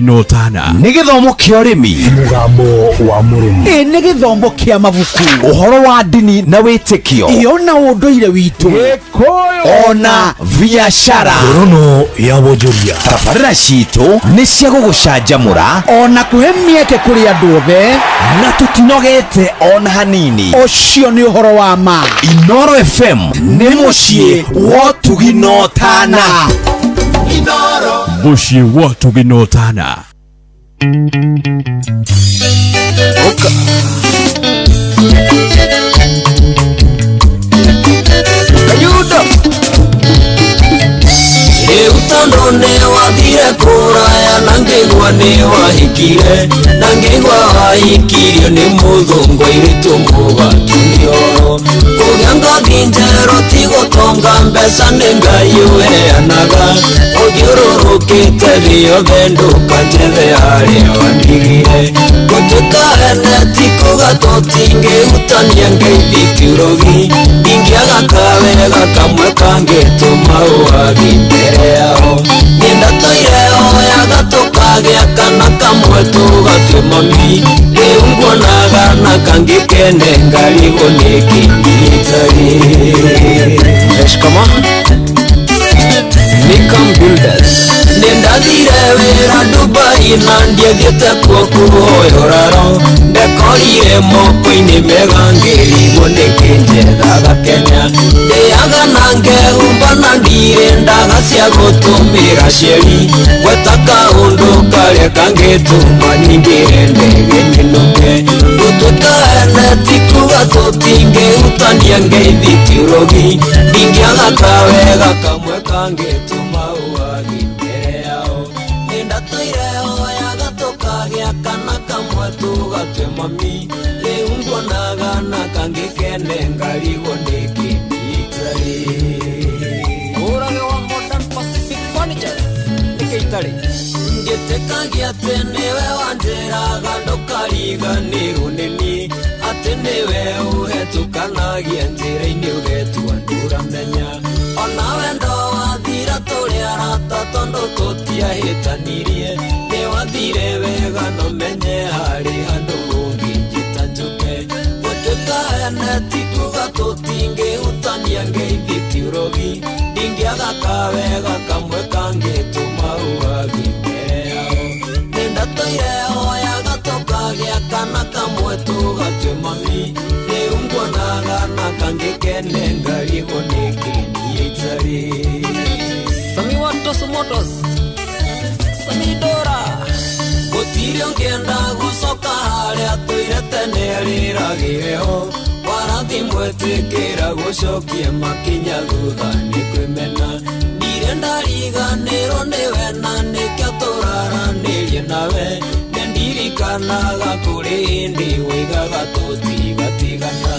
Notana. Nĩ gĩthomo kĩa ũrĩmi. Mũgambo wa mũrĩmi. Ĩ nĩ gĩthomo kĩa mabuku. Ũhoro wa ndini na wĩtĩkio. Iyo na ũndũire witũ. Ona biacara. Ngorono ya wonjoria. Tabarĩra citũ nĩ cia gũgũcanjamũra Ona kũhe mĩeke kũrĩ andũ othe. na tũtinogete ona hanini. Ũcio nĩ ũhoro wa ma. Inoro FM nĩ mũciĩ wa ũtugi na ũtana. Mũciĩ wa ũtugi na ũtana. Rĩu tondũ nĩ wathire kũraya na ngĩigua nĩ wahikire na ngĩigua wahikirio nĩ mũthũngũ airĩtu mũgatunĩoro kũgĩa ngothi njerũ ti gũtonga mbeca nĩ Ngai ũheanaga ũthiũrũrũkĩte thĩ yothe ndũkanjethe harĩa wandigire gũtuĩka ene ti kuga tũtingĩhutania ngeithi ti ũrogi ndingĩaga kawega kamwe kangĩtũma ũwagi mbere yao niĩ ndatũire hoyaga tũkagĩa kana kamwe tũgatue mami rĩu nguonaga na kangĩ kene ngarigwo nĩkĩ itarĩ. Shikamoo. Nikam Builders. Nĩ ndathire wĩra Dubai na ndiathiĩte kuo kũhoya ũraro ndekorire moko-inĩ mega ngĩrigwo nĩkĩ njethaga Kenya ndĩaga na ngehumba na ndirĩ ndaga cia gũtũmĩra cieri gweta kaũndũ karĩa kangĩtũma nyingĩre ndege nyinũke gũtuĩka ene ti kuga tũtingĩhutania ngeithi ti ũrogi ndingĩaga kawega kamwe kangĩtũma ũwagi mbere yao nĩ ndatũire hoyaga tũkagĩa kana kamwe tũgatue mami rĩu nguonaga na kangĩ kene ngarigwo nĩkĩ itarĩ. Ũrage wa Modern Pacific Furnitures nĩkĩ itarĩ ngĩtĩkagia atĩ nĩwe wanjĩraga ndũkariganĩrwo nĩ niĩ atĩ nĩwe ũhetũkanagia njĩra-inĩ ũgetua ndũramenya ona wendo wathira tũrĩ arata tondũ tũtiahĩtanirie nĩ wathire wega no menye harĩ handũ ũngĩnjĩta njũke gũtuĩka ene ti kuga tũtingĩhutania ngeithi ti ũrogi ndingĩaga kawega kamwe kangĩtũma ũwagi mbere yao nĩ ndatũire hoyaga tũkagĩa kana kamwe tũgatue mami rĩu nguonaga na kangĩ kene ngarigwo nĩkĩ niĩ itarĩ. Sami wa Tosu Motors, Sami Dora gũtirĩ ũngĩenda gũcoka harĩa tũire tene rĩragĩre ho warathi mwetĩkĩra gũcokia makinya thutha nĩ kwĩmena ndirĩ ndariganĩrwo nĩwe na nĩkĩo tũraranĩrie nawe nĩ ndirikanaga kũrĩ hĩndĩ woigaga tũtigatigana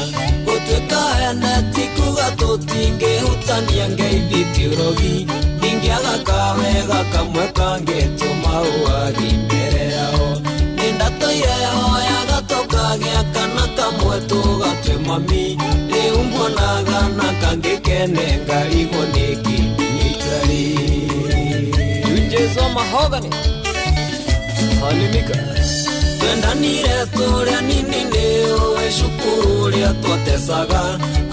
gũtuĩka ene ti kuga tũtingĩhutania ngeithi ti ũrogi ndingĩaga kawega kamwe kangĩtũma ũwagi mbere yao nĩ ndatũire hoyaga tũkagĩa kana kamwe tũgatue mami rĩu nguonaga na kangĩ kene ngarigwo nĩkĩ niĩ itarĩ. Tunjezo Mahogany Salimika twendanire tũrĩa nini nĩ ũĩ cukuru ũrĩa twatecaga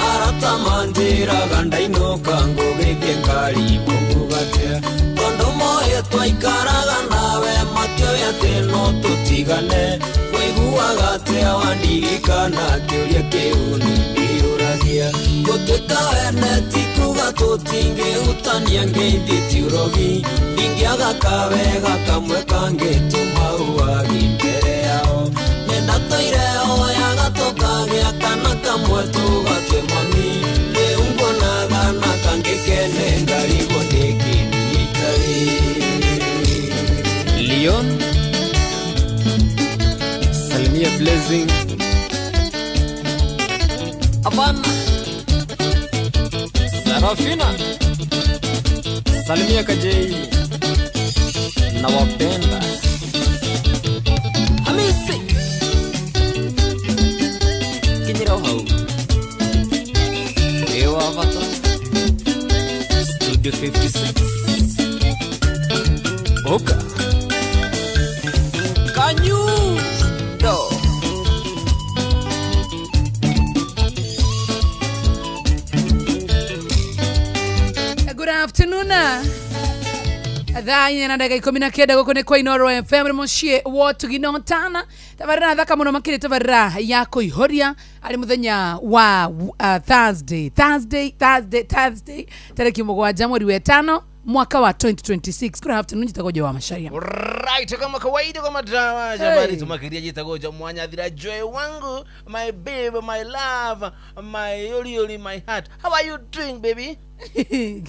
arata manjĩraga ndainũka ngũgĩthiĩ ngarigwo ngugatia tondũ moĩ twaikaraga nawe matioĩ atĩ no tũtigane ũiguaga atĩa wandirikana kĩũria kĩu niĩ ndĩyũragia gũtuĩka ene ti kuga tũtingĩhutania ngeithi ti ũrogi ndingĩaga kawega kamwe kangĩtũma ũwagi mbere yao nĩ ndatũire hoyaga tũkagĩa kana kamwe tũgatue mami rĩu nguonaga na kangĩ kene ngarigwo nĩkĩ niĩ itarĩ. Leon Salimia Blessing Abana Sarafina Salimia Kajei nawapenda Hamisi Kinyira hau Ewa Avata Studio 56 Oka. Anyundo. Good afternoon. Thaa inya na ndagĩka 19 gũkũ nĩ kwa Inooro FM mũciĩ wa ũtugi na ũtana. Tabarĩra thaka mũno makĩria, tabarĩra ya kũihũria arĩ mũthenya wa Thursday, Thursday, Thursday, Thursday, tarĩki 7 mweri wa 5 mwaka wa 2026. Good afternoon, njĩtagwo Joy wa Macharia. Right, kama kawaida, kama drama jamani, Hey. tumakiria jitago ja mwanyathira joy wangu, my babe, my love, my oli oli, my heart. How are you doing, baby?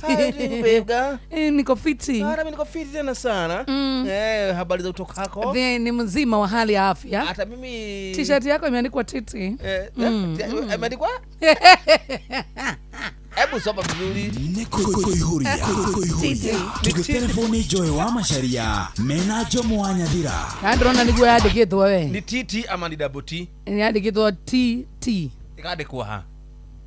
How are you doing, babe girl? Niko fiti. Ah, mimi niko fiti tena sana. Habari za utokako? Ni mzima wa hali ya afya. Hata mimi T-shirt yako imeandikwa titi. Imeandikwa? Hebu soma vizuri. Nĩ kũihũria tũgĩtelefoni Joy wa Macharia mena Jomo wa Nyathira. Na ndĩrona nĩguo yandĩkĩtwo we. Ni TT ama ni double T? Yandĩkĩtwo TT. Ikandĩkwo ha?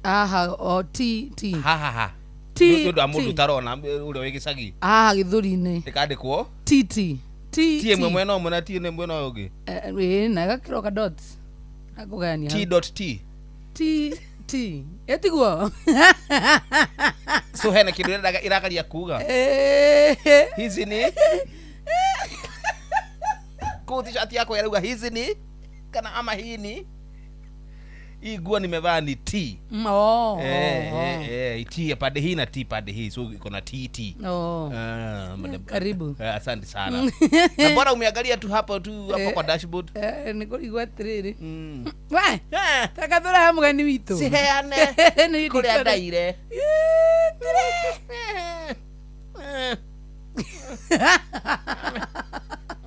Aha, o T T. Ha ha ha. T Nĩ ũndũ wa mũndũ T. ũtarona ũrĩa wĩ gĩcagi. Haha gĩthũri-inĩ. Ĩkandĩkwo T T. T T ĩmwe mwena ũmwe na T ĩmwe mwena ũyũ ũngĩ. Ĩĩ, na gakĩro ka dot. Gakũgayania. T dot T. T T. Ĩtiguo? So hena kĩndũ ĩragaria kuga. Hizi ni kuu t-shirt yako yarauga hizi ni kana ama hii ni hii nguo nimevaa ni T. Oh, oh, T pande hii na T pande hii, so iko na T T. oh. Ah, madam- Karibu. Asante sana. Na bora umeangalia tu hapo tu hapo kwa dashboard. Nĩ kũrigwo atĩrĩrĩ. We, Eh, takathũra ha mũgeni witũ. Ciheane Nĩ kũrĩa ndaire.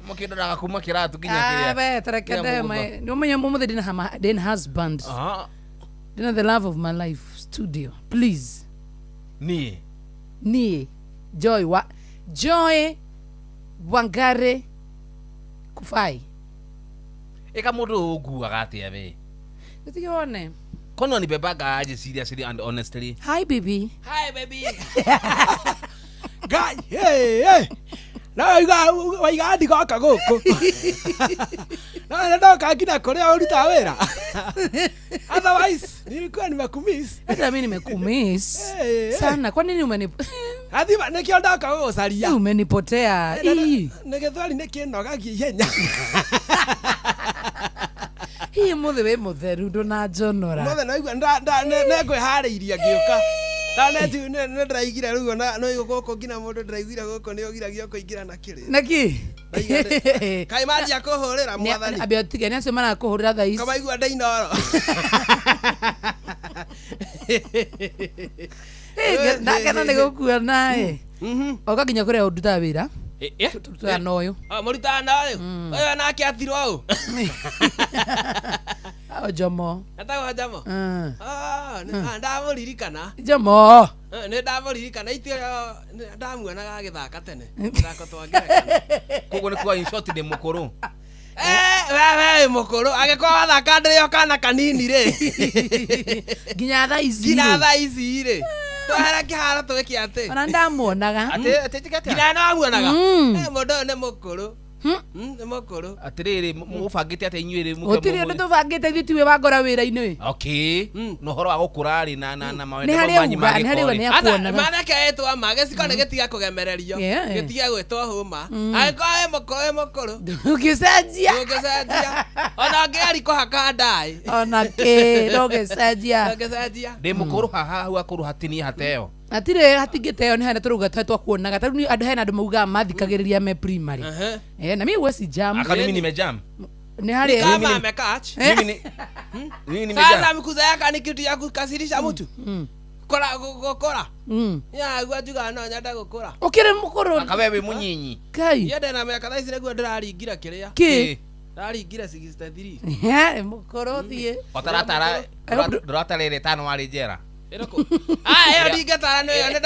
Mũkĩndoraga kuma kĩratũ nginya Ah, kĩrĩa. we, tareke kĩrĩa ndema. mũgũtha. Nĩ ũmenye ũmũthĩ ndĩna husband. Ah, Ndĩna the love of my life studio. Please. niĩ. Niĩ Joy wa Joy Wangari Kufai. Ĩka mũndũ ũnguaga atĩa we? Gĩtige wone. Kono nibebaga aje seriously and honestly? Hi baby. Hi baby. Ngai, hey, hey. Na waiga waiga ndigoka gũkũ. Na nĩ ndoka nginya kũrĩa ũrutaga wĩra. Otherwise, nilikuwa nimekumiss. Hata mimi nimekumiss Hey, hey. sana. Kwa nini Athima nĩkĩo ndoka gũgũcaria. umenipotea? Ii. Nĩ gĩthweri nĩ kĩnogagia ihenya. Hii mũthĩ wĩ mũtheru ndũnanjonora. Mothe naigua nĩngwĩharĩirie ngĩũka. Ndaneti nĩ ndĩraigire rĩu ona no gũkũ nginya mũndũ ndĩraiguire gũkũ nĩ ũgiragio kũingĩra na kĩrĩ. Naki? Kaĩ manjia kũhũrĩra mwathani. Ambia ũtige nĩ acio marakũhũrĩra thaa ici. Kamaigua ndĩinoro. Ndakena nĩ gũkuona ĩ. Oka nginya kũrĩa ũndutaga wĩra. Tũrutaga na ũyũ. Mũrutaga na ũyũ? Ũyũ nake atirwo ũũ? O Jomo. Etagwo Jomo? Ndamũririkana. Jomo. Nĩ ndamũririkana ithuĩ ndamuonaga agĩthaka tene. Tũthako twa ngerekano. Koguo nĩ kuga in short ndĩ mũkũrũ. We wĩ mũkũrũ angĩkorwo wathaka ndĩrĩ o kana kanini rĩ. Nginya thaa ici. Nginya thaa ici rĩ. Twehere kĩharo twĩke atĩ. Ona ndamuonaga. Atĩ atĩ njĩke atĩa? Nginya nĩ wamuonaga? Mm. Mũndũ ũyũ nĩ mũkũrũ. Nĩ mũkũrũ. Atĩrĩrĩ, mũbangĩte atĩa inyuĩ rĩ? Gũtirĩ ũndũ tũbangĩte ithuĩ tiwe wangora wĩra-inĩ. Okay. Na ũhoro wa gũkũra rĩ na na mawendo Nĩ harĩa manyu uga, ma nĩ harĩa uga gĩko nĩ rĩ. akuonaga. Manake etwa ma gĩciko nĩ gĩtiga kũgemererio. Yeah. Gĩtige gwĩtwo hũma. Angĩkorwo wĩ mũkũrũ wĩ mũkũrũ. Ũgĩcenjia. Ũngĩcenjia. Ona ũngĩgeria kũhaka ndaĩ. Ona kĩ ndũngĩcenjia. Ũngĩcenjia. Ndĩ mũkũrũ haha hau akũrũ hatinie hateo. Hatirĩ hatingĩteo nĩ hena tũrauga tũrĩa twakuonaga. Ta rĩu nĩ andũ hena andũ maugaga mathikagĩrĩria me primary. Na mimi huwa si jam. Aka mimi nimejam. Nĩ harĩ Kama amekach. Mimi ni mimi nimejam. Sasa mkuzeeka ni kitu ya kukasirisha mtu. Kora gukora. Ya gua njugaga no nyende gukura. Ũkĩrĩ mũkũrũ. Aka we wĩ mũnyinyi. Kai. Niĩ ndĩna mĩaka thaa ici nĩguo ndĩraringira kĩrĩa. Kĩ? Ndaringire 63. Mũkũrũ thiĩ. Ũtaratara ndũratara ĩrĩa ĩtano warĩ njera. Ĩrĩkũ? Ah, ĩyo ndingĩtara nĩ ĩyo nĩ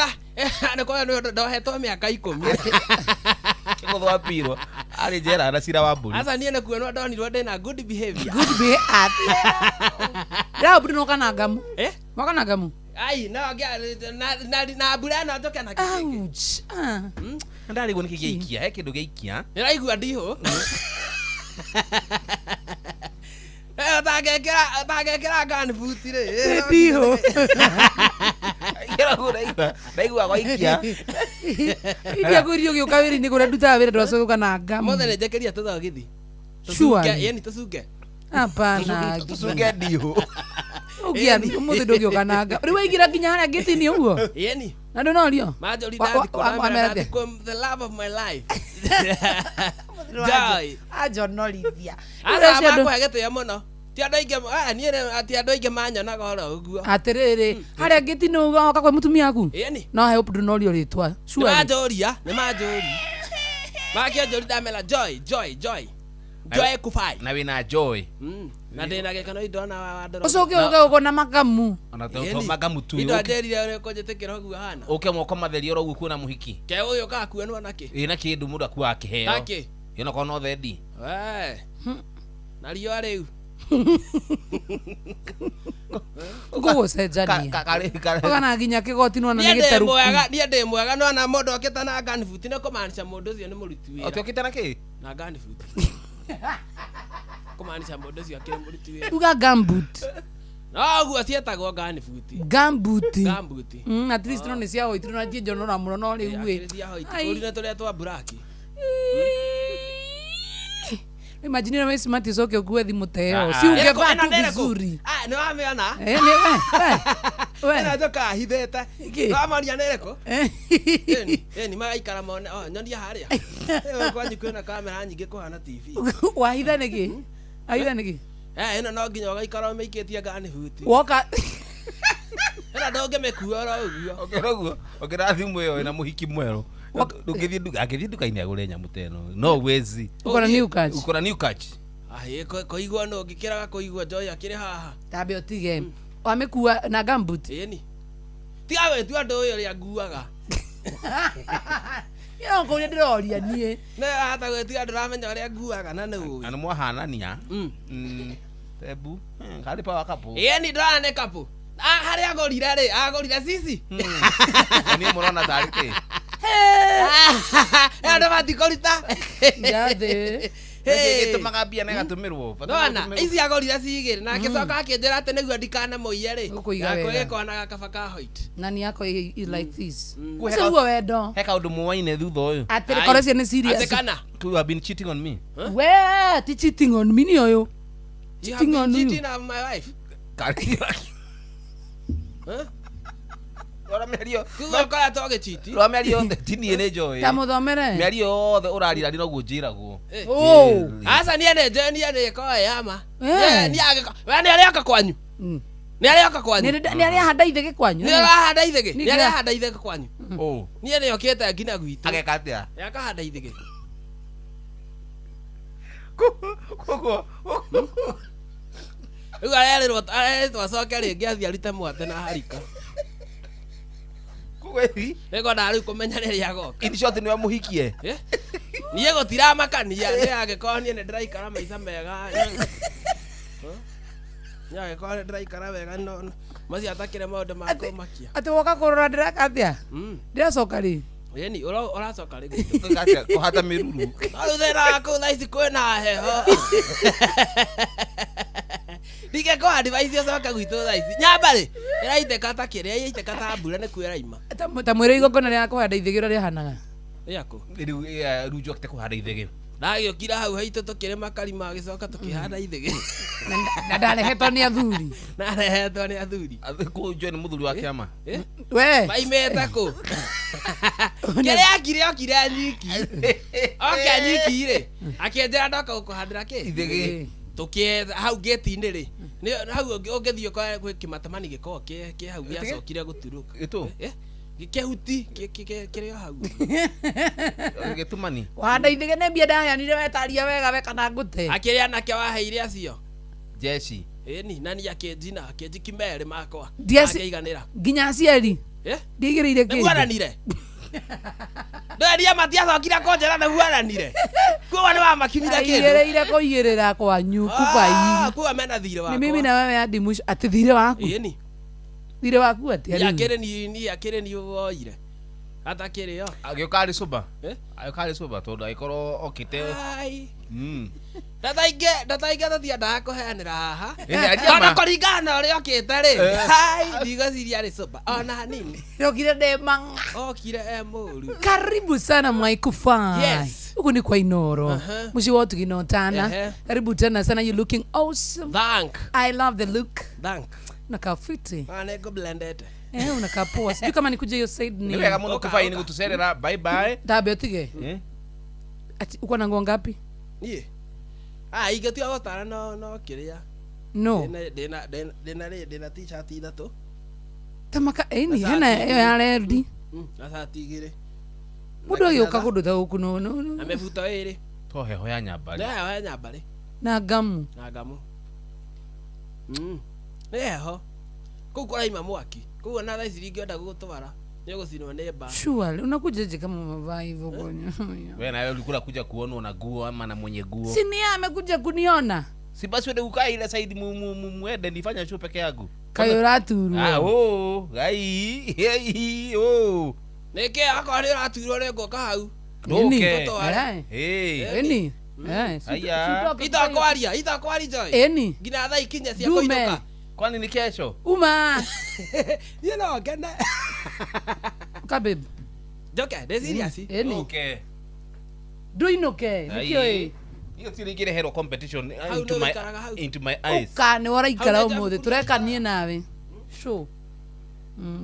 nĩ kwa nĩ ndohetwo mĩaka 10. Kĩgũthwa pirwo. Arĩ njera na cira wa mbũri. Aca niĩ nĩ kuonwo ndonirwo ndĩna good behavior. Good behavior. Ndĩra mbũri noka na ngamu. Eh? Moka na ngamu. Ai, no na na mbura ĩno njũke na kĩngĩ. Ouch. Ah. Ndarigwo nĩkĩ gĩaikia, he kĩndũ gĩaikia. Nĩraigua ndihũ. Ũtangĩkĩra gumboot rĩ. Ndihũ. Ira guo ndaigua gwaikia. Iria kwĩrio ũgĩũka wĩra-inĩ kũrĩa ndutaga wĩra ndwacoka na ngamu. Mothe nĩ njĩkĩria tũthogithi. Surely. Tũcunge, yani tũcunge. Hapana. Tucunge ndihũ. Ũngĩa ũmũthĩ ndũngĩũka na ngamu. Rĩu waingĩra nginya harĩa ngĩti-inĩ ũguo. Yani. Na ndũnorio? Manjũri ndathikũ Wamera ndamera atĩa? ndathikũ the love of my life. Joy. Anjonorithia. Aca makũhe gĩtĩo mũno. Ti andũ aingĩ, niĩ ti andũ aingĩ manyonaga oro ũguo. Atĩrĩrĩ, harĩa ngĩti-inĩ ũguo woka kwĩ mũtumia waku? Ĩni. No hope ndũnorio rĩtwa. Nĩ Surely. manjũria, nĩ manjũri. Makĩanjũri ndamera Joy, Joy, Joy. Joy Kufai. Na wĩna joy. Na ndĩna gĩkeno indona wa ndora. Ũcoke ũke ũguo na makamu. Ona to magamu tu. Indo anjĩrire ũrĩa ũkũnjĩtĩkĩra ũguo hana. Ũke moko matheri oro ũguo kuona mũhiki. Ke ũyũ ũkakuonwo nakĩ? Ĩ na kĩndũ mũndũ akuaga kĩheo. Nakĩ? Ĩ onakorwo no thendi. We. Na riũa rĩu. Ngũgũcenjania. Ũgana nginya kĩgoti nĩwona nĩ Niĩ ndĩ gĩtarũku. mwega, niĩ ndĩ mwega no ona mũndũ okĩte na gumboot nĩ kũmaanisha mũndũ ũcio nĩ mũruti wĩra. Ũtĩokĩte na kĩ? Na gumboot. Kũmaanisha mũndũ ũcio akĩrĩ mũruti wĩra. Uga gumboot. No ũguo ciĩtagwo gumboot. Gumboot. Gumboot. At least no nĩ cia white no niĩ njonora mũno no rĩu ĩ. Akĩrĩ cia white. Ai. Kũrĩ na tũrĩa twa black. Imagine wewe smart ucoke ũkue thimũ ta ĩyo. Ah, Si ungevaa Ĩrĩkũ? tu Ĩno nĩ ĩrĩkũ? vizuri. Ah, nĩ wamĩona? Eh, nĩ we, we, Ĩno we. njokaga hithĩte. Ĩkĩ? Wamoria nĩ ĩrĩkũ? Eh. Ĩni, ĩni magaikara mone, oh, nyonia harĩa. Ĩyo kwanyu kwĩna kamera nyingĩ kũhana TV. Wahitha nĩkĩ? Wahitha nĩkĩ? Eh, ĩno no nginya ũgaikara ũmĩikĩtie gumboot. Woka Ĩno ndũngĩmĩkua oro ũguo. Ũngĩra ũguo, ũngĩra thimũ ĩyo ĩna mũhiki mwerũ. Ndũngĩthiĩ nduka, angĩthiĩ nduka-inĩ agũre nyamũ ta ĩno. No wezi. uko na new catch. Uko na new catch. Ahĩ, kũigua nũ ngĩkĩraga kũigua Joy akĩrĩ haha. Tambe ũtige. Wamĩkua na gumboot. Ĩni. Tiga gwĩtua andũ ũyũ ũrĩa nguaga. Niĩ no kũria ndĩroria niĩ. Nĩ wahota gwĩtua andũ ũramenya ũrĩa nguaga na nĩ ũĩ. Na nĩ mwahanania. Tebu. Karĩ power couple. Ĩni ndĩrona nĩ couple. Ah, harĩa agũrire rĩ, agũrire cici. Na niĩ mũrona tarĩ kĩ? Andũ matikũruta. Njathĩ. Nĩkĩ gĩtũmaga mbia na ĩgatũmĩrwo? Bata Nona, gũtũmĩrwo. ici agũrire cigĩrĩ na akĩcoka akĩnjĩra atĩ nĩguo ndikanamũiye rĩ. Ũkũiga wega. Gĩkona gakaba ka white. Nani yako is like this. Kũhe Ũcio guo wendo. He kaũndũ mũwaine thutha ũyũ. Atĩrĩ korwo cio nĩ serious. Atĩ kana. You have been cheating on me. We, ti cheating on me nĩ ũyũ. You have Cheating been on you. cheating on my wife. Karĩ. Huh? Rora mĩario. Kuga ũkoretwo ũgĩchiti. Rora mĩario yothe ti niĩ nĩ Joy. Ta mũthomere. Mĩario yothe ũrarira noguo njĩragwo. Oh. Aca niĩ nĩ njũĩ niĩ nĩ ĩkoragwo ĩ ya ma. Eh. Niĩ angĩkorwo we nĩ arĩoka kwanyu. Nĩ arĩoka kwanyu. Nĩ arĩa handa ithĩgĩ kwanyu. Nĩ arahanda ithĩgĩ. Nĩ Nĩ arahanda ithĩgĩ kwanyu. Oh. Niĩ nĩ okĩte nginya gwitũ. Ageka atĩa? Akahanda ithĩgĩ. Koguo Rĩu arerĩrwo arerĩtwo acoke rĩngĩ athiĩ arute mwate na harika. koguo hihi Nĩngwenda rĩu kũmenya rĩrĩa agoka. in short nĩwe mũhikie. Eh? Niĩ gũtiramakania nĩ angĩkorwo niĩ nĩ ndĩraikara maica mega. Niĩ angĩkorwo nĩ ndĩraikara wega no macio atakĩrĩ maũndũ ma kũmakia. Atĩ woka kũrora ndĩreka atĩa? Ndĩracoka rĩ? Ĩni ũracoka rĩ gwitũ. Gwĩka atĩa? Kũhata mĩruru. No rĩu thĩna wa kũu thaa ici kwĩna heho. Ndingĩkũha advice ũcoke gwitũ thaa ici. Nyamba rĩ ĩraitĩka ta kĩrĩa ĩraitĩka ta mbura nĩkuo ĩraima. Ta mwĩre igongona rĩa kũhanda ithĩgĩ ũrĩa rĩhanaga. Rĩakũ? Rĩu rĩu njokete kũhanda ithĩgĩ. Ndagĩũkire hau haitũ tũkĩrĩma karima agĩcoka tũkĩhanda ithĩgĩ. Na ndarehetwo nĩ athuri. Narehetwo nĩ athuri. Kũu Joy nĩ mũthuri wa kĩama. Eh? We. Maimĩte kũ? Kĩrĩa akire okire nyiki. Oke nyiki rĩ. Akĩnjĩra ndoka gũkũhandĩra kĩ? Ithĩgĩ. Tũkĩetha hau gĩti-inĩ rĩ. Nĩ hau ũngĩthiĩ ũkore gwĩ kĩmatamani gĩkoragwo kĩ hau gĩacokire gũturũka. Gĩtũ? Eh? Kĩhuti kĩrĩ o hau. Gĩtumani. Wahanda ithĩgĩ nĩ mbia ndaheanire wetaria wega we kana ngũte. Akĩrĩ anake waheire acio. Jeshi. Ĩni na niĩ akĩnjina akĩnjiki merĩ makwa. Ndiaci- Akĩiganĩra. Nginya aciari. Eh? Ndigĩrĩire kĩndũ. Nĩguaranire. Ndweria matiacokire kũnjĩra nĩguaranire. Kuo nĩ wamakinyire kĩndũ. Aigĩrĩire kũigĩrĩra kwanyu kubai. Kuo mena thirĩ wakwa. Nĩ mimi na wewe hadi mwisho. Atĩ thirĩ waku. Ĩni. Thirĩ waku atĩa Niĩ rĩu? akĩrĩ ni niĩ akĩrĩ ni woire. Atakĩrĩ o. Agĩũka arĩ sober. Eh? Agĩũka arĩ sober tondũ agĩkorwo okĩte. Ai. Ndataingĩ tũtiendaga kũheanĩra haha. Ĩĩ, aria ma. Tondũ kũringana na ũrĩa okĩte rĩ, hai, ndigwĩciria arĩ sober ona hanini. Rokire ndĩ mang'a. Okire e mũru. Karibu sana Mwaikufai. Yes. Huku ni kwa Inoro. Aha. Mushi wa tukinotana. Ehe. Karibu tena sana, you looking awesome. Thank. I love the look. Thank. Unakaa fiti. Ah, nĩngũblendete. Eh, unakaa poa. Sijui kama nikuje hiyo side ni. Nĩ wega mũno Ũka, Kũbai nĩ ũka. gũtũcerera. Bye bye. Tabe utige. Eh? Ati uko na nguo ngapi? Niĩ? Ah, ingĩtua gũtara no kĩrĩa. No. Ndĩna rĩ, ndĩna t-shirt ithatũ. Tamaka eni Na hena shati iyo ya rendi. Na shati igĩrĩ. Mundu agĩũka kũndũ ta gũkũ no no Na no. mĩbuto ĩrĩ. To heho ya nyambarĩ. Nĩ heho ya nyambarĩ. Na ngamu. Na ngamu. Nĩ heho. Kũu kũraima mwaki. Koguo na thaa ici ringĩenda gũgũtwara nĩ ũgũcinwo nĩ mbaa. Sure, unakujaje kama umevaa hivyo kwenye? Wewe nawe ulikula kuja kuonwa na guo ama na mwenye guo. Si ni yeye amekuja kuniona. Si basi wende ukae ile side muende nifanye show peke yangu. Kayũraturwo. Ah, oh, ai, hey, oh. Nĩkĩ akorwo nĩ ũraturwo nĩ ngũka hau. Nduke. Tũtware. Hey. Eni. Eh, Aya. Itakwaria, itakwaria Joy. Eni. Nginya thaa ikinye cia Ndume. kũinũka. Kwani ni kesho? Uma. Niĩ no ngene. Ka babe. Njoke, ndĩ serious. Eni. Okay. Nduinuke. Nĩkĩo ĩ. Hiyo si ingĩreherwo competition Hau into nĩ my ũikaraga hau. into my eyes. Ũka nĩ waraikara Hau nĩ ũmũthĩ njabu- tũreka niĩ nawe. Sure.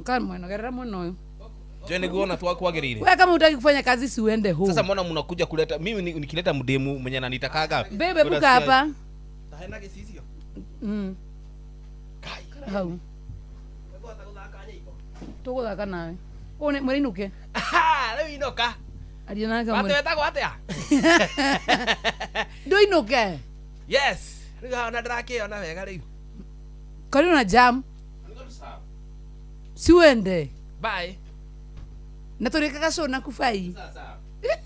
Ka mwena gerera mwena ũyũ. Je, niguona tu kwagĩrĩire. Wewe kama hutaki kufanya kazi si uende home. Sasa mbona mnakuja kuleta mimi nikileta mdemu mwenye ananitakaga? Bebe buka hapa. Ta hena gĩcicio. Hau. Nĩngũhota gũthaka nyĩmbo. Tũgũthaka nawe. Ũũ nĩ mwĩrĩ Ha, rĩu inũka. Aria nake Watĩ mwĩrĩ. wetagwo atĩa? Ndũinũke. Yes. Rĩu haha ona ndĩrakĩona wega rĩu. Kwani una jam? Si uende. Bye. Na tũrĩkaga show na kubai.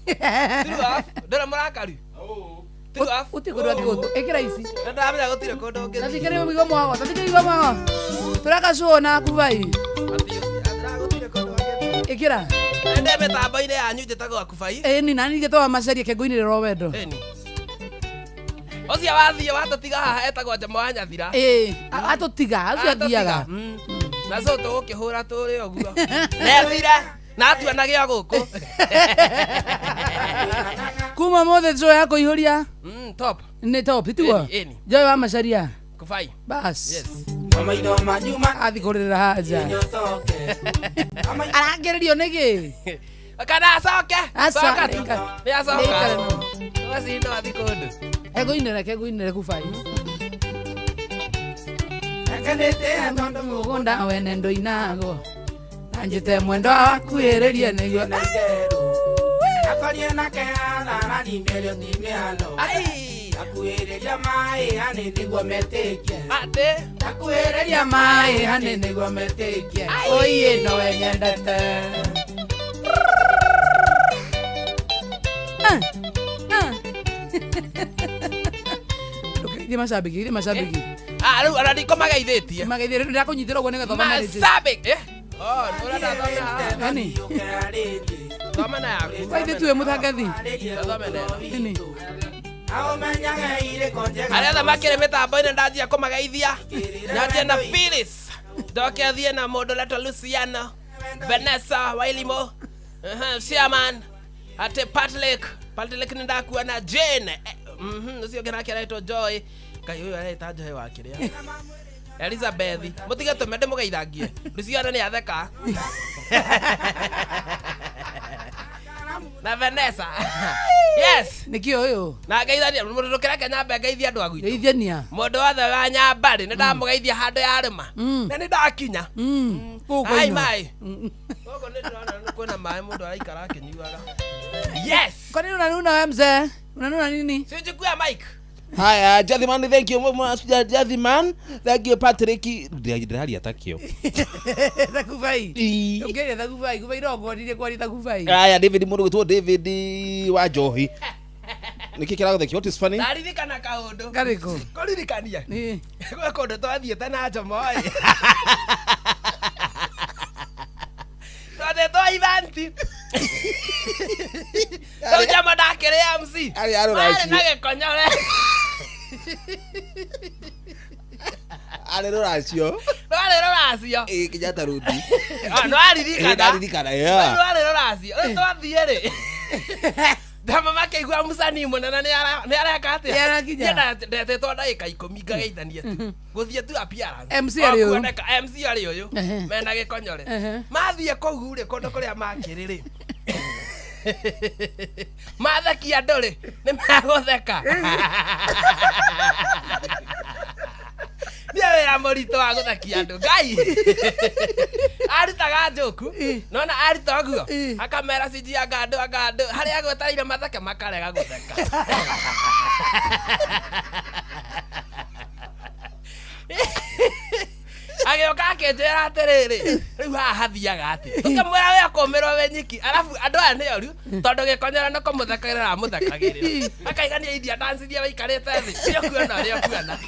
True off. Ndũrĩ mũrakaru. True off. Ũtirĩ kũndũ angĩgũtũ. Ĩkĩra ici. Nĩ ndamenya gũtirĩ kũndũ ũngĩthiĩ. Tathikĩrĩria mũigo mwago. Tathikĩrĩria mũigo mwago. Tũreka show na kubai. Gũtirĩ kũndũ ũngĩthiĩ. Ĩkĩra. Nĩ ndĩ mĩtambo-inĩ yanyu njĩtagwo Akubai. Ĩni na niĩ njĩtagwo Macharia kĩngũinĩrĩrwo wendo. Ĩni. Ũcio wathiĩ watũtiga haha etagwo Njamo wa Nyathira. Ĩĩ, atũtiga, acio athiaga. Na so tũgũkĩhũra tũrĩ ũguo. Nethire na atuanage o gũkũ. Kuma mũthĩ show ya kũihũria Top. nĩ top tiguo? Ĩni, ĩni. Joy wa Macharia. Kubai. Bas. Yes. Athi kũrĩrĩra haja. Arangĩrĩrio nĩkĩ? Kana acoke. Aca, Coka tu. nĩikare. Nĩ acoka. Nĩikare no. Waci no athi kũndũ. Ekũinĩre, kekũinĩre kubai. Mũgũnda wene ndũinagwo. Na njĩte mwendwa wakuhĩrĩrie nĩguo. Ai. Atĩ. Ndakuhĩrĩria maĩ hanĩ nĩguo metĩkie. Oi nowe nyendete. Ah, ah. Ndũkĩgeithie macambĩki, geithie macambĩki. Ah, rĩu ona ndikũmageithĩtie. Mageithie, rĩu ndĩrakũnyitĩra ũguo nĩgetha ũthome message. Macambĩki. Eh? Oh, ũrenda thome haha. Nani? Thome na yaku. Waithĩ tuwe mũtangathi. Thome na ĩno. Nini? Arĩa othe makĩrĩ mĩtambo-inĩ ndanjia kũmageithia. Nyanjie na Phyllis. Ndoke thiĩ na mũndũ ũretwo Luciano, Vanessa Wailimo, Chairman, atĩ Patrick, Patrick nĩ ndakuona Jane. Ũcio ũngĩ nake aretwo Joy. Ngai ũyũ areta Joy wa kĩrĩa. Elizabeth, mũtige tũme ndĩmũgeithangie. Luciano nĩ atheka. Na Vanessa. Yes. Nĩkĩo ũyũ? Na ngeithania mũndũ ndũkĩreke nyambe ngeithie andũ a gwitũ. Geithania. Mũndũ wothe wa nyambarĩ nĩ ndamũgeithia handũ yarĩma. Na nĩ ndakinya. Kũu Ai kwa maĩ. Gũkũ nĩ ndĩrona kwĩna maĩ mũndũ araikara akĩnyuaga. Yes. Kwa nini unanuna wewe mzee? Unanuna nini? Si uchukue mic. Haya, Jathiman, thank you much, Jathiman. Thank you, Patrick. Ndĩraria takĩo. Thakuvai. Ũngĩaria thakuvai, kubai irongonirie kwaria thakuvai. Haya, David mũndũ gwĩtwo David wa Njohi. Nĩkĩ kĩragũthekia? What is funny? Ndaririkana kaũndũ. Karĩkũ? Kũririkania. Ĩ. Gwĩ kũndũ twathiĩte na Njomo ĩ. Twathiĩ event. Rĩu Jomo ndakĩrĩ MC. Arĩ arũracio. Marĩ na gĩkonyore. Arĩ rũracio. Rwarĩ rũracio. Ĩ Kenyatta Road. Ah, nĩwaririkana? Ĩ, ndaririkana, yeah. Rĩu rwarĩ rũracio. Rĩu twathiĩ rĩ. Ndama makĩigua mũcani mũnene nĩareka atĩa? Nĩarakinya. Niĩ ndetĩtwo ndagĩka ikũmi ngageithania tu. Gũthiĩ tu appearance. MC arĩ ũyũ. O kuoneka, MC arĩ ũyũ. Ehe. Mena gĩkonyore. Ehe. Mathiĩ kũu rĩ, kũndũ kũrĩa makĩrĩ rĩ. Mathekia andũ rĩ, nĩ megũtheka. Niĩ wĩra mũritũ wa gũthekia andũ. Ngai. Arutaga njoku. Nona aruta ũguo. Akamera cinji anga andũ anga andũ. Harĩa agwetereire matheke makarega gũtheka. Agĩũka akĩnjĩra atĩrĩrĩ, rĩu haha hathiaga atĩ. Tũkĩmwĩra we akũmĩrwo wĩ nyiki, arabu andũ aya nĩ oru, tondũ gĩkonyora nĩ kũmũthekagĩrĩra amũthekagĩrĩra. Akaigania India dance iria waikarĩte thĩ, nĩ ũkuona ũrĩa ũkuona.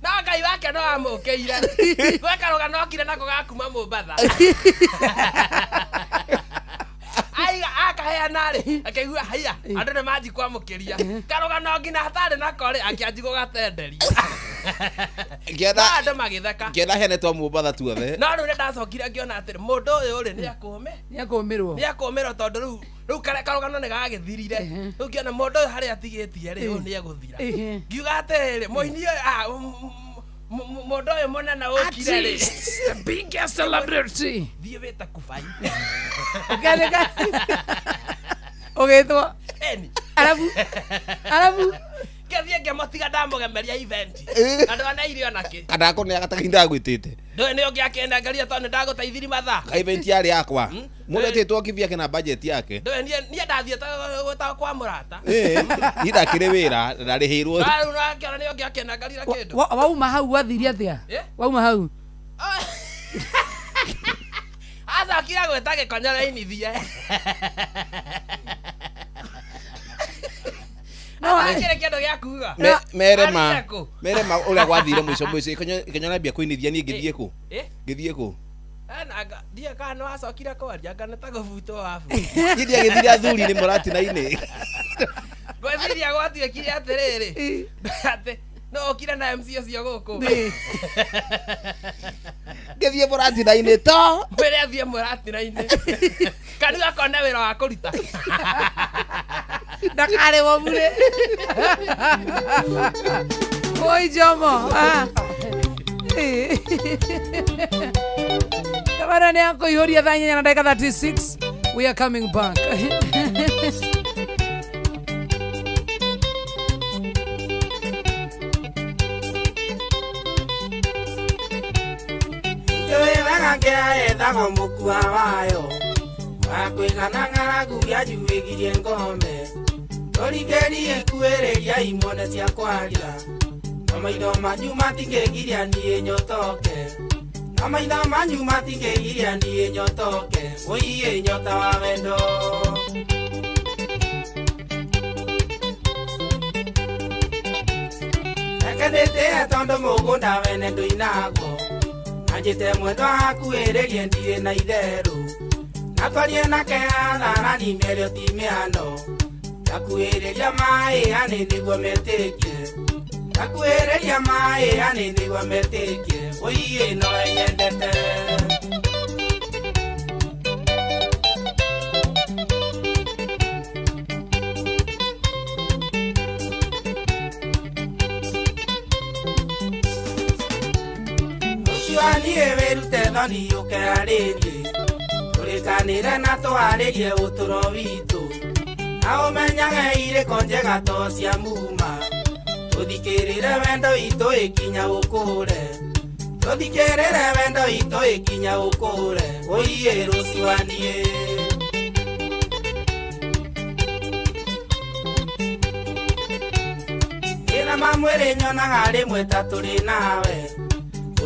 No Ngai wake no amũkĩire. Gwĩ karũgano okire nako ga kuma Mombatha. Aiga akaheana rĩ, akĩigua haiya, andũ nĩ manji kwamũkĩria. Karũgano nginya hatarĩ nako rĩ, akĩanji gũgatenderia. Ngĩona No andũ magĩtheka. ngĩona henetwo Mombatha tuothe. No rĩu nĩ ndacokire ngĩona atĩrĩ, mũndũ ũyũ rĩ, nĩ akũme. Nĩakũmĩrwo. Nĩ akũmĩrwo tondũ rĩu rĩu karũgano nĩ gagĩthirire. Rĩu ngĩona mũndũ ũyũ harĩa atigĩtie rĩ, ũyũ nĩ egũthira. Ngiuga atĩrĩrĩ, mũini ũyũ, ah, mũndũ ũyũ mũnene ũkire rĩ. Artist, the biggest celebrity. Thiĩ wĩte Kubai. Ũkĩandĩka. Ũgĩtwo. Eni. Arabu. Arabu. Ngĩthiĩ ngĩmũtiga ndamũgemeria event. Na ndwaneire ona kĩ. Kana akũneaga ta kahinda agwĩtĩte. Ndũĩ nĩ ũngĩ akĩnengeria tondũ nĩ ndagũteithirie mathaa. Ka event yarĩ yakwa. Mũndũ etĩtwo kĩbia kĩna budget yake. Ndũĩ niĩ ndathiĩte gwĩtagwo kwa mũrata. Ĩ, niĩ ndakĩrĩ wĩra, ndarĩhĩirwo. No rĩu nĩwakĩona nĩ ũngĩ akĩnengerire kĩndũ. Wauma hau wathire atĩa? Eh? Wauma hau. Acokire gwĩta gĩkonyore inithie. No, Akĩrĩ kĩndũ gĩa kuga. Merema Arire kũ? merema ũrĩa gwathire mũico mũico ĩkĩnyona mbia kũinithia niĩ ngĩthiĩ kũ? Eh? Ngĩthiĩ kũ? Ndiũĩ kana nĩwacokire kwaria anga nĩ ta gũbutwo wabu. Niĩ ndiagĩthire athuri nĩ mũratina-inĩ. Ngwĩciria gwatuĩkire atĩrĩrĩ, atĩ no ũkire na MC ũcio gũkũ. Ngĩthiĩ mũratina-inĩ to. Mwĩre athiĩ mũratina-inĩ. Kanu akone wĩra wa kũruta. Ndakarĩhwo bure. Oi Jomo. Ah. Tabara nĩ akũihũria thaa inyanya na ndagĩka 36. We are coming back. Njũĩ wega ngĩra ethagwo mũkua wayo wakwĩgana ng'aragu yanjuĩgirie ngome tũringĩrie kuĩrĩria imone cia kwaria no maitho manyu matingĩgiria niĩ nyotoke no maitho manyu matingĩgiria niĩ nyotoke ũiĩ nyota wa wendo. Reke ndĩtĩe tondũ mũgũnda wene ndũinagwo anjĩte mwendwa akuhĩrĩrie ndirĩ na itherũ na twarie nake atharani mĩario ti mĩano ndakuhĩrĩria maĩ anĩ nĩguo metĩkie ndakuhĩrĩria maĩ anĩ nĩguo metĩkie ũiĩ nowe nyendete. Niĩ wĩrute thoni ũke arĩrie tũrĩkanĩre na twarĩrie ũtũro witũ na ũmenyage irĩko njega to cia muma tũthikĩrĩre wendo witũ ĩkinya ũkũre tũthikĩrĩre wendo witũ ĩkinya ũkũre ũiĩ rũciũ aniĩ. Ĩna mamwĩrĩ nyonaga rĩmwe ta tũrĩ nawe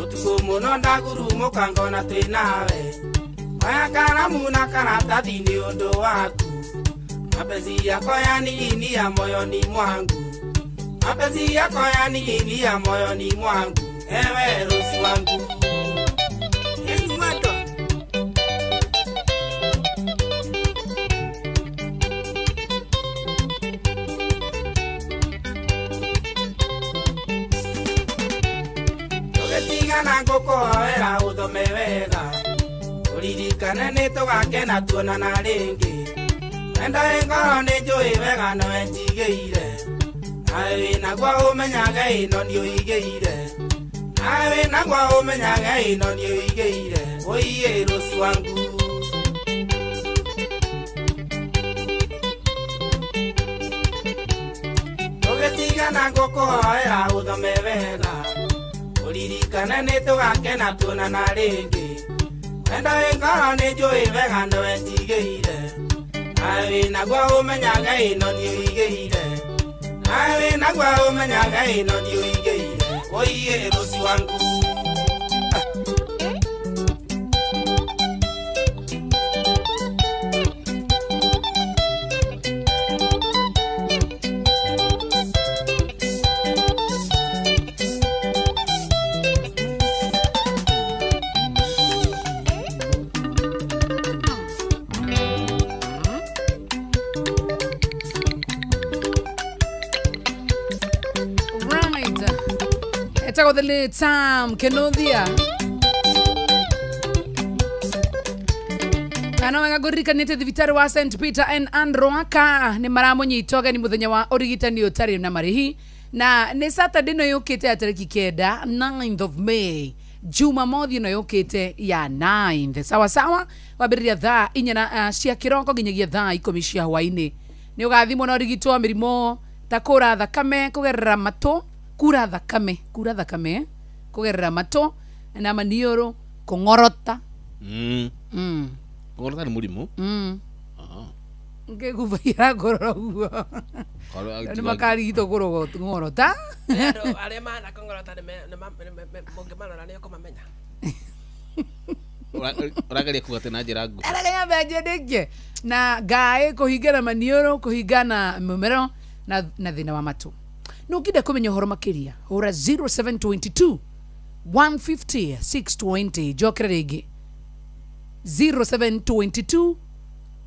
ũtukũ mũno ndagurumũka ngona twĩ nawe oya karamu na karatathi nĩ ũndũ waku mapenzi yako yaning'inia moyoni mwangu mapenzi yako yaning'inia moyoni mwangu ewe Rosi wangu. Yesu mwendwa. Tũgĩtigana ngũkũhoera ũthome wega ũririkane nĩ tũgakena tuonana rĩngĩ wendo wĩ ngoro nĩ njũĩ wega nowe njigĩire nawe wĩnaguo ũmenyage ĩno nĩ ũigĩire nawe wĩnaguo ũmenyage ĩno nĩ ũigĩire ũiĩ rũci wangu. Tũgĩtigana ngũkũhoera ũthome wega ũririkane nĩ tũgakena tuonana rĩngĩ wendo wĩ ngoro nĩ njũĩ wega nowe njigĩire nawe wĩnaguo ũmenyage ĩno nĩ ũigĩire nawe wĩnaguo ũmenyage ĩno nĩ ũigĩire ũiĩ rũci wangu. Right. Etagwo the late Sam Kenothia. Kana wega ngũririkanĩte thibitarĩ wa St Peter and Androaka nĩ maramũnyita ũgeni mũthenya wa ũrigitani ũtarĩ na marĩhi na nĩ Saturday ĩno yũkĩte ya tarĩki 9 9th of May, Jumamothi ĩno yũkĩte ya 9th sawa sawa, wambĩrĩria thaa 4 na cia kĩroko nginyagia thaa 10 cia hwaĩ-inĩ. Nĩ ũgathimwo na ũrigitwo mĩrimũ ta kũra thakame kũgerera matũ, kura thakame kũgerera matũ na maniũrũ, kũng'orota. Kũng'orota nĩ mũrimũ? Ngĩgubaira ngorora ũguo nĩ makarigitwo kũng'orota. Andũ arĩa mahana kũng'orota mũngĩmarora nĩ ũkũmamenya. Ũrageria kuga atĩ na njĩra nguhĩ. Aragaya mbenje ndĩnge na ngaĩ kũhingana maniũrũ, kũhingana mũmero na thĩna wa matũ. Nĩ ũngĩenda kũmenya ũhoro makĩria hũra 0722 150 620. Njokere rĩngĩ 0722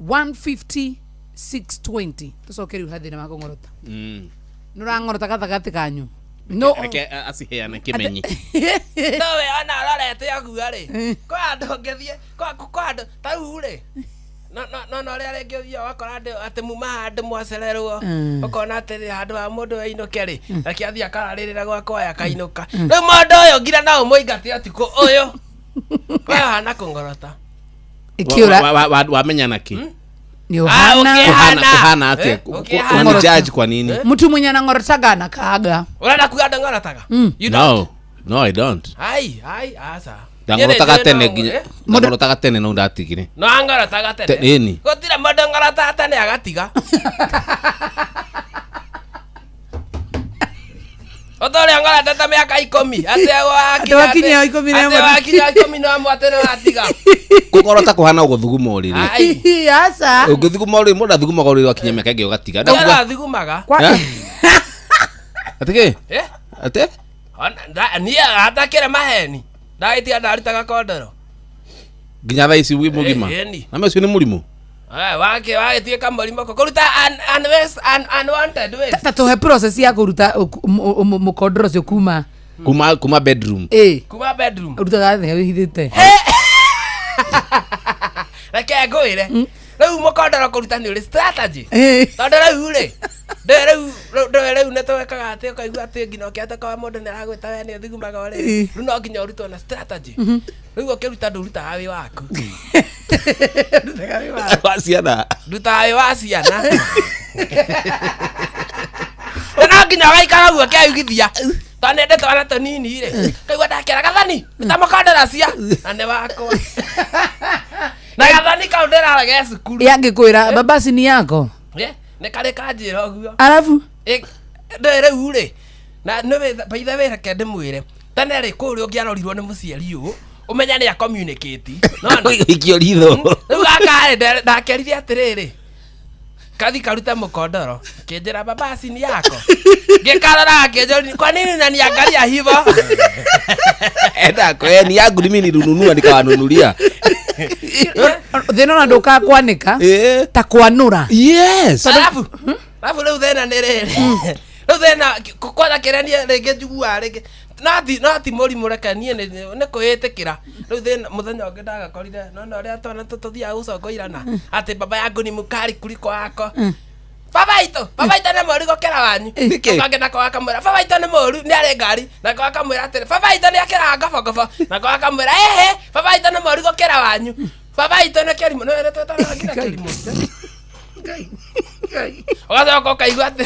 150 620. Tũcoke rĩu ha thĩna wa kũng'orota. Nĩ ũrang'orota gatagatĩ kanyu. No Reke aciheane kĩmenyi. Nowe ona ũrorete ũguo rĩ, kwĩ handũ ũngĩthiĩ, kwĩ handũ ta rĩu rĩ, no no ũrĩa rĩngĩ ũthiaga ũgakora andũ atĩ muma handũ mwacererwo, ũkona atĩ handũ ha mũndũ ainũke rĩ, reke athiĩ akararĩrĩra gwakwa aya akainũka. Rĩu mũndũ ũyũ nginya no ũmũingate ũtukũ ũyũ. Ũyũ ahana kũng'orota. Ĩkĩũra. Wamenya na kĩ? Nĩ ũhana. Ũhana atĩa? Unanijudge kwa nini? Mtu mwenye anang'orotaga anakaaga. Ũrenda kuga ndang'orotaga? No. No, I don't. Ai, ai, aca. Ndang'orotaga tene nginya. Ndang'orotaga tene no ndatigire. No ang'orotaga tene. Ĩni. Gũtirĩ mũndũ ng'orotaga tene agatiga. Ũtũrĩa ng'orotete mĩaka 10. Atĩ wakinya 11. Atĩ wakinya 11 atĩ nĩ watiga. Kũng'orota kũhana gũthuguma ũrĩrĩ. Aca. Ũngĩthuguma ũrĩrĩ, mũndũ athugumaga ũrĩrĩ wakinya mĩaka ĩngĩ ũgatiga. Ndarathugumaga. Atĩ kĩ? Atĩ? Niĩ atakĩrĩ maheni. Ndagĩtiga ndarutaga kondoro. Nginya thaa ici wĩ mũgima. Na ũcio nĩ mũrimũ. Wagĩtuĩka mũrimũ kũruta unwanted waste. Ta tũhe process ya kũruta mũkondoro ũcio kuma kuma bedroom. Kuma bedroom. Ũrutaga thĩ wĩhithĩte. Reke ngwĩre. Rĩu mũkondoro kũruta nĩ ũrĩ strategy. Tondũ rĩu rĩ, rĩu nĩ twekaga atĩ ũkaigua atĩ nginya ũkĩhota kwa mũndũ nĩ aragwĩta we nĩ ũthugumaga ũrĩrĩ. Rĩu no nginya ũrutwo na strategy. Rĩu ũkĩruta ndũrutaga wĩ waku. Wa ciana. Ndutaga wĩ wa ciana. Na no nginya ũgaikara ũguo ũkĩaugithia. Tondũ nĩ ndĩ twana tũnini rĩ. Kaigua ndakĩra gathani, ruta mũkondoro cia. Na nĩ wakwa. Na gathani kau ndĩrara ge cukuru. Yangĩkwĩra babasi ni yako. Nĩ karĩ kanjĩra ũguo. Arabu? Ndũĩ rĩu rĩ, na nĩ by the way reke ndĩmwĩre. Tene rĩ kũrĩa ũngĩarorirwo nĩ mũciari ũũ, ũmenye nĩ a communicate. Ikio ritho. Rĩu gaka rĩ, ndakerire atĩrĩrĩ, kathi karute mũkondoro, kĩnjĩra babasi ni yako. Ngĩkarora akĩnjũria, kwa nini unaniangalia hivyo? Enda kwa ni yangu mimi nilinunua nikawanunulia. Thĩna ona ndũkaga kwanĩka ta kwanũra. Yes. Alafu rĩu thĩna nĩ rĩrĩ. Rĩu thĩna kwanza kĩrĩa niĩ rĩngĩ njiguaga rĩngĩ No ti mũrimũ, reke niĩ nĩ kwĩĩtĩkĩra. Rĩu thĩna mũthenya ũngĩ ndagakorire nona ũrĩa twana tũthiaga gũcongoirana atĩ baba yangu ni mkali kuliko wako. Baba itũ, baba itũ nĩ mũru gũkĩra wanyu. Nĩkĩ? Kangĩ nako gakamwĩra baba itũ nĩ mũru nĩ arĩ ngari, nako gakamwĩra atĩrĩ baba itũ nĩ akĩraga ngobogobo, nako gakamwĩra ehe baba itũ nĩ mũru gũkĩra wanyu. Baba itũ nĩ kĩrimũ, nĩ wĩrĩtwo twĩtanaga nginya kĩrimũ. Ũgacoka ũkaigua atĩ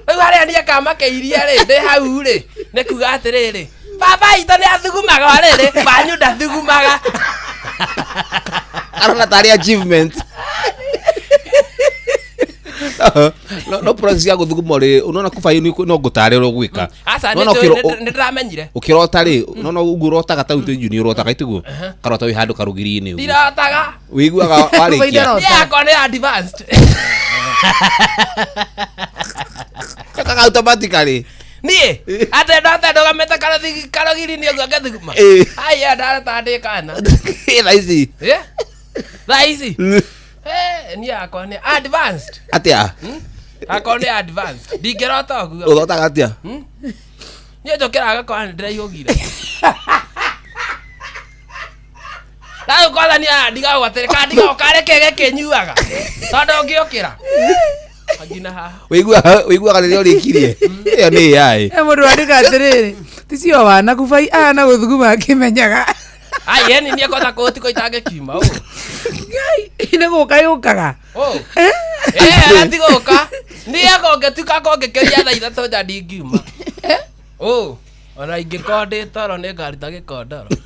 rĩu harĩa niĩ kamakĩirie rĩ ndĩ hau rĩ nĩ kuga atĩrĩrĩ baba itũ nĩ athugumaga o rĩrĩ wanyu ndathugumaga. Arona tarĩ achievement. No process ya gũthuguma rĩ, unaona kuba no ngũtare ũrĩa ũgwĩka. Aca Nona nĩ ndĩramenyire. Ũkĩrota rĩ, nona ũguo ũrotaga ta rĩu twĩ junior ũrotaga itiguo karota wĩ handũ karũgiri-inĩ ũguo. Ndirotaga. Wĩiguaga warĩkia. Niĩ yakwa nĩ advanced. Kakaga automatically. Niĩ atĩ ndota ndũgamĩte karũgiri-inĩ ũguo ngĩthuguma. Ĩĩ. Aya ndarota ndĩ kana. Thaa ici. Thaa ici. Niĩ yakwa nĩ advanced. Atĩa? Akwa nĩ advanced. Ndingĩrota ũguo. Ũrotaga atĩa? Niĩ njũkĩraga ngakora nĩ ndĩraihũgire. Rĩu kwanza niĩ ndigagwo atĩrĩ kana ndigagwo karĩ kĩ gĩkĩ nyuaga. Tondũ ũngĩũkĩra. Nginya haha. Wĩiguaga rĩrĩa ũrĩkirie. Ĩyo nĩ AI. Mũndũ wandĩka atĩrĩrĩ ti cio wana kubai ahana gũthuguma akĩmenyaga. Ai yani niĩ kwanza kũu tiko itangĩkiuma ũũ. Nĩ gũka yũkaga. Ũũ. Ĩĩ ti gũka. Niĩ kũngĩtuĩka kũngĩkĩria thaa ithatũ nja ndingiuma. Ũũ. Ona ingĩkorwo ndĩ toro nĩ ngaruta gĩkondoro.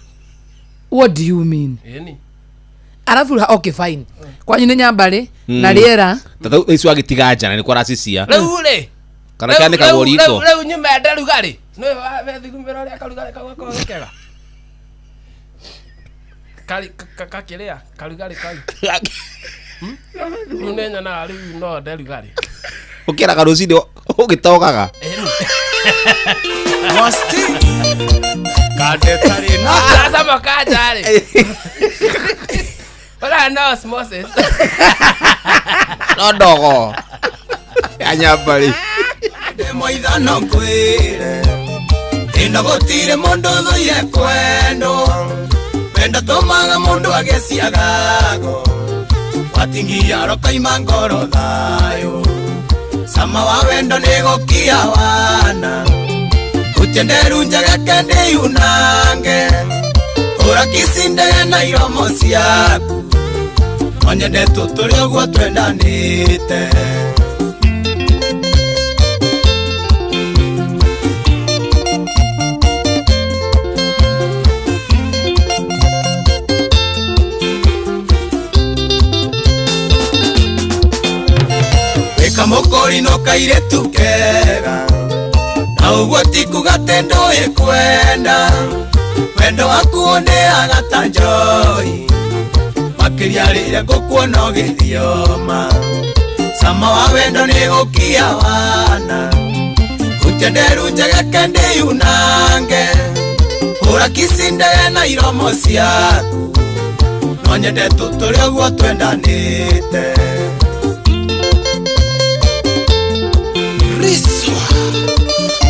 What do you mean? Ĩni. Arabu okay fine. Kwanyu nĩ nyambarĩ na rĩera. Ta rĩu icio agĩtiga nja na nĩ kwaracicia. Rĩu rĩ. Kana kĩanĩkagwo riko. Rĩu nyume ende rugarĩ. Nĩũĩ wethugumĩra ũrĩa karugarĩ kau gakoragwo ge kega. Kakĩrĩa karugarĩ kau. Rĩu nĩ nyonaga rĩu no nde rugarĩ. Ũkĩraga rũcinĩ ũgĩtogaga. Sasa makanja rĩ. Ũrĩa no osmosis. No ndogo. Ya nyambarĩ. Ndĩmũithano ngwĩre ĩno gũtirĩ mũndũ ũthũire kwendwo wendo tũmaga mũndũ agĩciagago watingia rokaima ngoro thayũ cama wa wendo nĩ gũkia wana ũtenderu njegeke ndĩyunange hũra kicindege na iromo ciaku onyende tũtũre ũguo twendanĩte. Kamũkũri no kairĩtu kega na ũguo ti kuga atĩ ndũĩ kwenda wendo waku ũndĩaga ta njohi makĩria rĩrĩa ngũkuona ũgĩthioma cama wa wendo nĩ gũkia wana ũtenderu njegeke ndĩyunange hũra kicindege na iromo ciaku no nyende tũtũre ũguo twendanĩte.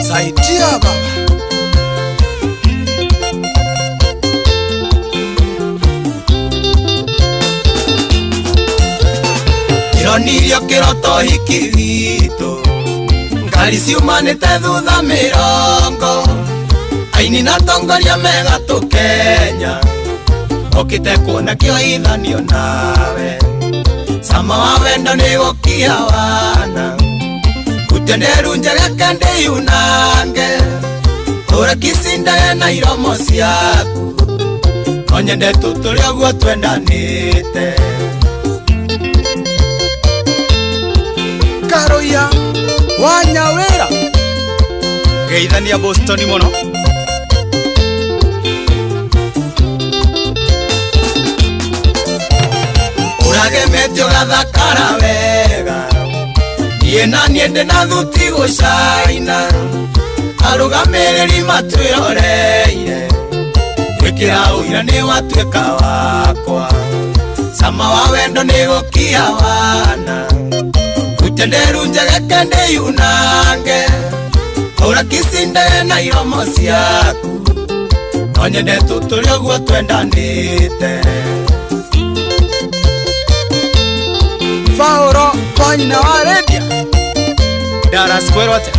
Saidia baba. Ironirio kĩroto hiki witũ ngari ciumanĩte thutha mĩrongo aini na atongoria megatũ Kenya okĩte kuona kĩoithanio nawe cama wa wendo nĩ gũkia wana utenderu njegeke ndĩyunange hũra kicindage na iromo ciaku no nyende tũtũre ũguo twendanĩte. Karoya wa Nyawĩra geithania Boston mũno. Ũragemetio gathakara wega niĩ na niĩ ndĩ na thuti gũcaina arũgamĩrĩri matwĩroreire gwĩkĩra ũira nĩ watuĩka wakwa cama wa wendo nĩ gũkia wana ũtenderu njegeke ndĩyunange Hũra kicinde na iromo ciaku no nyende tũtũre ũguo twendanĩte. Fauro kwa nyina wa Redia Dallas kwĩrwo atĩa?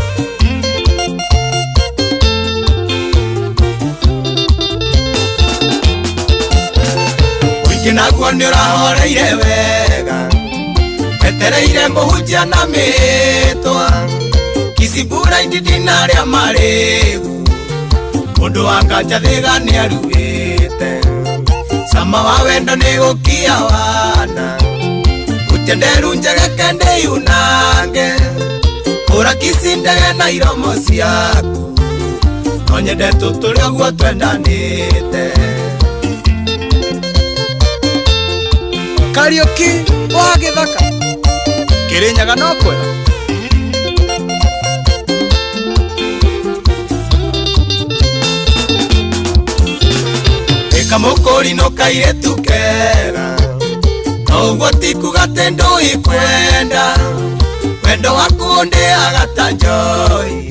Ũingĩ naguo nĩ ũrahoreire wega etereire mũhunjia na mĩtwa Kisibura indindi na arĩa marĩgu mũndũ wa nganja thĩga nĩ aruĩte cama wa wendo nĩ gũkia wana utenderu njegeke ndĩyunange hũra kicindege na iromo ciaku no nyende tũtũre ũguo twendanĩte. Kariuki wa gĩthaka Kĩrĩnyaga no kwega. Ĩka mũkũri no kairĩtu kega no ũguo ti kuga atĩ ndũĩ kwenda wendo waku ũndĩaga ta njohi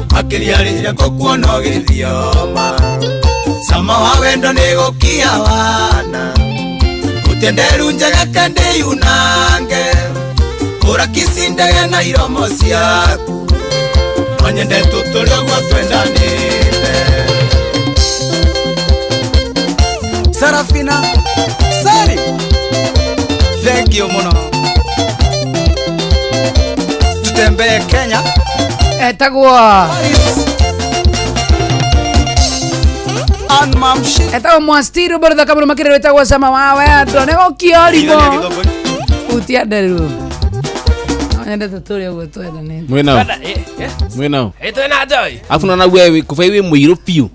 makĩria rĩrĩa ngũkuona ũgĩthioma cama wa wendo nĩ gũkia wana utenderu njegeke ndĩyunange hũra kicindege na iromo ciaku no nyende tũtũre ũguo twendanĩte. Sarafina Sari, thank you muno. Tutembee Kenya. Etagwo Ann Mamshi. Etagwo Mwastiru bado thaka muno makĩria wĩtagwo cama wa wendo nĩ gũkia ũrimũ hutia nderu no nyende tũtũre ũguo twendanĩte. Mwĩnao mwĩnao Twĩna Joy. afu naona wewe kufa iwe mũirũ biũ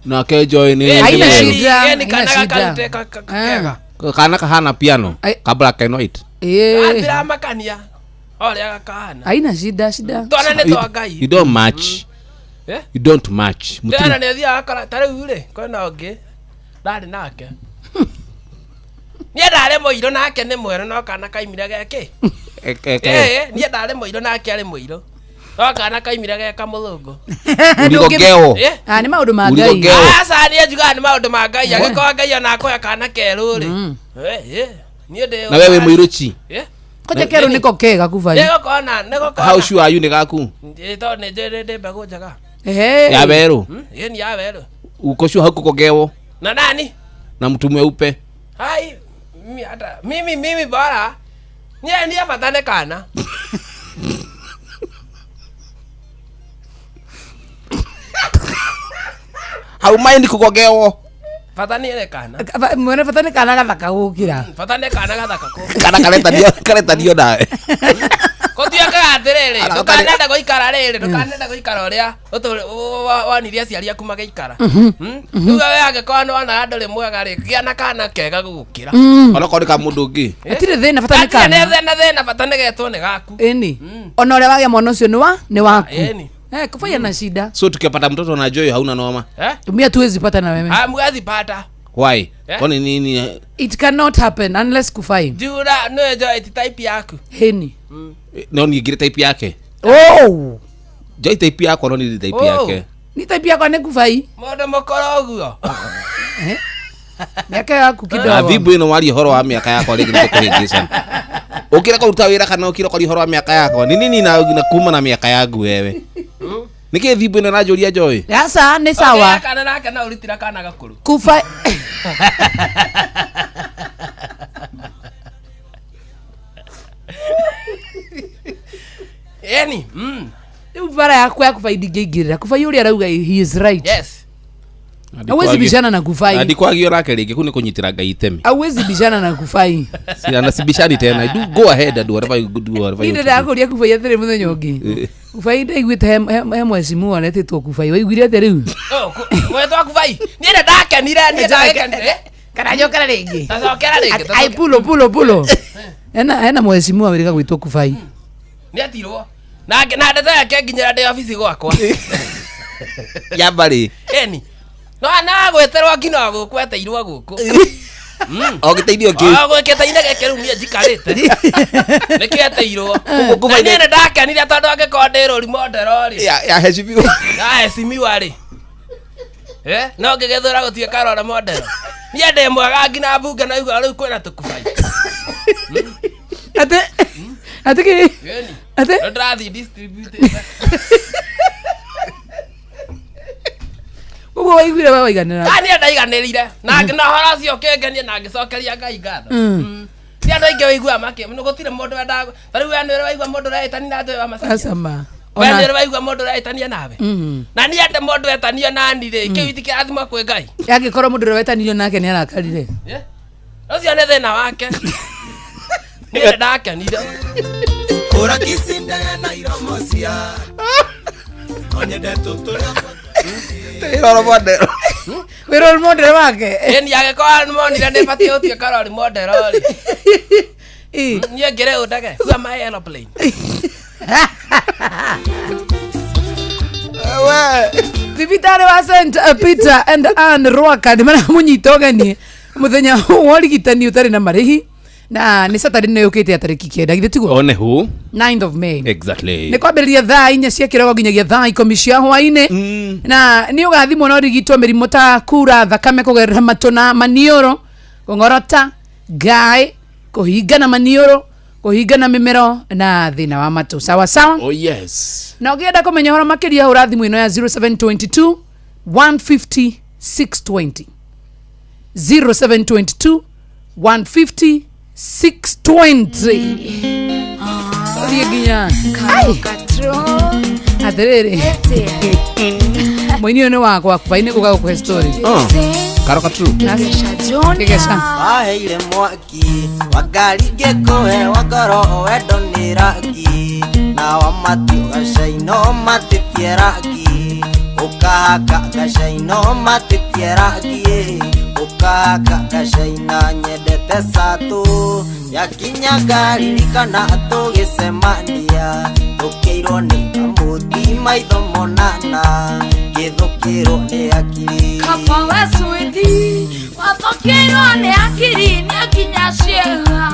nake Joy nĩ Haina nĩ mwerũ. shida, Ni haina kana shida. gakarute kega. Kana kahana piano ka black and white. Atiramakania ũrĩa gakahana. Haina shida shida. Twana nĩ twa Ngai. You don't match. Eh? You don't match. Ndĩrona nĩ ũthiaga akora ta rĩu rĩ kwĩna ũngĩ ndarĩ nake niĩ ndarĩ mũirũ nake nĩ mwerũ no kana kaimire geke. Niĩ ndarĩ mũirũ nake arĩ mũirũ no kana kaimire ge kamũthũngũ. Urigogeo. Ah, nĩ maũndũ ma Ngai. Urigogeo. Aca niĩ njugaga nĩ maũndũ ma Ngai angĩkorwo Ngai ona akũhe kana kerũ rĩ niĩ ndĩ Na wewe mũirũ chi. Koja kerũ nĩko kega kubai. Nĩgũkona nĩgũkona. How sure are you nĩ gaku? Tondũ nĩ njũĩ ndĩ mbegũ njega. Ya werũ. Ĩĩ ni ya werũ. Uko sure hakukogewo Na nani? na mtu mweupe? Hai mimi hata mimi bora niĩ niĩ bata nĩ kana. How mind kukogewo? Bata nĩ kana. Mwene bata nĩ kana gathaka gũkĩra. Bata nĩ kana gathaka kũ. Kana karetanio nawe. Gũtuĩkaga atĩrĩrĩ ndũkanende gũikara rĩrĩ ndũkanende gũikara ũrĩa wonirie aciari aku magĩikara. Rĩu we angĩkorwo nĩ wonaga ndũrĩ mwega rĩ gĩa na kana kega gũgũkĩra. Onokorwo nĩ ka mũndũ ũngĩ. Hatirĩ thĩna bata nĩ kana. Hatirĩ thĩna bata nĩ getwo nĩ gaku. Ĩni. Ona ũrĩa wagĩa mwana ũcio nĩ waku. Ĩni. Kufanya na shida. So tukipata mtoto na Joy hauna noma? Tumia tuwezi pata na wewe. Hamwezi pata. Why? Kwani nini? It cannot happen unless kufai. Jura no Joy ti type yaku. Heni. No ni ngire type yake. Oh. Joy type yako no ni type yake. Ni type yako ne kufai. Mũndũ mũkũrũ ũguo. Miaka yaku kidogo. Na thibu ino wari horo wa miaka yakwa rĩngĩ nĩtũkũhĩngĩcana. Ũkĩra kũruta wĩra kana ũkĩra kwaria ũhoro wa miaka yakwa. Ni nini na kuma na miaka yangu wewe? Nĩkĩ thibu ino nanjũria Joy? Aca nĩ sawa. Kana nake no ũrutĩra kana gakũrũ. Kufa Eni. Rĩu bara yakwa ya kufai ndingĩingĩrĩra. Kufai ũrĩa arauga he is right. Yes. Hauwezi bishana na kufai. Ndikwagio nake rĩngĩ kũu nĩ kũnyitĩra Ngai itemi. Hauwezi bishana na kufai. Sina sibishani tena. Do go ahead and do whatever you do whatever you. Nĩ ndakũria kufai atĩrĩ mũthenya ũngĩ. Kufai ndaiguĩte he mwecimu aretĩtwo kufai. Waiguire atĩa rĩu? Wetwo kufai. Niĩ nĩ ndakenire niĩ ndakenire. Kana njokera rĩngĩ. Tacokera rĩngĩ. Ai pulo pulo pulo. Ena mwecimu awĩrĩga gwĩtwo kufai. Nĩ atirwo. Na ndeto yake nginyĩra ndĩ obici gwakwa. Yambarĩ. Eni. No na gwĩterwo nginya gũkũ eteirwo gũkũ. O gĩteithio kĩu. O gwĩkĩte-inĩ gĩkĩ rĩu niĩ njikarĩte. Nĩkĩeteirwo. Na niĩ nĩ ndakenire tondũ angĩkorwo ndĩ rũri model rĩ. Ya heshimiwa. Ya heshimiwa rĩ. Eh, no ngĩgĩthũra gũtuĩka role model. Niĩ ndĩ mwega nginya mbunge na igua rĩu kwĩna tũkubai. Ate ate kĩ? Ate? Nĩ ndĩrathiĩ distribute. Ũguo waiguire we waiganĩra. Ah, niĩ ndaiganĩrire. Na na ũhoro ũcio ũkĩngenia na ngĩcokeria Ngai ngatho. Ti andũ aingĩ ũiguaga makĩ gũtirĩ mũndũ wendaga ta rĩu we nĩ ũrĩ waigua mũndũ ũreĩtania na Joy wa Macharia. Acama. We nĩ ũrĩ waigua mũndũ ũreĩtania nawe. Na niĩ ende mũndũ etanio nani rĩ, kĩu itikĩrathimo kwĩ Ngai. Angĩkorwo mũndũ ũrĩa wetanirio nake nĩ arakarire. Ũcio nĩ thĩna wake. Niĩ nĩ ndakenire. Ora kisindage na iromo cia Onyende tũtũrĩa Role model. Wĩ role model wake. Ĩni angĩkorwo nĩmonire nĩ batiĩ gũtuĩka role model rĩ. Niĩ ngĩrĩ ũ ndege? Who am I aeroplane? Thibitarĩ wa St Peter and Ann Rwaka nĩ maramũnyita ũgeni mũthenya wa ũrigitani ũtarĩ na marĩhi na nĩ Saturday nĩ yũkĩte ya tarĩki 9 githĩ tiguo? One who? 9th of May. Exactly. Nĩ kwambĩrĩria thaa 4 cia kĩroko nginyagia thaa 10 cia hwainĩ na nĩ ũgathimwo na ũrigitwo mĩrimũ ta kura thakame kũgerera matũ na maniũrũ, kũng'orota, ngaĩ, kũhingana maniũrũ, kũhingana mĩmero na thĩna wa matũ. Sawa sawa? Oh yes. Na ũngĩenda kũmenya ũhoro makĩria hũra thimũ ĩno ya 0722 150 620. 0722 150 620. Thiĩ nginya. Ai. Atĩrĩrĩ. Mũini ũyũ nĩ wakwa kuba-inĩ gũka gũkũhe story. Karoka true. Kĩgeca. Waheire mwaki wa ngari ngĩkũhe wa ngoro wendo nĩ rangi na wa mati ũgacaino matĩtie rangi ũkahaka ngacaino matĩtie rangi ũkahaka ngacaina nyendete satũ yakinya ngaririkana tũgĩcemania thũkĩirwo nĩ kamũti maitho monana ngĩthũkĩrwo nĩ akiri. Kaba we switi wathũkĩirwo nĩ akiri nĩ nginya ciĩga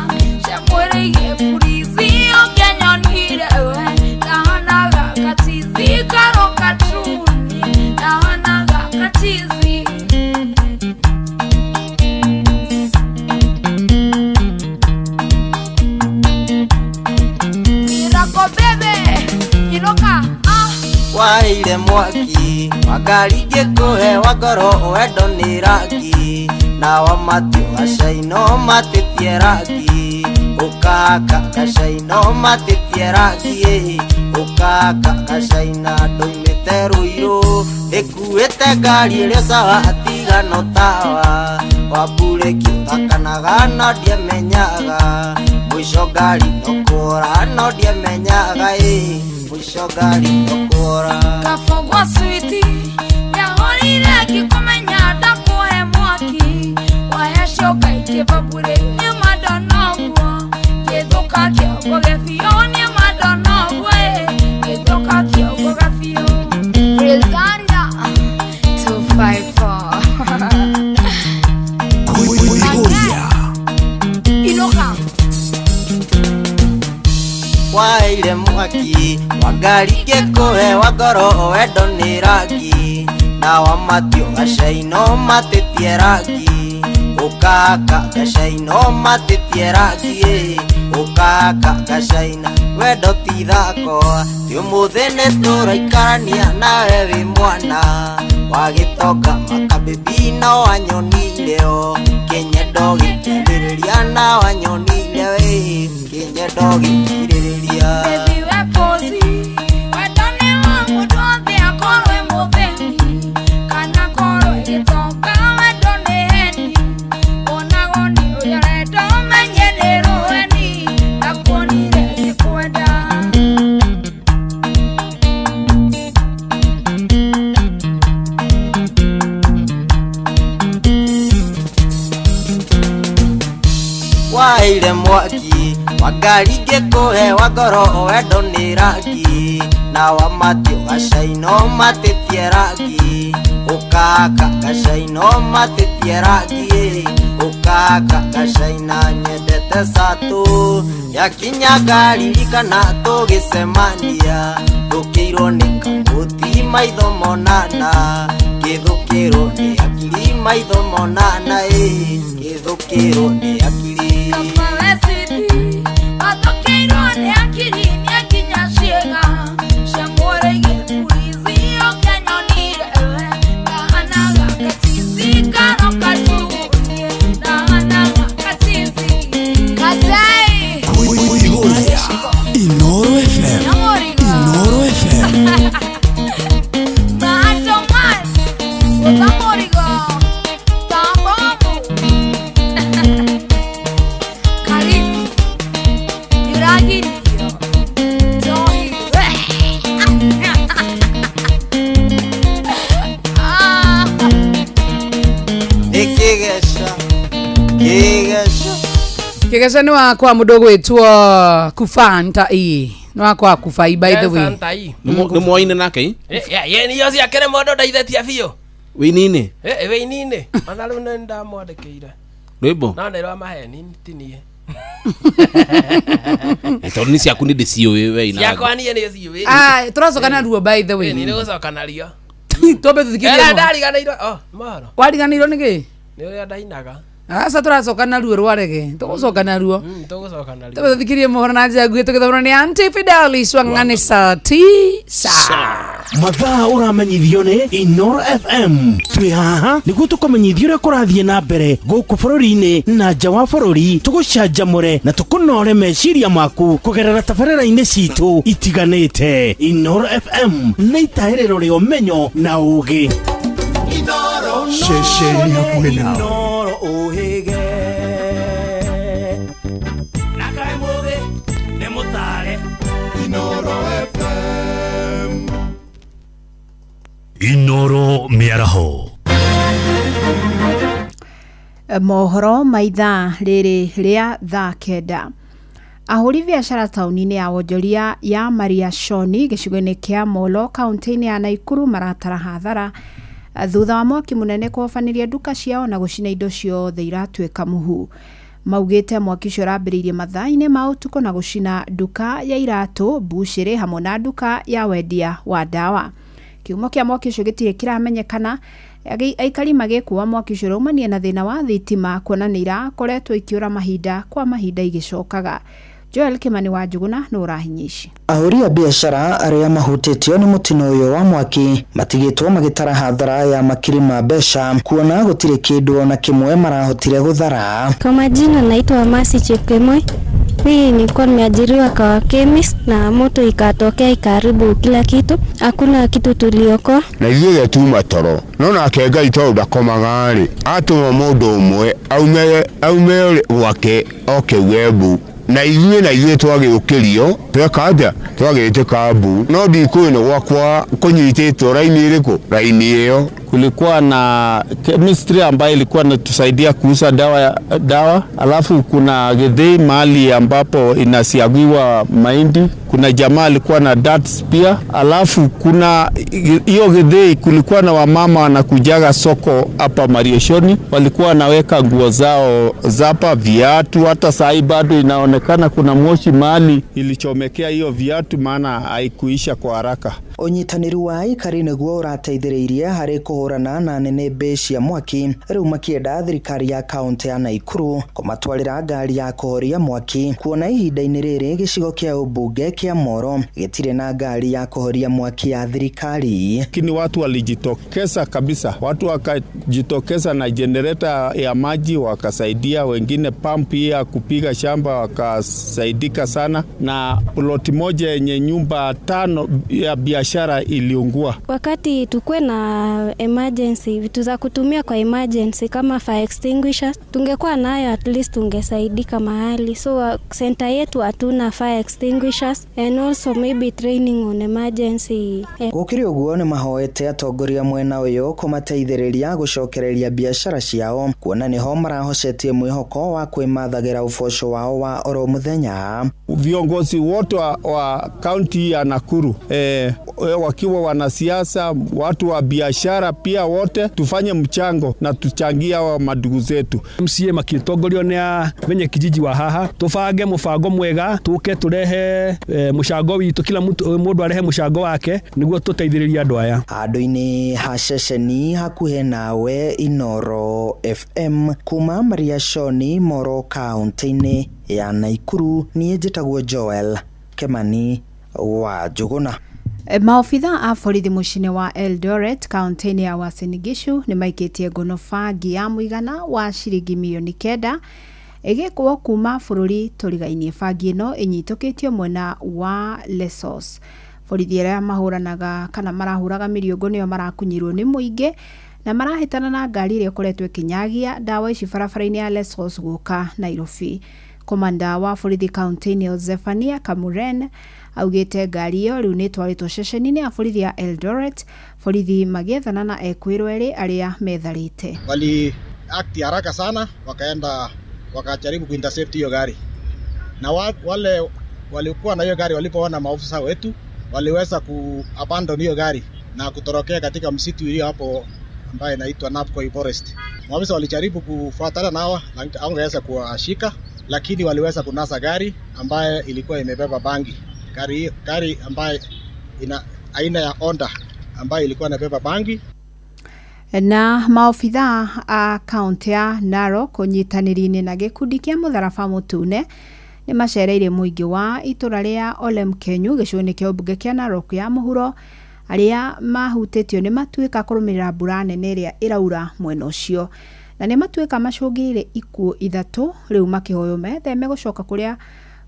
cia mwĩrĩ igĩburizi ũngĩanyonire we ndahanaga kachizi karoka truni ndahanaga kachizi. Irako bebe iroka ah. Waheire mwaki wa ngari ngĩkũhe wa ngoro wendo nĩ rangi na wa mati ũgacaino matĩtie rangi ũkahaka ngacaino matĩtie rangi ũkahaka ngacaina ndoimĩte Rũirũ ĩkuĩte ngari ĩrĩa sawa atigano tawa wa mburĩki ũthakanaga no ndiamenyaga mũico ngari no kũra no ndiamenyaga ĩ mũico ngari no kũra. Kafogwa switi yahorire ngĩkũmenya ndakũhe mwaki wahecoka ikĩbabure nĩ madonoguo gĩthũka kĩongo gĩbiũ nĩ madonoguo gĩthũka kĩongo gĩbiũ. Brilgaria 254. Inoka. Waheire mwaki wa ngari ngĩkũhe wa ngoro wendo nĩ rangi na wa mati ũgacaino matĩtie rangi ũkahaka ngacaino matĩtie rangi ũkahaka ngacaina wendo ti thako ti ũmũthĩ nĩ tũraikarania nawe wĩ mwana wa gĩtonga makabibi na wanyonire o kĩnyendo gĩkirĩrĩria na wanyonire we kĩnyendo gĩkirĩrĩria. Baby we pozi wendo nĩ wa mũndũ othe akorwo e mũthĩni kana akorwo e gĩtonga wendo nĩ heni onagwo nĩ ũrĩa ũrenda ũmenye nĩ rũheni ndakuonire ngĩkwenda. Waheire mwaki wa ngari ngĩkũhe wa ngoro wendo nĩ rangi na wa mati ũgacaino matĩtie rangi ũkahaka ngacaino matĩtie rangi ũkahaka Ũkahaka gacaina nyendete satũ yakinya ngaririkana tũgĩcemania thũkĩirwo nĩ kamũti maitho monana ngĩthũkĩrwo nĩ akiri maitho monana ĩ ngĩthũkĩrwo nĩ akiri. Inoro FM. Inoro FM. Kigeca nĩ wakwa mũndũ ũgwĩtwo Kufa Ntai, nĩ wakwa Kufa by the way. Ntai. Nĩ mwoine nake i? Ye niyo ciake nĩ mũndũ ndeithĩtie biũ. Wĩinĩ-inĩ? Wĩinĩ-inĩ. Ona rĩu nĩ ndamwandĩkĩire. Rwĩmbo? No nĩ rwa maheni ti niĩ. Tondũ nĩ ciaku nĩ ndĩciũĩ we inaga. Ciakwa niĩ nĩ ciũĩ. Ah, tũracoka naruo by the way. Nĩ gũcoka nario. Twambe tũthikĩrĩrie. Ĩra ndariganĩirwo. Oh, mohoro. Wariganĩirwo nĩ kĩ? Nĩ ũrĩa ndainaga. Aca tũracoka naruo rwarege. Tũgũcoka naruo. Tũgũcoka naruo. Twambe tũthikĩrĩrie mohoro na njĩra nguhĩ tũgĩthomwo nĩ Auntie Fidelis Wang'ani saa tisa. Mathaa ũramenyithio nĩ Inoro FM. Twĩ haha nĩguo tũkũmenyithia ũrĩa kũrathiĩ na mbere gũkũ bũrũri-inĩ na nja wa bũrũri, tũgũcanjamũre na tũkũnore meciria maku kũgerera tabarĩra-inĩ citũ itiganĩte. Inoro FM nĩ itahĩrĩro rĩa ũmenyo na ũũgĩ. Ceceni hakuhĩ nawe. Inoro ũhĩge na kaĩ mũthĩ nĩ mũtare. Inoro FM. Inoro mĩaraho. Mohoro ma ithaa rĩrĩ rĩa thaa 9. Ahũri biacara taũni-inĩ ya wonjoria ya Mariashoni gĩcigo-inĩ kĩa Molo kaunti-inĩ ya Naikuru maratara hathara thutha wa mwaki mũnene kũhobanĩria nduka ciao na gũcina indo ciothe iratuĩka mũhu. Maugĩte mwaki ũcio ũrambĩrĩirie mathaa-inĩ ma ũtukũ na gũcina nduka ya iratũ, mbucĩrĩ hamwe na nduka ya wendia wa ndawa. Kĩhumo kĩa mwaki ũcio gĩtirĩ kĩramenyekana. Aikari magĩkua mwaki ũcio ũraumania na thĩna wa thitima kuona nĩ irakoretwo ikĩũra mahinda kwa mahinda igĩcokaga. Joel Kimani wa Njuguna nĩ ũrahinya ici. Ahũri a biacara arĩa mahutĩtio nĩ mũtino ũyũ wa mwaki matigĩtwo magĩtara hathara ya makiri ma mbeca kuona gũtirĩ kĩndũ ona kĩmwe marahotire gũthara. Kwa majina naitwa Mercy Chepkemoi. Mimi nilikuwa nimeajiriwa kwa chemist na moto ikatokea ikaharibu kila kitu. Hakuna kitu tuliokoa. Na ithuĩ tuma toro no nake Ngai tondũ ndakomaga rĩ atũma mũndũ ũmwe aume gwake oke uge mbu na ithuĩ twagĩũkĩrio tweka atĩa twagĩtĩka mbu no ndikũĩ nĩ gwakwa kũnyitĩtwo raini ĩrĩkũ raini ĩyo. Kulikuwa na chemistry ambayo ilikuwa inatusaidia kuuza dawa, alafu kuna githii mahali ambapo inasiagiwa mahindi, kuna jamaa alikuwa na darts pia, alafu kuna hiyo githii kulikuwa na wamama wanakujaga soko hapa Mariashoni, walikuwa wanaweka nguo zao zapa, viatu, hata saa bado inaonekana kuna moshi mahali ilichomekea hiyo viatu, maana haikuisha kwa haraka. Ũnyitanĩri wa aikari nĩguo ũrateithĩrĩirie harĩ kũhũrana na nĩnĩmbĩ cia mwaki rĩu makĩenda thirikari ya kaunti ya Naikuru kũmatwarĩra ngari ya kũhoria mwaki kuona ihinda-inĩ rĩrĩ gĩcigo kĩa ũmbunge kĩa Moro gĩtirĩ na ngari ya kũhoria mwaki ya thirikari. Lakini watu walijitokeza kabisa, watu wakajitokeza na generator ya maji wakasaidia, wengine pump ya kupiga shamba wakasaidika sana, na ploti moja yenye nyumba 5 ya biashara iliungua. Wakati tukue na emergency, vitu za kutumia kwa emergency kama fire extinguishers tungekuwa nayo, at least tungesaidika mahali. So center yetu hatuna fire extinguishers and also maybe training on emergency. Gũkĩrĩ ũguo nĩ mahoete atongoria mwena ũyũ kũmateithĩrĩria gũcokereria biacara ciao kuona nĩho marahocetie mwĩhoko wa kwĩmathagĩra ũboco wao wa oro mũthenya. Viongozi wote wa kaunti ya Nakuru, wakiwa wanasiasa, watu wa biashara pia, wote tufanye mchango na tuchangie hawa madugu zetu. MCA makitongorio nĩ menye kijiji wa haha tubange mubango mwega tuke turehe mucango witu kila mundu arehe mucango wake niguo tuteithĩrĩrie andũ aya. Handũ-inĩ ha ceceni hakuhĩ nawe Inoro FM kuma Mariashoni Moro kaunti-inĩ ya Naikuru, niĩ njĩtagwo Joel Kemani wa Njũgũna. Maobitha a borithi mũciĩ-inĩ wa Eldoret kaunti-inĩ ya Uasin Gishu nĩ maikĩtie ngono bangi ya mũigana wa ciringi mirioni 9 ĩgĩkwo kuma bũrũri tũrigainie. Bangi ĩno ĩnyitũkĩtio mwena wa Lesos. Borithi arĩa mahũranaga kana marahũraga mĩriũngũ nĩo marakunyirwo nĩ mũingĩ na marahĩtana na ngari ĩrĩa ĩkoretwo ĩkĩnyagia ndawa ici barabara-inĩ ya Lesos gũka Nairobi. Komanda wa borithi kaunti-inĩ Zephania Kamuren augĩte ngari ĩyo rĩu nĩ ĩtwarĩtwo ceceni-inĩ ya borithi ya Eldoret, borithi magĩethana na ekwĩrwo erĩ arĩa metharĩte. Wali act haraka sana, wakaenda wakajaribu kuintercept hiyo gari, na wale walikuwa na hiyo gari walipoona maofisa wetu waliweza kuabandon hiyo gari na kutorokea katika msitu iliyo hapo ambaye inaitwa Napkoi Forest. Maofisa walijaribu kufuatana nao, hawangeweza kuwashika, lakini waliweza kunasa gari ambaye ilikuwa imebeba bangi. Gari ambaye ina aina ya Honda ambaye ilikuwa inabeba bangi. Na maobitha a kaunti ya Narok ũnyitanĩri-inĩ na gĩkundi kĩa mũtharaba mũtune nĩ macereire mũingĩ wa itũra rĩa Olemkenyu gĩcigo-inĩ kĩa ũmbunge kĩa Narok ya mũhuro arĩa mahutĩtio nĩ matuĩka kũrũmĩrĩra mbura nene ĩrĩa ĩraura mwena ũcio, na nĩ matuĩka macũngĩrĩire ikuũ 3 rĩu makĩhoywo metheme gũcoka kũrĩa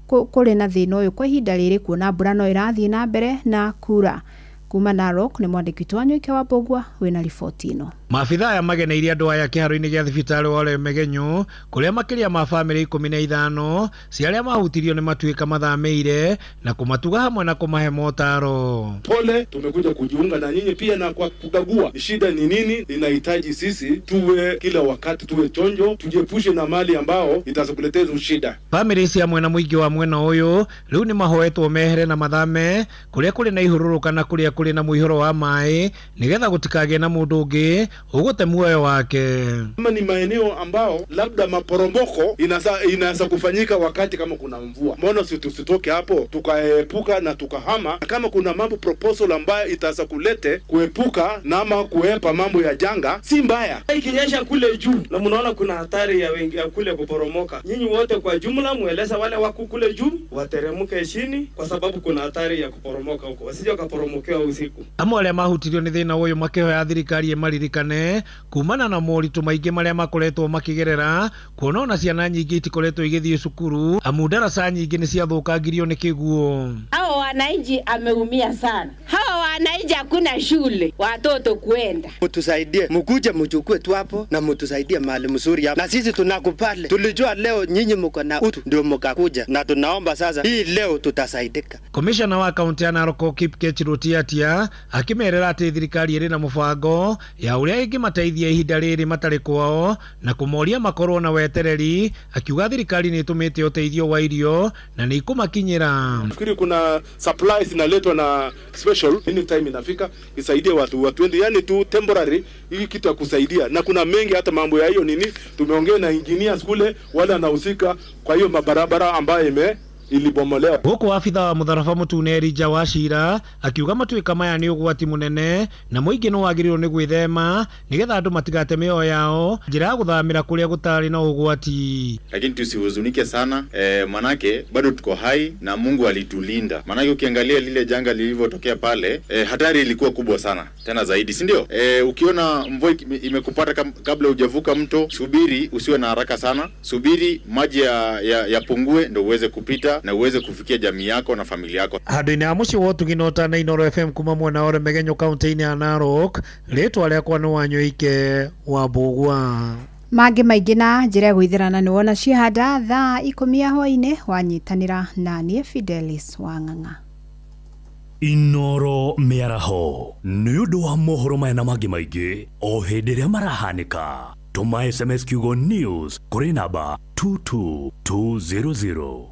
kũrĩ na thĩna ũyũ kwa ihinda rĩrĩ kuona mbura no ĩrathiĩ na mbere na kura. Kuma Narok nĩ mwandĩki witũ Wanyoike wa Mbũgua wĩna riboti ĩno. Maabitha aya mageneirie andũ aya kĩharo-inĩ gĩa thibitarĩ wa Olemegenyo kũrĩa makĩria ma bamĩrĩ 15 cia arĩa mahutirio nĩ matuĩka mathamĩire na kũmatuga hamwe na kũmahe motaro. Pole, tumekuja kujiunga na nyinyi pia na kwa kukagua shida ni nini. Inahitaji sisi tuwe kila wakati tuwe chonjo, tujiepushe na mali ambao itakuletea shida. Bamĩrĩ cia mwena mũingĩ wa mwena ũyũ rĩu nĩ mahoetwo mehere na mathame kũrĩa kũrĩ na ihũrũrũka na kũrĩa kũrĩ na mũihũro wa maĩ nĩgetha gũtikagĩe na mũndũ ũngĩ ũgũte muoyo wake. Kama ni maeneo ambao labda maporomoko inaweza kufanyika wakati kama kuna mvua, mbona tusitoke hapo tukaepuka na tukahama? Kama kuna mambo proposal ambayo itaweza kulete kuepuka na ama kuepa mambo ya janga, si mbaya. Ikinyesha kule juu na mnaona kuna hatari ya wengi ya kule kuporomoka, nyinyi wote kwa jumla mueleza wale wako kule juu wateremke chini, kwa sababu kuna hatari ya kuporomoka huko, wasije wakaporomokewa usiku. Amwe arĩa mahutirio nĩ thĩna ũyũ makĩhoya thirikari ĩmaririkane kumana na moritũ maingĩ marĩa makoretwo makĩgerera, kuona ona ciana nyingĩ itikoretwo igĩthiĩ cukuru amu ndaraca nyingĩ nĩ ciathũkangirio nĩ kĩguũ. Hawa wananchi ameumia sana, hawa wananchi hakuna shule watoto kuenda. Mtusaidie, mkuje mchukue tu hapo na mtusaidie mahali mzuri hapo, na sisi tunakupale. Tulijua leo nyinyi mko na utu ndio mkakuja, na tunaomba sasa hii leo tutasaidika. Komishona wa kaunti ya Narok Kipkech Rutiatia akimerera atĩ thirikari ĩrĩ na mũbango ya ũrĩa ĩngĩmateithia ihinda rĩrĩ matarĩ kwao na kũmoria makorwo na wetereri, akiuga thirikari nĩ ĩtũmĩte ũteithio wa irio na nĩ ikũmakinyĩra. Nafikiri kuna supplies inaletwa na special anytime inafika isaidie watu watuende, yani tu temporary hii kitu ya kusaidia, na kuna mengi hata mambo ya hiyo nini tumeongea na engineers kule wale wanahusika kwa hiyo mabarabara ambayo ilibomolewa. Gũkũ abitha wa mũtharaba mũtune Elijah Wachira akiuga matuĩka maya nĩ ũgwati mũnene na mũingĩ nĩ wagĩrĩirwo nĩ gwĩthema nĩgetha andũ matigate mĩoyo yao njĩra ya gũthamĩra kũrĩa gũtarĩ na ũgwati. Lakini tusihuzunike sana manake bado tuko hai na Mungu alitulinda. Manake ukiangalia lile janga lilivyotokea pale, hatari ilikuwa kubwa sana tena zaidi, si ndio? Ukiona mvua imekupata kabla hujavuka mto, subiri, usiwe na haraka sana, subiri maji yapungue ndio uweze kupita na uweze kufikia jamii yako na familia yako. Handũ-inĩ ha mũciĩ wa ũtugi na ũtana Inooro FM kuma mwena wa Oremegenyo kaunti-inĩ ya Narok, rĩtwa rĩakwa nĩ Wanyoike wa Mbũgua. Mangĩ maingĩ na njĩra ya gwĩthĩrana nĩ wona ciahanda thaa 10 ya hwaĩ-inĩ wanyitanĩra na niĩ Fidelis Wang'ang'a. Inooro mĩaraho nĩ ũndũ wa mohoro maya na mangĩ maingĩ o hĩndĩ ĩrĩa marahanĩka. Tũma SMS kiugo news kũrĩ namba 22200.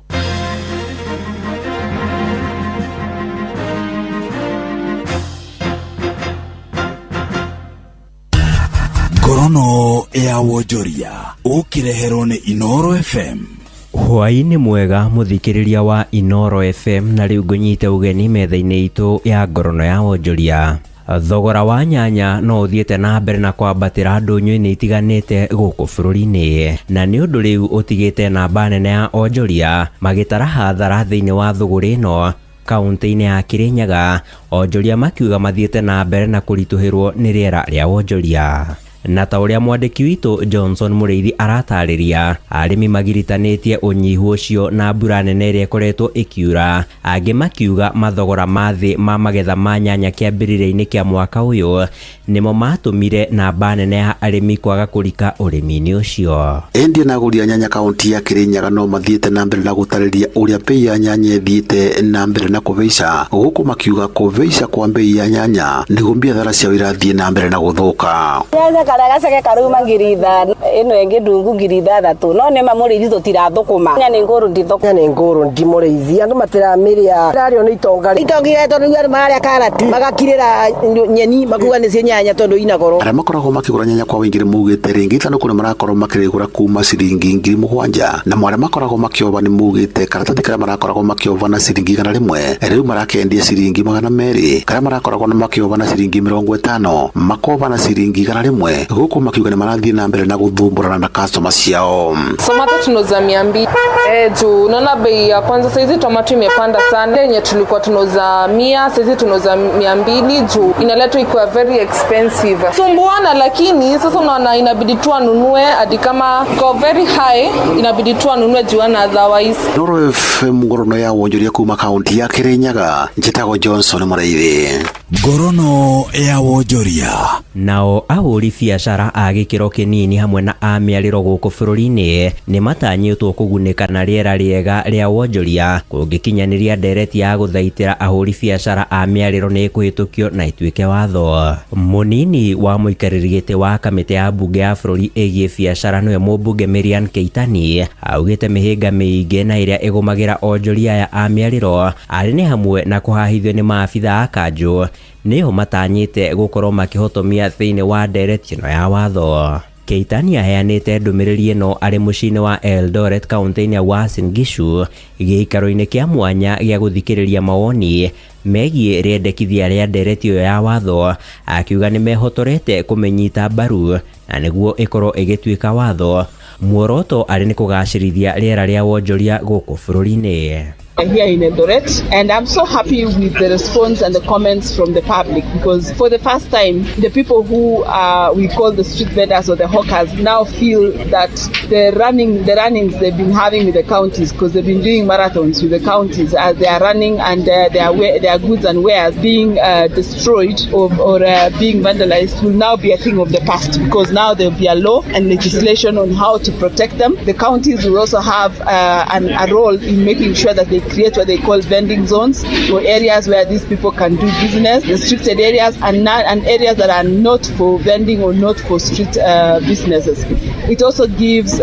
Ngorono ya wonjoria ũkĩreherwo nĩ Inoro FM. Hwaĩ-inĩ mwega mũthikĩrĩria wa Inoro FM, na rĩu ngũnyite ũgeni metha-inĩ itũ ya ngorono ya wonjoria. Thogora wa nyanya no ũthiĩte na mbere na kwambatĩra ndũnyũ-inĩ itiganĩte gũkũ bũrũri-inĩ, na nĩ ũndũ rĩu ũtigĩte namba nene ya onjoria magĩtara hathara thĩinĩ wa thũgũrĩ ĩno kaunti-inĩ ya Kirinyaga, onjoria makiuga mathiĩte na mbere na kũritũhĩrwo nĩ rĩera rĩa wonjoria. Na ta ũrĩa mwandĩki witũ Johnson Mũrĩithi aratarĩria, arĩmi magiritanĩtie ũnyihu ũcio na mbura nene ĩrĩa ĩkoretwo ĩkiura, angĩ makiuga mathogora ma thĩ ma magetha ma nyanya kĩambĩrĩria-inĩ kĩa mwaka ũyũ nĩmo matũmire namba nene ya arĩmi kwaga kũrika ũrĩmi-inĩ ũcio. Endia na agũri a nyanya kaunti ya Kirinyaga no mathiĩte na mbere na gũtarĩria ũrĩa bei ya nyanya ĩthiĩte na mbere na kũhaica, gũkũ makiuga kũhaica kwa bei ya nyanya nĩguo biathara ciao irathiĩ na mbere na gũthũka. Nyanya karĩa gaceke karauma 5000, ĩno ĩngĩ ndungu 6000, no nĩ ma mũrĩithi tũtirathũkũma. Nyanya nĩ ngũrũ ndithũkũma. Nyanya nĩ ngũrũ ndi mũrĩithi, andũ matiramĩrĩa, ĩrarĩo nĩ itonga. Itonga iretwo nĩguo andũ mararĩa karati magakirĩra nyeni makuga nĩcio nyanya tondũ ina goro. Arĩa makoragwo makĩgũra nyanya kwa ũingĩ nĩmaugĩte rĩngĩ ithandũkũ nĩ marakorwo makĩrĩgũra kuma ciringi 7,000, namo arĩa makoragwo makĩoba nĩmaugĩte karatathi karĩa marakoragwo makĩoba na ciringi 100 rĩu marakendia ciringi 200, karĩa marakoragwo na makĩoba na ciringi 50 makoba na ciringi 100, gũkũ makiuga nĩ marathiĩ na mbere na gũthumbũrana na customer ciao. Tomato tunauza 200. Juu unaona bei ya kwanza saizi tomato imepanda sana. Yenye tulikuwa tunauza 100, saizi tunauza 200 juu inaletwa ikiwa very expensive. Sumbuana, lakini sasa unaona inabidi tu anunue hadi kama iko very high, inabidi tu anunue juu ana otherwise. Noro FM ngorono ya wonjoria kuma kaunti ya Kirinyaga, njĩtagwo Johnson Mũrĩithi. Ngorono ya wonjoria. Nao ahũri biacara a gĩkĩro kĩnini hamwe na a mĩarĩro gũkũ bũrũri-inĩ nĩ matanyĩtwo kũgunĩka na rĩera rĩega rĩa wonjoria kũngĩkinyanĩria ndereti ya gũthaitĩra ahũri biacara a mĩarĩro nĩ ĩkũhĩtũkio na ĩtuĩke watho. Mũnini wa mũikarĩri gĩtĩ wa kamĩtĩ ya mbunge ya bũrũri ĩgiĩ biacara nĩwe mũmbunge Miriam Keitani augĩte mĩhĩnga mĩingĩ na ĩrĩa ĩgũmagĩra onjoria aya a mĩarĩro arĩ nĩ hamwe na kũhahithio nĩ maabitha a kanjũ nĩo matanyĩte gũkorwo makĩhotomia thĩinĩ wa ndereti ĩno ya watho. Keitani aheanĩte ndũmĩrĩri ĩno arĩ mũciĩ-inĩ wa Eldoret kaunti-inĩ ya Uasin Gishu gĩikaro-inĩ kĩa mwanya gĩa gũthikĩrĩria mawoni megiĩ rĩendekithia rĩa ndereti ĩyo ya watho, akiuga nĩ mehotorete kũmĩnyita mbaru na nĩguo ĩkorwo ĩgĩtuĩka watho. Muoroto arĩ nĩ kũgacĩrithia rĩera rĩa wonjoria gũkũ bũrũri-inĩ. Here in Eldoret, and I'm so happy with the response and the comments from the public, because for the first time the people who we call the street vendors or the hawkers now feel that the runnings they've been having with the counties, because they've been doing marathons with the counties as they are running, and their goods and wares being destroyed or being vandalized will now be a thing of the past, because now there will be a law and legislation on how to protect them. The counties will also have a role in making sure that they create what they call vending zones, or areas where these people can do business, restricted areas and areas that are not for vending or not for street businesses. It also gives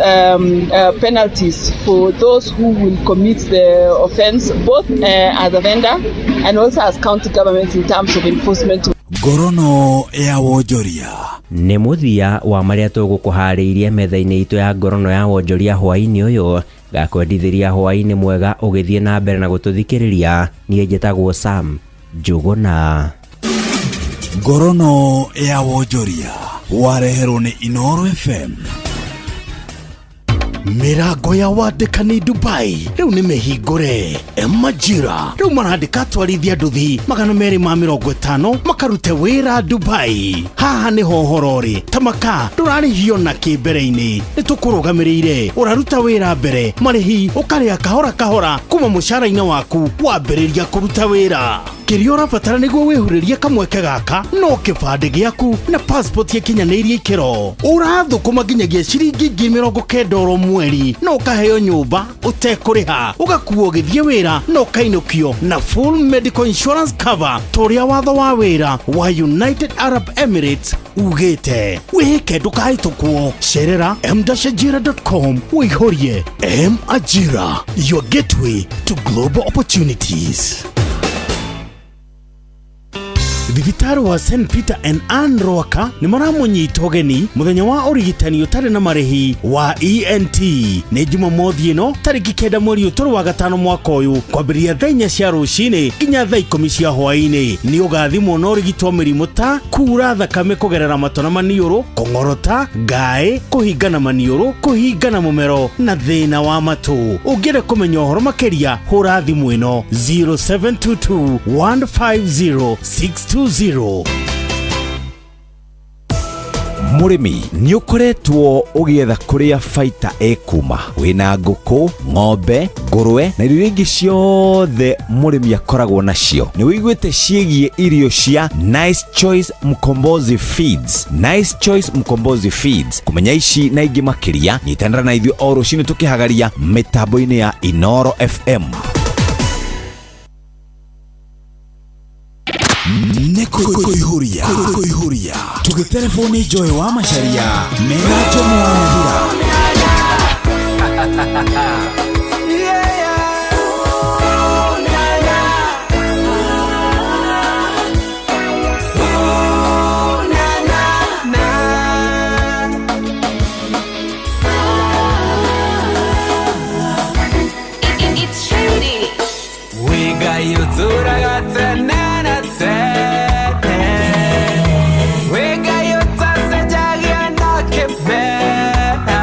penalties for those who will commit the offense, both as a vendor and also as county governments in terms of enforcement. Ngorono ya wonjoria. Nĩ mũthia wa marĩa tũgũkũharĩirie metha-inĩ itũ ya ngorono ya wonjoria hwaĩ-inĩ ũyũ. Ngakwendithĩria hwaĩ-inĩ mwega ũgĩthiĩ na mbere na gũtũthikĩrĩria. Niĩ njĩtagwo Sam Njũgũna. Ngorono ya wonjoria wareherwo nĩ Inoro FM. Mĩrango ya wandĩkani Dubai rĩu nĩ mĩhingũre. Majira rĩu marandĩka atwarithia nduthi 250 makarute wĩra Dubai. Haha nĩho ũhoro ũrĩ, tamaka ndũrarĩhio na kĩ mbere-inĩ, nĩ tũkũrũgamĩrĩire. Ũraruta wĩra mbere, marĩhi ũkarĩha kahora kahora kuma mũcara-inĩ waku wambĩrĩria kũruta wĩra. Kĩrĩa ũrabatara nĩguo wĩhurĩrie kamweke gaka no kĩbandĩ gĩaku na passport ĩkinyanĩirie ikĩro. Ũrathũkũma nginyagia ciringi 90,000 oro mweri na ũkaheo nyũmba ũtekũrĩha, ũgakuo ũgĩthiĩ wĩra na ũkainũkio na full medical insurance cover ta ũrĩa watho wa wĩra wa United Arab Emirates ugĩte. Wĩhĩke ndũkahĩtũkwo. Cerera m-ajira.com ũihũrie. M Ajira, your gateway to global opportunities. Thibitarĩ wa St Peter and Ann Rwaka nĩ maramũnyita ũgeni mũthenya wa ũrigitani ũtarĩ na marĩhi wa ENT nĩ Jumamothi ĩno tarĩki 9 mweri ũtũrũ wa gatano mwaka ũyũ kwambĩrĩria thaa 4 cia rũcinĩ nginya thaa 10 cia hwaĩ-inĩ. Nĩ ũgathimwo na ũrigitwo mĩrimũ ta kura thakame kũgerera matũ na maniũrũ, kũng'orota, ngaĩ, kũhingana maniũrũ, kũhingana mũmero na thĩna wa matũ. Ũngĩenda kũmenya ũhoro makĩria hũra thimũ ĩno 0722 150 620. Mũrĩmi nĩ ũkoretwo ũgĩetha kũrĩa baita ĩkuma wĩna ngũkũ, ng'ombe, ngũrwe na irio ingĩ ciothe mũrĩmi akoragwo nacio. Nĩ wĩiguĩte ciĩgiĩ irio cia Nice Choice Mkombozi Feeds. Nice Choice Mkombozi Feeds. Kũmenya ici na ingĩ makĩria nyitanĩra na ithuĩ o rũcinĩ tũkĩhagaria mĩtambo-inĩ ya Inoro FM. Nĩ kũihũria kũihũria tũgĩterebwo nĩ Joy wa Macharia mena Jomo wa Nyathira. It's shady. Wĩngai ũtũũraga tene na tene, wĩ Ngai ũtacenjagia na kĩmera,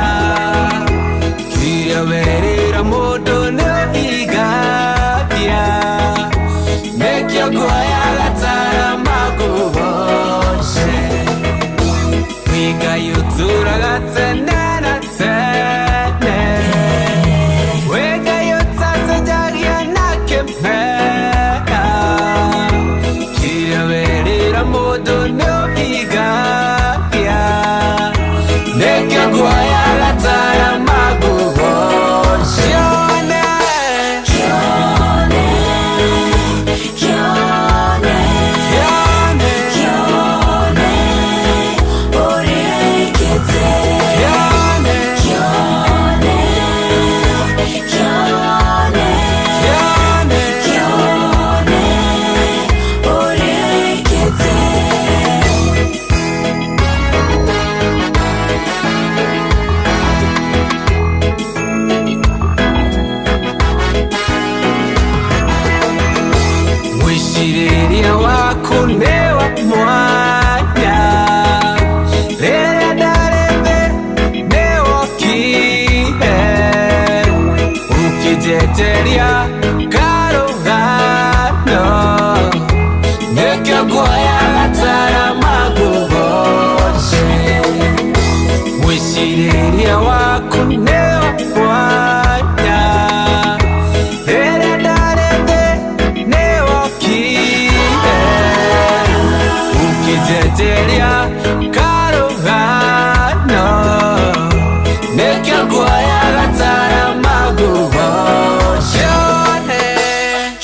kĩrĩa werĩra mũndũ nĩũhingagia, nĩkĩo nguoyaga tara makũgoce. Wĩ Ngai ũtũũraga tene na tene, wĩ Ngai ũtacenjagia na kĩmera, kĩrĩa werĩra mũndũ nĩũhingagia, nĩkĩo nguoyaga tara makũgoce. Kĩone, kĩone, kĩone, kĩone, ũrĩkĩte. Kĩone, kĩone, kĩone, kĩone, kĩone, ũrĩkĩte. Mwĩcirĩria waku nĩ wa mwanya, rĩrĩa ndarĩ thĩ nĩwokire, ũkĩnjenjeria karũgano, nĩkĩo nguoyaga tara makũgoce. Mwĩcirĩria waku nĩ wa mwanya, rĩrĩa ndarĩ thĩ nĩwokire, ũkĩnjenjeria karũgano, nĩkĩo nguoyaga tara makũgoce. Kĩone,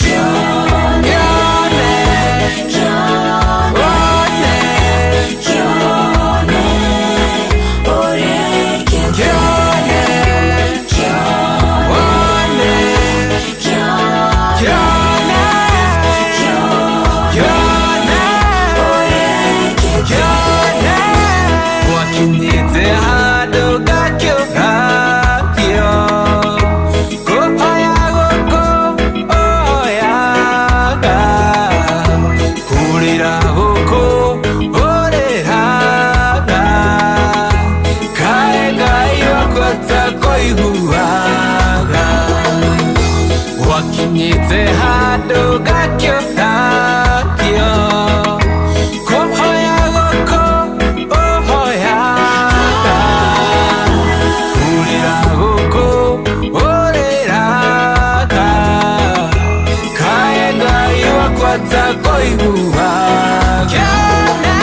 kĩone, kĩone, kĩone, ũrĩkĩte. Kĩone, kĩone, kĩone, kĩone, kĩone, gwakinyĩte handũ ngakĩũrakio, kũhoya gũkũ ũhoyaga, kũrĩra gũkũ ũrĩraga, kaĩ Ngai wakwa takũiguaga, gwakinyĩte handũ ngakĩũrakio, kũhoya gũkũ ũhoyaga, kũrĩra gũkũ ũrĩraga, kaĩ Ngai wakwa takũiguaga. Kĩone,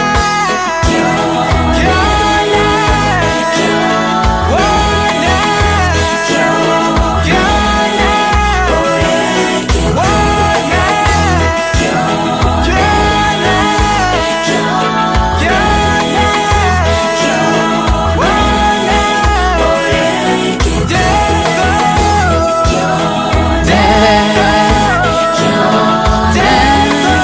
kĩone, kĩone, kĩone, wone, kĩone, kĩone, wone, Jesu, Jesu, Jesu,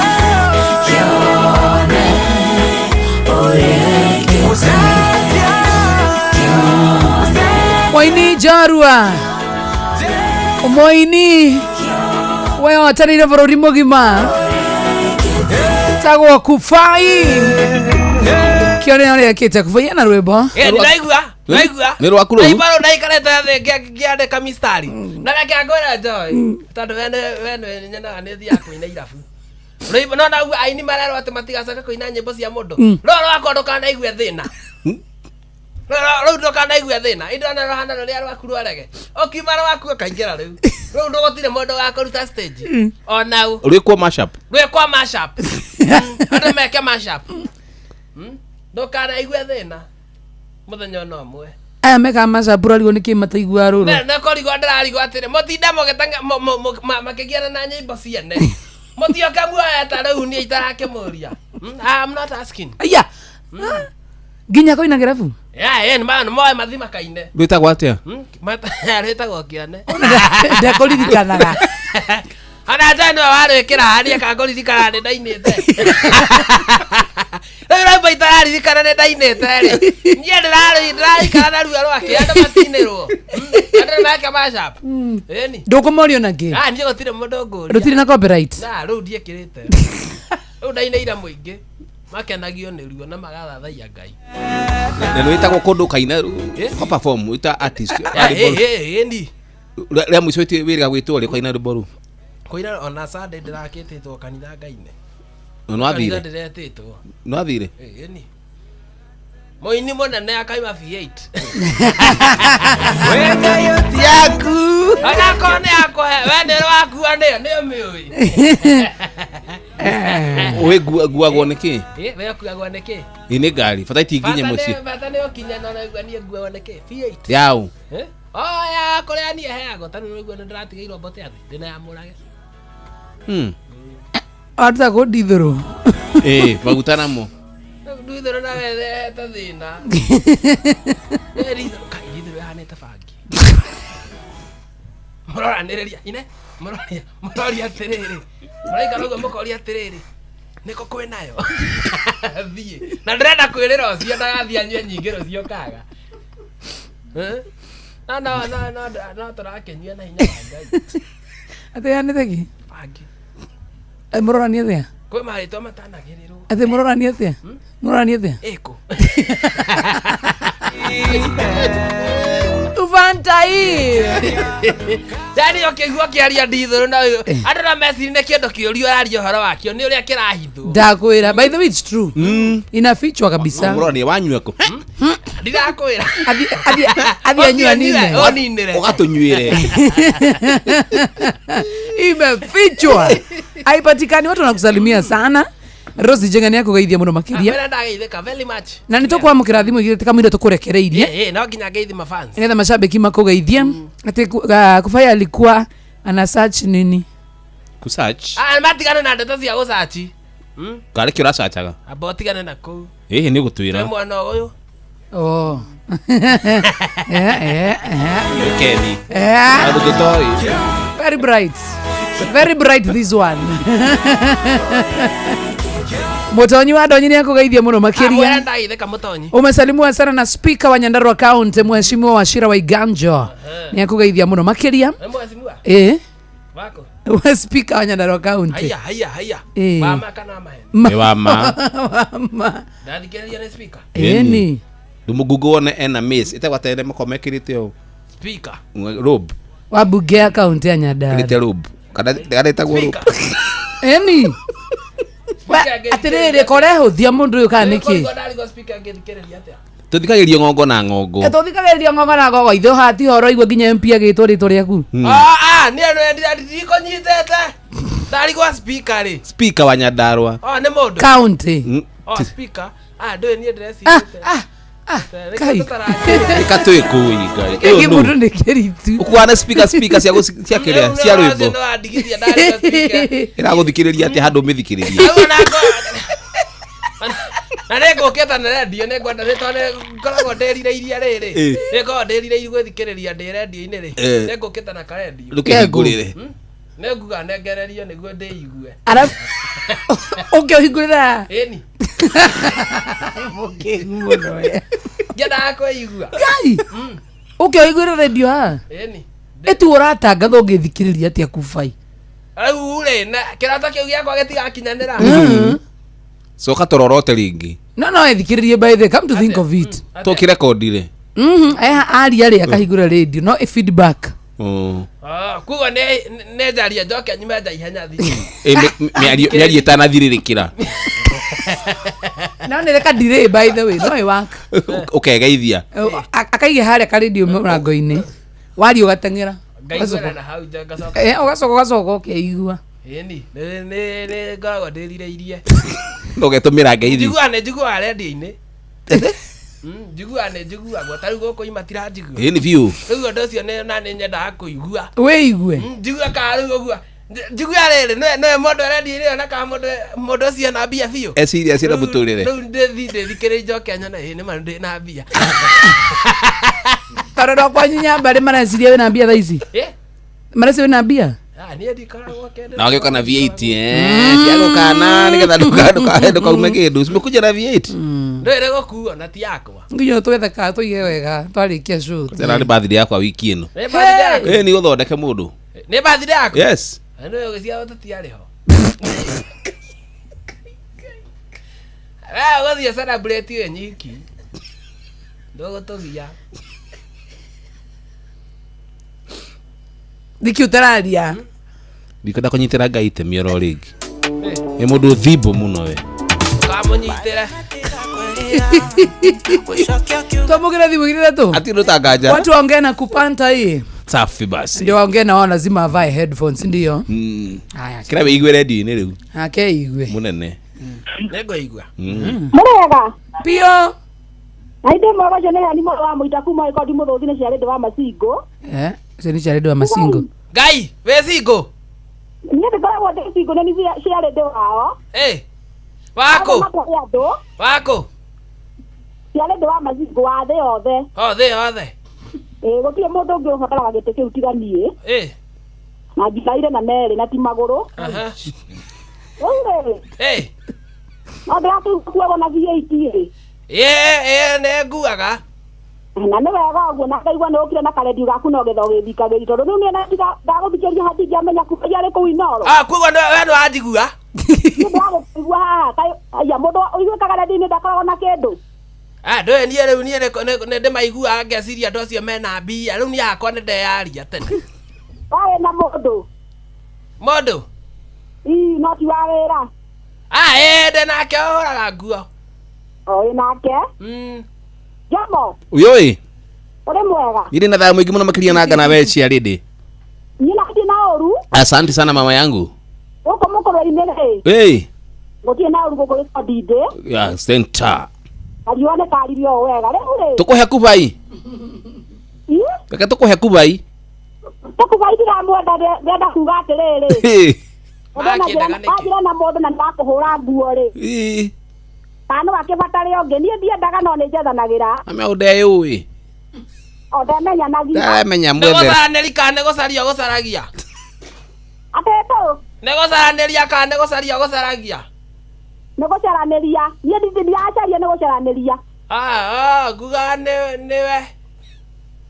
Ndĩraigua Mũini weyotereire bũrũri mũgima tagwo Kufai kĩone ũrĩa ekĩte Kufai ena rwĩmbo. Eh, ndĩraigua ndĩraigua. Nĩ rwaku rũu? Ndaigua rũu ndaikarĩte thĩ ngĩandĩka mistari na reke ngwĩre Joy, tondũ we nĩ nyonaga nĩ ũthiaga kũina irabu. Rwĩmbo no naguo aini marerwo atĩ matigacoke kũina nyĩmbo cia mũndũ. Rũrũ rwakwa ndũkanaigue thĩna. Rũu ndũkanaigue thĩna. Indona rũhana rũrĩa rwaku rwarege. Ũkiuma rwaku ũkaingĩra rĩu. Rũu ndũgũtirĩ mũndũ wa kũruta stage. Ona ũ. Rwĩkwo mashup. Rwĩkwo mashup. Andũ meke mashup. Ndũkanaigue thĩna. Mũthenya ona ũmwe. Aya mekaga mashup ũrarigwo nĩkĩ mataiguaga rũrũ. Nĩ kũrigwo ndĩrarigwo atĩrĩ mũtinde makĩgiana na nyĩmbo ciene. Mũtioke muoya ta rĩu niĩ itarakĩmũria. I'm not asking. Aya. Nginya kũina kĩrabu. Yeah, yeah, nĩ moe mathi makaine. Rwĩtagwo atĩa? Rwĩtagwo kĩone. Ndekũririkanaga. Ona Joy nĩwe warwĩkĩra haria kangũririkana nĩ ndainĩte. Rĩu rwĩmbo itararirikana nĩ ndainĩte rĩ. Niĩ ndĩraikara na ruo rwake andũ matinĩrwo. Andũ nĩ meke mashup. Ĩni. Ndũkũmoria ona kĩ. Ah, niĩ gũtirĩ mũndũ ngũria. Rũtirĩ na copyright. Na, rĩu ndiĩkĩrĩte. Rĩu ndainĩire mũingĩ. Makenagio nĩ ruo na magathathaiya Ngai. Na nĩ wĩtagwo kũndũ ũkaina ũka perform wĩta artist. Ĩni. Rĩa mũico wĩrĩga gwĩtwo rĩ ũkaina rwĩmbo rũu. Kũina ona Sunday ndĩrakĩtĩtwo kanitha Ngai-inĩ. Na nĩwathire? Kanitha ndĩretĩtwo. Nĩwathire? Ĩni. Mũini mũnene akaima V8. Yaku. Onakorwo nĩ yakũhe we nĩ wakua nĩyo nĩyo mĩũĩ. Wĩ nguagwo nĩ kĩ? We ũkuagwo nĩ kĩ? Ĩ nĩ ngari bata itinginye mũciĩ. Bata nĩ ũkinye na ũraigua niĩ nguagwo nĩ kĩ? V8. Yaũ. Oh ya kũrĩa niĩ heagwo tondũ nĩũraigua nĩ ndĩratigĩirwo mbote ya thĩ ndĩna ya mũrage. Waruta kũ ndithũrũ? Ĩ maguta namo. Ndithũrũ na wethete thĩna. Ndithũrũ kai ndithũrũ ĩhanĩte bangi. Mũroranĩrĩria ine mũroria mũroria atĩrĩrĩ. Mũraikara ũguo mũkoria atĩrĩrĩ. Nĩkũ kwĩnayo? Thiĩ. Na ndĩrenda kwĩrĩra ũcio ndagathiĩ anyue nyingĩ rũciũ kaga. No no no no no tũrakĩnyua na hinya wa Ngai. Atĩ ĩhanĩte kĩ? Bangi. Mũrorania atĩa? Kwĩ marĩtwa matanagĩrĩrwo. Atĩ mũrorania atĩa? Mũrorania atĩa? Ĩkũ. Uvantai. Yani ũkĩigua ũkĩaria ndithũrũ no andũ no mecirie nĩ kĩndũ kĩũru ũraria ũhoro wakĩo nĩ ũrĩa kĩrahithwo. Ndakwĩra by the way it's true. Inafichwa kabisa. Mũrorania wanyua kũ? Ndirakwĩra. Athi anyua nine. Ũninĩre. Ũgatũnyuĩre. Imefichwa. Haipatikani, watu wanakusalimia sana. Rose Jenga nĩ akũgeithia mũno makĩria. Akwĩra ndageithĩka very much. Na nĩ tũkwamũkĩra thimũ igĩrĩ tikamwĩra tũkũrekereirie. Ĩ no nginya ngeithi mafans. Nĩgetha mashabiki makũgeithie. Atĩ Kufai alikuwa ana search nini? Kusearch. Ah, matigane na ndeto cia gũcaci. Karĩ kĩ ũracacaga? Amba ũtigane na kũu. Ĩhĩ nĩ Twĩ gũtwĩra. mwana ũyũ. Oh. Kendi. Andũ tũtoĩ. Very bright. Very bright this one. Mũtonyi wa Ndonyi nĩ akũgeithia mũno Mwĩra makĩria. ndageithĩka mũtonyi. Umesalimiwa sana na spika wa Nyandarua County Mheshimiwa Wachira Waiganjo. Nĩ akũgeithia mũno makĩria. Nĩ mheshimiwa? Eh. Wako. Wa spika wa Nyandarua County. Haya haya haya. Eh. Wama kana maheni? Nĩ wa ma. Wa ma. Ndathikĩrĩria nĩ speaker. Ĩni. Rĩu mũngungo wone ena mace ĩtagwo atĩ makoragwo mekĩrĩte ũũ. Speaker. Robe. Wa bunge ya kaunti ya Nyandarua. Mekĩrĩte robe. Kana ĩtagwo robe. Ĩni. Atĩrĩrĩ korehũthia mũndũ ũyũ kana nĩkĩ? Ndarigwo speaker angĩthikĩrĩria atĩa? Tũthikagĩrĩrio ng'ongo na ng'ongo. Tũthikagĩrĩria ng'ongo na ng'ongo ithuĩ haha tiho ũraigua nginya MP agĩtwo rĩtwa rĩaku. Ah ah niĩ nĩ ndikũnyitĩte. Ndarigwo speaker rĩ. Speaker wa Nyandarua. Oh nĩ mũndũ. County. Oh speaker. Ah ndũĩ niĩ ndĩrecirĩte. Kai. Ĩka twĩ kũu Ngai. Gĩkĩ mũndũ nĩ kĩritu. Ũkuana speaker speaker cia cia kĩrĩa cia rwĩmbo. Ĩragũthikĩrĩria atĩa handũ ũmĩthikĩrĩrie. Na nĩ ngũkĩte na rendio nĩ ngwenda nĩ tondũ ngoragwo ndĩrirĩirie rĩrĩ. Ĩ. Nĩ ngoragwo ndĩrirĩirie gwĩthikĩrĩria ndĩ rendio-inĩ rĩ. Ĩ. Nĩ ngũkĩte na karendio. Ndũkĩhingũrĩre. Nĩ nguga nengererio nĩguo ndĩigue. Arabu ũke ũhingũrĩra. Ĩni. Mũkĩgu mũno we. Ngĩendaga kwĩigua. Ngai. Ũke ũiguĩre redio haha. Ĩni. Ĩtu ũratangatha ũngĩthikĩrĩria atĩa kubai. Rĩu rĩ, na kĩroto kĩu gĩakwa gĩtigakinyanĩra. Coka tũrorote rĩngĩ. No no ethikĩrĩrie by the come to think of it. Tũkĩrekondire. Aria rĩ akahingũra radio no ĩ feedback. Mm. Ah, koguo nĩ nĩ njarie njoke nyume nja ihenya thi. Ĩ, mĩario mĩario ĩtanathirĩrĩkĩra. No nĩ reka delay by the way no ĩ work. Ũkegeithia. Akaige harĩa ka radio mũrango-inĩ. Waria ũgateng'era. Ngaiguana na hau nja ngacoka. Eh, ũgacoka ũgacoka ũkeigua. Ĩni, nĩ nĩ nĩ ngoragwo ndĩrirĩirie. Ũgetũmĩra ngeithi. Njiguaga nĩ njiguaga redio-inĩ. Njiguaga nĩ njiguagwo ta rĩu gũkũ imatiranjigua. Ĩni biũ. Rĩu ũndũ ũcio nĩ na nĩ nyendaga kũigua. Wĩigue. Njigua kana rĩu ũguo. Njigua rĩrĩ nĩwe nĩwe mũndũ redio-inĩ ĩyo na kana mũndũ mũndũ ũcio ena mbia biũ. Eciria ciĩna mũtũrĩre. Rĩu ndĩthi ndĩthikĩrĩrie njoke nyone ĩ nĩ ma ndĩ na mbia. Tondũ no kwanyu nyambarĩ mareciria wĩna mbia thaa ici. Eh? Mareciria wĩna mbia. Ah, niĩ ndikoragwo kĩndũ. Na wagĩũka na V8 eh, tiagũkana nĩgetha ndũkaume kĩndũ. Simekuja na V8. Ndũĩ nĩ gũkuo na ti yakwa. Nginya twethe ka tũige wega twarĩkia show. Tena nĩ birthday yakwa wiki ĩno. Nĩ birthday yaku? Ĩ nĩ ũthondeke mũndũ. Nĩ birthday yaku? Yes. Na nĩ ũgĩciarwo tũtiarĩ ho. Wewe ũgũthiĩ celebrate wĩ nyiki. Ndũgũtũgia. Nĩkĩ ũtararia? Ndikwenda kũnyitĩra Ngai itemi oro rĩngĩ. Nĩ mũndũ thimbo mũno we. Ũkamũnyitĩre. Twamũkĩre thimũ igĩrĩ tu. Ati ndũtanganja. Watu waongee na kupanta hii. Safi basi. Ndio waongee na wao lazima avae headphones ndio. Haya. Kĩra wĩigue redio-inĩ rĩu. Ake igue. Mũnene. Nĩngũigua. Mũrĩega? Pio. Na indĩ mwega ũcio nĩ yani mwana wa mũita kuma ĩkondi mũthũthi nĩ ciarĩ ndĩ wa macingũ. Eh, ũcio nĩ ciarĩ ndũ wa macingo. Ngai, wĩ cingũ? Niĩ ndĩkoragwo ndĩ cingũ nĩ niĩ ciarĩ ndĩ wao. Eh. Wakũ? Matarĩ andũ. Wakũ? Ciarĩ ndĩ wa macingũ wa thĩ yothe. O thĩ yothe. Ĩĩ gũtirĩ mũndũ ũngĩ ũbataraga gĩtĩ kĩu tiga niĩ. Eh. Na njikarire na merĩ na ti magũrũ. Aha. Rĩu rĩ. Eh. No ndĩrakĩguagwo na V8 rĩ. Ĩ ĩ nĩ nguaga. Na nĩ wega ũguo na ngaigua nĩ ũkire na karendio gaku na ũgetha ũgĩthikagĩria tondũ rĩu niĩ na ndagũthikĩria hatingĩamenya kuma arĩ kũu Inooro. Ah, koguo we nĩ wanjigua? Niĩ ndĩragũkĩigua haha kaĩ aya mũndũ ũiguĩkaga rendio-inĩ ndakoragwo na kĩndũ. Ah, ndũĩ niĩ rĩu niĩ nĩ ndĩmaiguaga ngeciria andũ acio mena mbia. Rĩu niĩ hakwa nĩ ndeyaria tene. Warĩ na mũndũ. Mũndũ? Ii no ti wa wĩra. Ah, ĩ ndĩ nake ũhũraga nguo. O wĩ nake? Jomo, Uyoi. ũrĩ mwega? Niĩ ndĩ na thayũ mũingĩ mũno makĩria na ngana we ciarĩ ndĩ. Niĩ na ndirĩ na ũru Asante sana mama yangu. gũkũ mũkũrwe-inĩ rĩ. Hey. Gũtirĩ na ũru gũkũ gĩkondi ndĩ. Ya center. Kariũa nĩ karirie o wega. Rĩu rĩ. Tũkũhe kubai. Ii? Reke tũkũhe kubai. Tũkubai ndiramwenda ndĩrenda kuga atĩrĩrĩ. Wanjĩra na mũndũ na nĩwakũhũra nguo rĩ. Ii. Kana no akĩbatare ũngĩ niĩ ndiendaga no nĩ njethanagĩra. Ame ũndeyũĩ. O ndemenyanagia. Ndamenya Nĩ mwethere. gũcaranĩria kana nĩ gũcaria ũgũcaragia? Atĩ Nĩ gũcaranĩria kana nĩ gũcaria ũgũcaragia? Nĩ gũcaranĩria. Niĩ ndiracaria nĩ gũcaranĩria. Ah, ah, ngugaga nĩ nĩwe.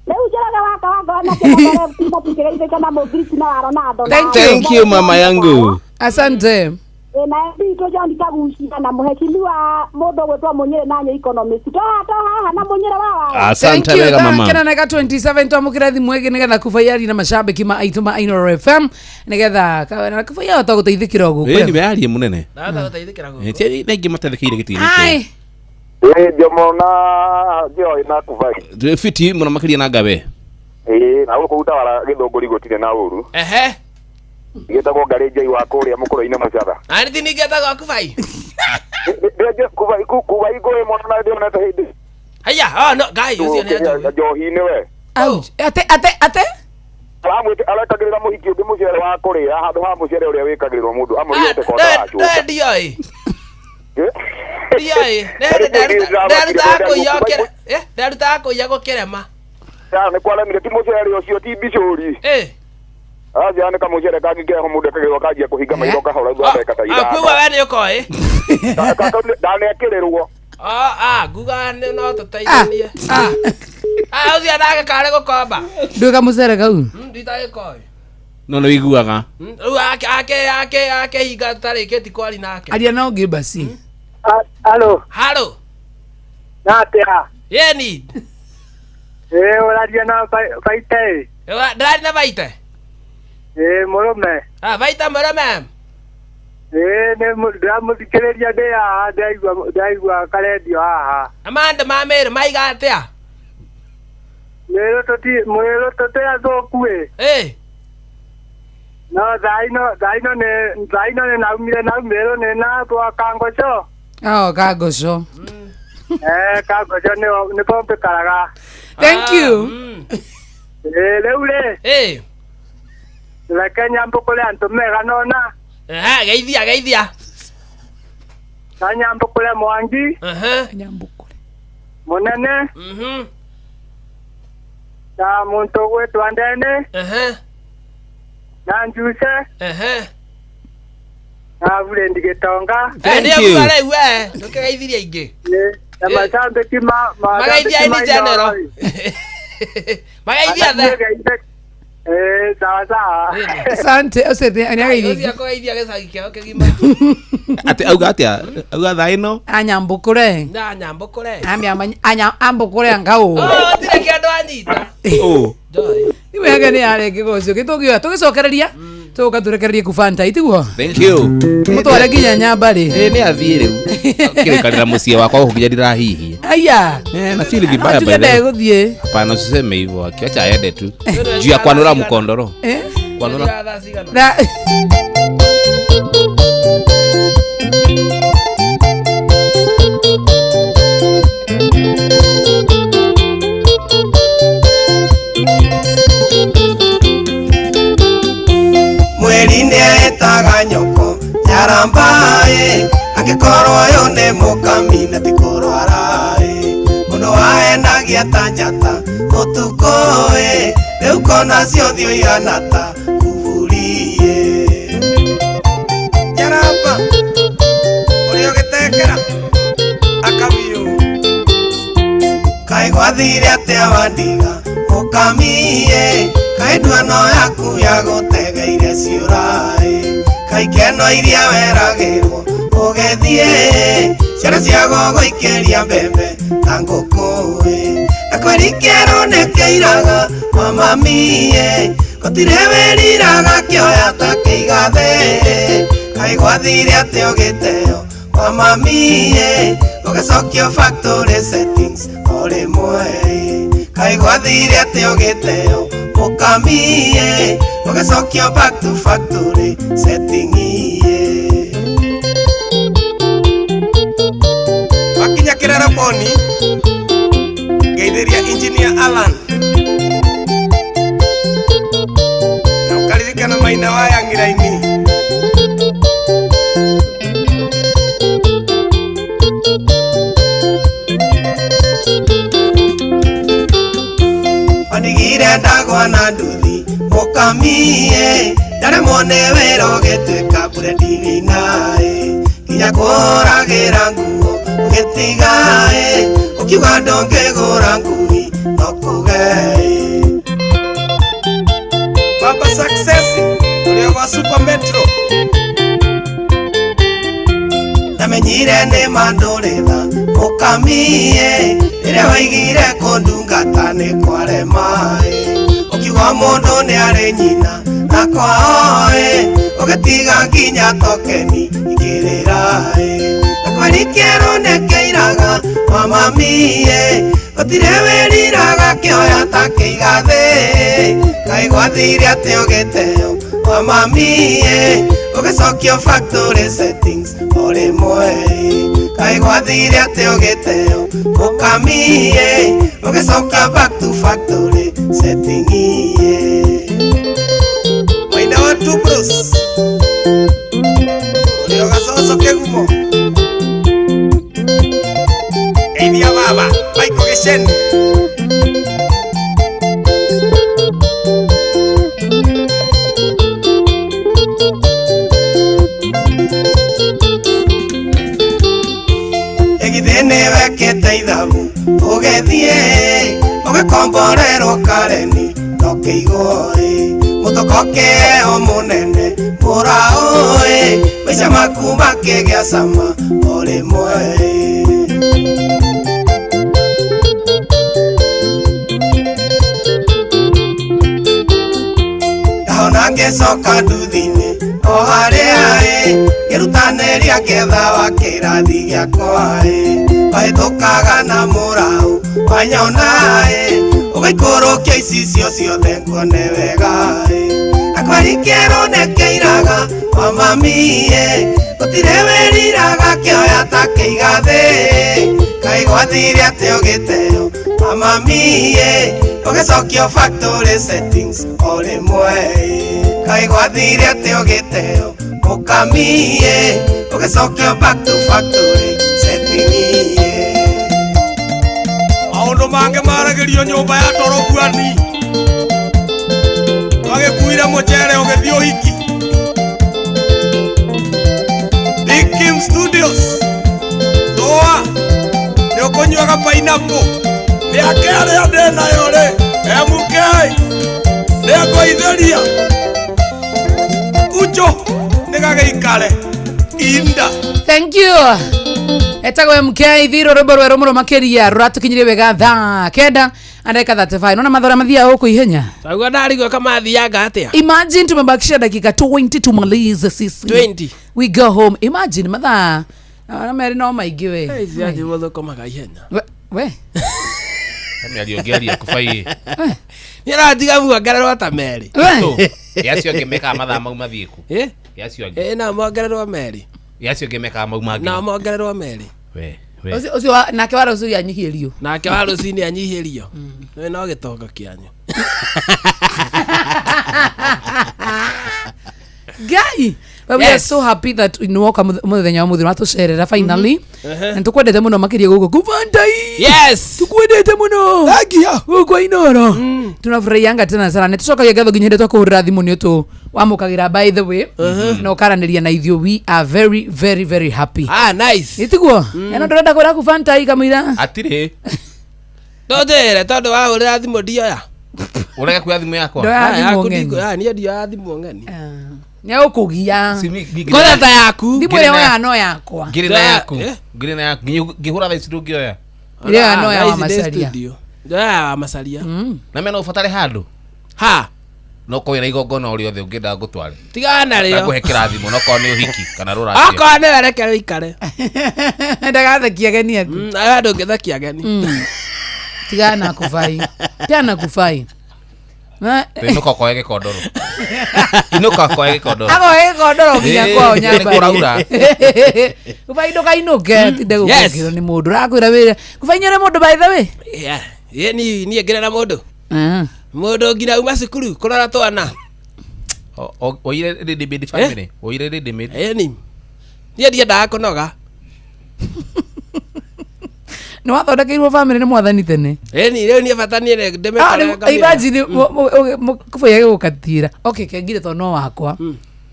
Rĩu Njoroge waka wangora na kĩmothere kuma tukĩgeithĩka na Mũngiriki na wa Ronaldo. na- Thank you mama yangu. Asante. Ĩ, na MP witũ John Kagucia na mũheshimiwa mũndũ ũgwĩtwo Mũnyĩrĩ na Nyĩ economist. To haha na Mũnyĩrĩ wa wawa. Asante Thank you. wega mama. Kena na 27 twamũkĩra thimũ ĩngĩ nĩgetha kubai na macambĩki ma aitũ ma Inooro FM nĩgetha na kubai ahota gũteithĩkĩra o Ĩ nĩ gũkũ. wearie mũnene. Ndahota gũteithĩkĩra gũkũ. Ĩ, ti thengi matethekeire gĩtĩ-inĩ kĩu. Ai. Ĩ Jomo na Joy na Kubai. Twĩ fiti mũno makĩria na ngawe. Ĩ na gũkũ utawara gĩthũngũri gũtirĩ na ũru. Ehe. Gĩtagwo Ngarĩ Njai wa kũrĩa mũkũrũ-inĩ Mũcatha. Na nĩ tiningĩtagwo kubai. Ndĩ Kubai Kubai ngũĩ mũno na ndĩonete hĩndĩ. Haya, oh no, Ngai ũcio nĩ anjũĩ. Njohi-inĩ we. Ouch. Ate ate ate. Aramwĩte arekagĩrĩra mũhiki ũngĩ mũcere wa kũrĩa handũ ha mũcere ũrĩa wĩkagĩrĩrwo mũndũ amũrĩte konda Ndũĩ ndioĩ. Ndioĩ. Nĩ hĩndĩ ndarutaga kũiya ũkĩre. Eh, ndarutaga kũiya gũkĩrema. Nĩ kwaremire ti mũcere ũcio ti mbicũri. Eh. Aca nĩ kamũcere kangĩ keho mũndũ ekagĩrĩrwo kanjia kũhinga maitho kahora thutha ndagĩka ta Ah, koguo we nĩ ũkoĩ. Ndanekĩrĩrwo. Ah, nguga nĩ no tũteithanie. Ah. Ah, ũcio nake karĩ gũkomba. Ndwĩ kamũcere kau. Nditagĩkoĩ. No nĩ wĩiguaga. Rĩu ake ake ake ake hinga tarĩkĩti kwari nake. Aria na ũngĩ basi. Halo. Halo. Na atia? Yeni. Eh, ũraria na Baita ĩ. Ndĩraria na Baita. Ĩ mũrũme. Ah, Baita mũrũme. Ĩ nĩ ndĩramũthikĩrĩria ndĩ haha ndĩraigua ndĩraigua karendio haha. Na mandũ ma Meru maiga atĩa? Meru tũti Meru tũtĩ athũku ĩ. Ĩ. No thaa ino thaa ino nĩ thaa ino nĩ naumire nau Meru nĩ na twa Kangoco. Oh, Kangoco. Eh, Kangoco nĩ nĩko mbĩkaraga. Thank you. Ĩ rĩu rĩ. Ĩ. Reke nyambũkũre antũ mega nona. Ehe, geithia geithia. Na nyambũkũre Mwangi. Ehe. Mũnene. Mhm. Na muntu ũgwĩtwa Ndene. Ehe. Na Njuse. Ehe. Na Burendi Gĩtonga. Thank you. Nĩ rĩu we, ndũkĩgeithirie ingĩ. Na macambĩki ma Mageithia in general. Mageithia the. Eh, sawa sawa. Asante, ũcio nĩ ageithia. Ũcio akũgeithia gĩcagi kĩao kĩgima. Atĩ auga atĩa? Auga thaa ĩno? Anyambũkũre. Na nyambũkũre. Ambũkũre angau. Oh, tirĩ kĩndũ anyita. Oh. Iwe yake nĩ yarĩ ũcio gĩtũngĩoya tũgĩcokereria tũgũka tũrekererie kubanta itiguo Thank you. mũtware nginya nyambarĩ. Ĩ nĩ athiĩ rĩu. Kĩrĩkanĩra mũciĩ wakwa gũkũ nginya ndirahihia. Aya. Eh, na si ni vibaya No njuge by the way. ndegũthiĩ. Hapana, usiseme hivyo. Akiacha aende tu. Juu ya kwanura mkondoro. Eh? Kwanura. Na Mweri nĩetaga nyoko nyarambaĩ angĩkorwo ũyũ nĩ mũkami na ti kũrwara-ĩ mũndũ wahenagia ta njata ũtukũ-ĩ rĩu kona ciothiũ ihana ta kuburi-ĩ njaramba ũrĩa ũgĩtekera akabiũ kaĩ gwathire atĩa wandiga mũkami-ĩ kaĩ nduano yaku ya gũtegeire ciũra-ĩ kaĩ ikeno iria weragĩrwo ũgĩthiĩ ciana cia gũgũikĩria mbembe ta ngũkũ-ĩ na kweri kĩerũ nĩkĩiraga kwa mami-ĩ gũtirĩ wĩriraga kĩoya ta kĩigathe kaĩ gwathire atĩa ũgĩteo kwa mami-ĩ ũgĩcokio factory settings o rĩmwe kaĩ gwathire atĩa ũgĩteo mũkami-ĩ ũgĩcokio back to factory setting-ĩ wakinya kĩrara poni ngeithĩria engineer Alan na ũkaririkana maina wa yang'iraini wandigire ndagwa na nduthi mũkami-ĩ ndaremwo nĩ wĩra ũgĩtuĩka breadwinner-ĩ nginya kũhũragĩra nguo ũgĩtiga-ĩ ũkiuga ndũngĩgũra ngui no kuge-ĩ Baba Success ũrĩa gwa Super Metro ndamenyire nĩ mandũrĩtha mũkami-ĩ rĩrĩa waigire kũndungata nĩ kwarema-ĩ ũkiuga mũndũ nĩ arĩ nyina na kwao-ĩ ũgĩtiga nginya tokeni ikĩrĩra-ĩ na kweri kĩerũ nĩkĩiraga kwa mami-ĩ gũtirĩ wĩriraga kĩoya ta kĩigathe kaĩ gwathire atĩa ũgĩteo kwa mami-ĩ ũgĩcokio factory settings o rĩmwe kaĩ gwathire atĩa ũgĩteo mũkami-ĩ ũgĩcoka back to factory setting-ĩ maina wa two bros ũrĩa ũgacoco kĩgumo geithia baba Michael Gĩceni ĩgithĩ Nĩ wekĩte ithabu ũgĩthiĩ ũgĩkomborerwo kareni ndũkĩigwo ĩ mũtoko kĩeo mũnene mũraũ ĩ maica maku makĩgĩa cama o rĩmwe ĩ. Ndahona ngĩcoka nduthi-inĩ o harĩa ĩ ngĩrutanĩria ngĩetha wa kĩrathi gĩakwa ĩ wahĩtũkaga na mũraũ wanyona ĩ ũgaikũrũkia icicio ciothe nguone wega ĩ akwari kĩero nĩkĩiraga wa mami ĩ gũtirĩ wĩriraga kĩoya ta kĩigathĩ kaĩ gwathire atĩ ũgĩteo wa mami ĩ ũgĩcokio factory settings o rĩmwe ĩ kaĩ gwathire atĩ ũgĩteo mũkami ĩ ũgĩcokio back to factory setting ĩ. Maũndũ mangĩ maragĩrio nyũmba ya torobuani twagĩkuire mũcere ũgĩthiĩ ũhiki. Big Kim Studios tũa nĩ ũkũnyuaga pineapple mĩaka ĩrĩa ndĩ nayo rĩ MK nĩngũithĩria ucho nĩgagĩikare inda. Thank you. Etagwo MK thiro rwimbo rwerũ mũno makĩria rũratũkinyirie wega thaa 9 na ndagĩka 35. Nona mathora mathiaga gũkũ ihenya. Taguo ndarigwo kamathianga atĩa. Imagine tumebakisha dakika 20 tumalize sisi. 20. We go home. Imagine mathaa na merĩ no maingĩ we. Ici anjĩ mũthũkũmaga ihenya. We. Mĩario ngĩaria kũbaiĩ. Nĩ aratiga muongererwo ta merĩ. Ĩ acio angĩ mekaga mathaa mau mathiĩ kũ? Ĩ? Ĩ acio angĩ. Ĩ nao mongererwo merĩ. Ĩ acio angĩ mekaga mau mangĩ. Nao mongererwo merĩ. We, we. Ũcio ũcio nake wa rũciũ anyihĩrio. Nake wa rũcinĩ anyihĩrio. Nĩ no gĩtongo kĩanyu. Ngai. But we are so happy that nĩwoka mũthenya wa mũthĩ watũcerera finally. Mhm. Na nĩtũkwendete mũno makĩria gũkũ Kuvantai. Yes. Tukwendete mũno. Gũkũ Inoro. Tunafurahianga tena sana. Nĩtũcokagia ngatho nginya hĩndĩ twakũhũrĩra thimũ nĩ ũtũ wamũkagĩra by the way. Na ũkaranĩria na ithuĩ. We are very very very happy. Ah, nice. Ĩtiguo? Ĩno ndũrenda kwĩra Kuvantai kamũira. Atirĩ. Ndũnjĩre tondũ wahũrĩra thimũ ndioya. Ũrege kuoya thimũ yakwa. Ndoya Ah, thimũ yaku ng'eni. niĩ ndioya thimũ ng'eni. Nĩegũkũgia. Kwanza ta yaku. Thimũ ĩrĩa woyaga no yakwa. Ngĩrĩ na yaku. Ngĩrĩ na yaku. Ngĩhũra thaa ici ndũngĩoya. Ĩrĩa yoya no ya Thaa ici ndĩ Wamacaria. studio. Ndoya ya Wamacaria. Na mena ũbatare handũ. Ha. No korwo wĩna igongona o rĩothe ũngĩenda ngũtware. Tigana narĩo. Ngũhe kĩrathimo no korwo nĩ ũhiki kana rũracio. Okorwo nĩwe reke rũikare. Ndagathekia ageni aku. Aya ndũngĩthekia ageni. Tigana na kufai. Tigana na kufai. Inũka ũkoe gĩkondoro. Inũka ũkoe gĩkondoro. Akoe gĩkondoro nginya Ĩĩ, kwao nĩ nyambarie. kũraura. Kufai ndũkainũke tinde gũkũkĩrwo nĩ mũndũ. Ũrakwĩra wĩra. Kufai nyore mũndũ by the way. Yeah. Ĩ niĩ ngĩrĩ na mũndũ. Mũndũ nginya uma cukuru kũrora twana. Oire ready made family. Oire ready made. Ĩni. Niĩ ndiendaga kũnoga. Nĩ wathondekeirwo family nĩ mwathani tene. Ĩni rĩu niĩ bata niĩ Ah, ndĩmĩkore rĩu ngamĩra. imagine kufai agĩgũkatĩra. Okay, kengire tondũ no wakwa.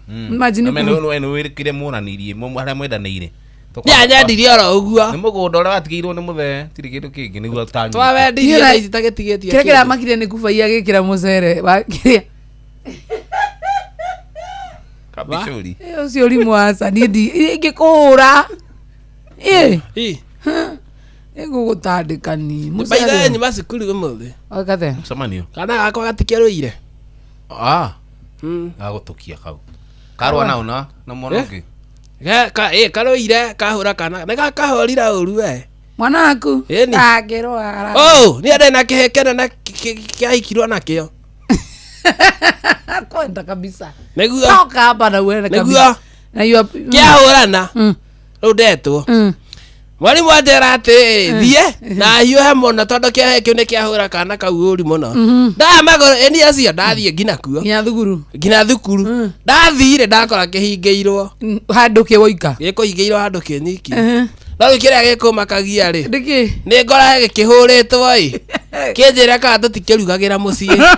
Imagine Na mena nĩ wĩrĩkire muonanirie harĩa mwendanĩire. Niĩ anyendirie oro ũguo. Nĩ mũgũnda ũrĩa watigĩirwo nĩ mũthee tirĩ kĩndũ kĩngĩ nĩguo tanyuĩte. Twawendirie thaa ici tagĩtigĩtie Kĩrĩa kĩndũ. kĩramakire nĩ kufai agĩkĩra mũcere wa kĩrĩa. Kabicũri. Ĩ, ũcio ũrimũ aca niĩ ndi ingĩkũhũra. Ĩ. Nĩngũgũtandĩka niĩ. By the way, nyuma cukuru ũmũthĩ. Wakathe. Mũcemanio. Kana gakwa gatikĩrũire. Ah. Gagũtũkia kau. Karũa nao na na mwana ũngĩ. Ĩ karũire kahũra kana nĩ gakahũrire ũru we. Mwana waku. Ĩni. Angĩrwara. Oh, niĩ ndĩ na kĩhĩ kĩnene kĩahikirwo nakĩo. Kwenda kabisa. Nĩguo. Toka hapa na uende Nĩguo. kabisa. Na you are Kĩahũrana. Rĩu ndetwo. Mwarimũ anjĩra atĩrĩrĩ thiĩ na hiũhe mũno tondũ kĩehe kĩu nĩ kĩahũra kana kau ũru mũno. Ndaya magũrũ ĩni acio ndathiĩ nginya kuo. Nginya thukuru. Nginya thukuru. Ndathire ndakora kĩhingĩirwo. Handũ kĩwoika. Gĩkũhingĩirwo handũ kĩnyiki. No rĩu kĩrĩa gĩkũmakagia rĩ. Nĩkĩ? Nĩ ngora gĩkĩhũrĩtwo ĩ. Kĩnjĩra kana tũtikĩrugagĩra mũciĩ.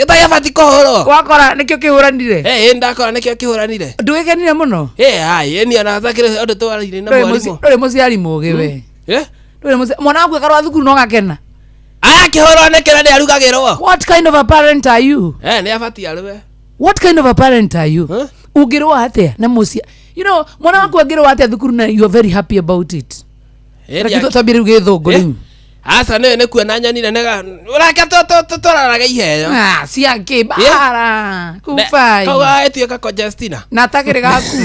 Gĩtagĩbati kũhũrwo. Wakora nĩkĩo kĩhũranire. Eh, ndakora nĩkĩo kĩhũranire. Ndũgĩkenire mũno. Eh, hai, ĩni ona takĩrĩ ũndũ twarire na Ndũrĩ mwarimũ. ndũrĩ mũciari mũgĩ we. Eh? Ndũrĩ mũciari mwana waku akarwara thukuru no gakena. Aya kĩhũrwo nĩ kĩrĩa nĩarugagĩrwo. What kind of a parent are you? Eh, nĩ abatiĩ arũe. What kind of a parent are you? Ũngĩrũa atĩa na mũcia you know mwana waku angĩrũa atĩa thukuru na you are very happy about it. Eh, Reke nĩ- twambie rĩu gĩthũngũ Eh? rĩu. Aca nĩwe nĩ kuona nyonire nĩga ũreke tũraraga iheo. Ah, ciake bara kubai. Kau gagĩtuĩka Conjestina. Na atakĩrĩ gaku.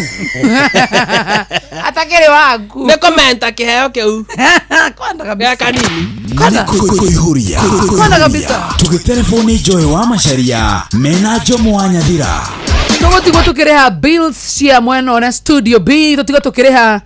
Atakĩrĩ waku. Nĩ kũmenta kĩheo kĩu. Kwanza kabisa. Gĩa kanini. Kũihũria Kwanza kabisa. tũgĩterebwo nĩ Joy wa Macharia mena Njomo wa Nyathira. Tũgũtigwo tũkĩrĩha bills cia mwena ũrĩa studio B tũtigwo tũkĩrĩha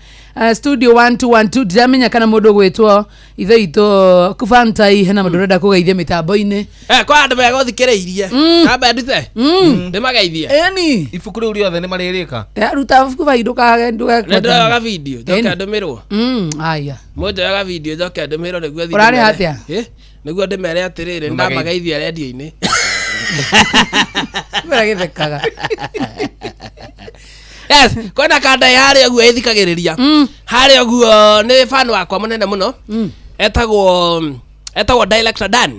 studio 1212 ndiramenya kana mũndũ ũgwĩtwo ithe witũ kubantai hena mũndũ ũrenda kũgeithia mĩtambo-inĩ. Eh, kwa andũ megũthikĩrĩirie. Kamba ndute. Ndĩmageithie. Ĩni. Ibuku rĩu rĩothe nĩ marĩrĩka. Ruta kubai ndũkage ndũgeke. Nĩ ndĩroyaga video njoke Ĩni. ndũmĩrwo. Aya. Mũnjoyaga video njoke ndũmĩrwo nĩguo thiĩ Ũrarĩha ndĩmere- atĩa? Eh, nĩguo ndĩmere atĩrĩrĩ ndamageithia redio-inĩ. Wera gĩthekaga. Yes, kwĩna kanda ĩ harĩa ũguo ĩthikagĩrĩria. Harĩa ũguo nĩ fan wakwa mũnene mũno. Etagwo Director Dan.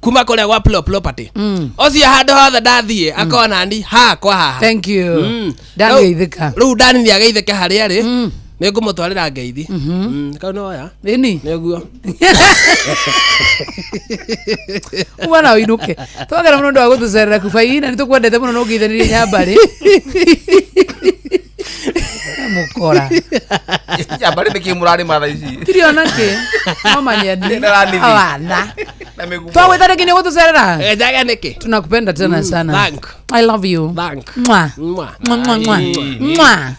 Kuma kũrĩa gwa Plo Property. Ũcio handũ hothe ndathiĩ akona ni hakwa haha. Thank you. Dan Rĩu- geithĩka. Rĩu Dan nĩ ageithĩke harĩa arĩ. Nĩ ngũmũtwarĩra ngeithi. Kau nĩ woya. Ĩni. Nĩguo. Uma na ũinũke. Twagera mũno ũndũ wa gũtũcerera kubai na nĩ tũkwendete mũno na ũngeithanirie nyambarĩ. Mũkora. Nyambarĩ nĩkĩ mũrarĩma thaa ici? Tiri ona kĩ. No manyendi. Nĩranithi. Awana. Na mĩgumo. Twagwĩta rĩngĩ nĩ ũgũtũcerera. Njage nĩkĩ? Tunakupenda tena sana. Thank. I love you. Thank. Mwah. Mwah. Mwah, mwah, mwah. Mwah. Hivyo. Mwah,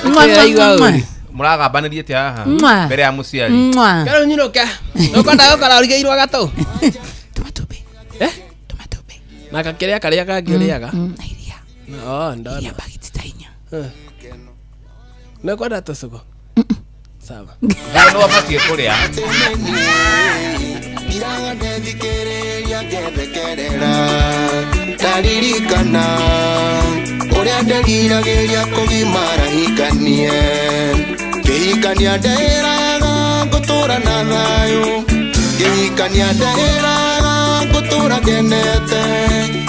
mwah, mwah. Mũragambanĩria atĩa haha? Mwah. Mbere ya mũciari. Mwah. Kero nyinũke. Ũkwenda gũkora ũrigĩirwo gatũ? Eh? Na gakĩrĩa karĩa kangĩ ũrĩaga. Oh, ndona. Nĩ ũkwenda tũcũgũ? Sawa. Ngai nĩ wabatiĩ kũrĩa. Ndaririkana ũrĩa nderiragĩria kũgimara hikanie ngĩhikania ndeĩraga ngũtũra na thayũ ngĩhikania ndeĩraga ngũtũra ngenete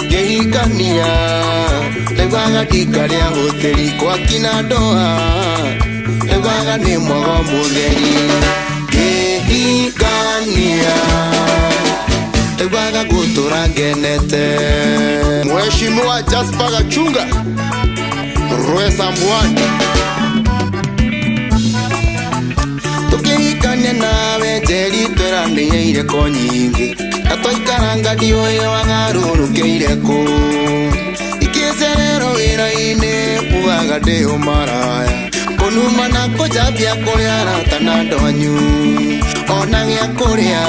ngĩhikania ndaiguaga ndikarĩa hũtĩri gwakina ndoa ndaiguaga nĩ mwago mũtheri ngĩhikania ndaiguaga ngũtũra ngenete. Mheshimiwa Jasper Gachunga Rwesa Mwani Tukihikania nawe Njeri tweranĩire ko nyingĩ na twaikaranga ndiũĩ wagarũrũkĩire kũ ikĩcererwo wĩra-inĩ ugaga ndĩ ũmaraya kũnuma na kũnjambia kũrĩa arata na andũ anyu ona gĩa kũrĩa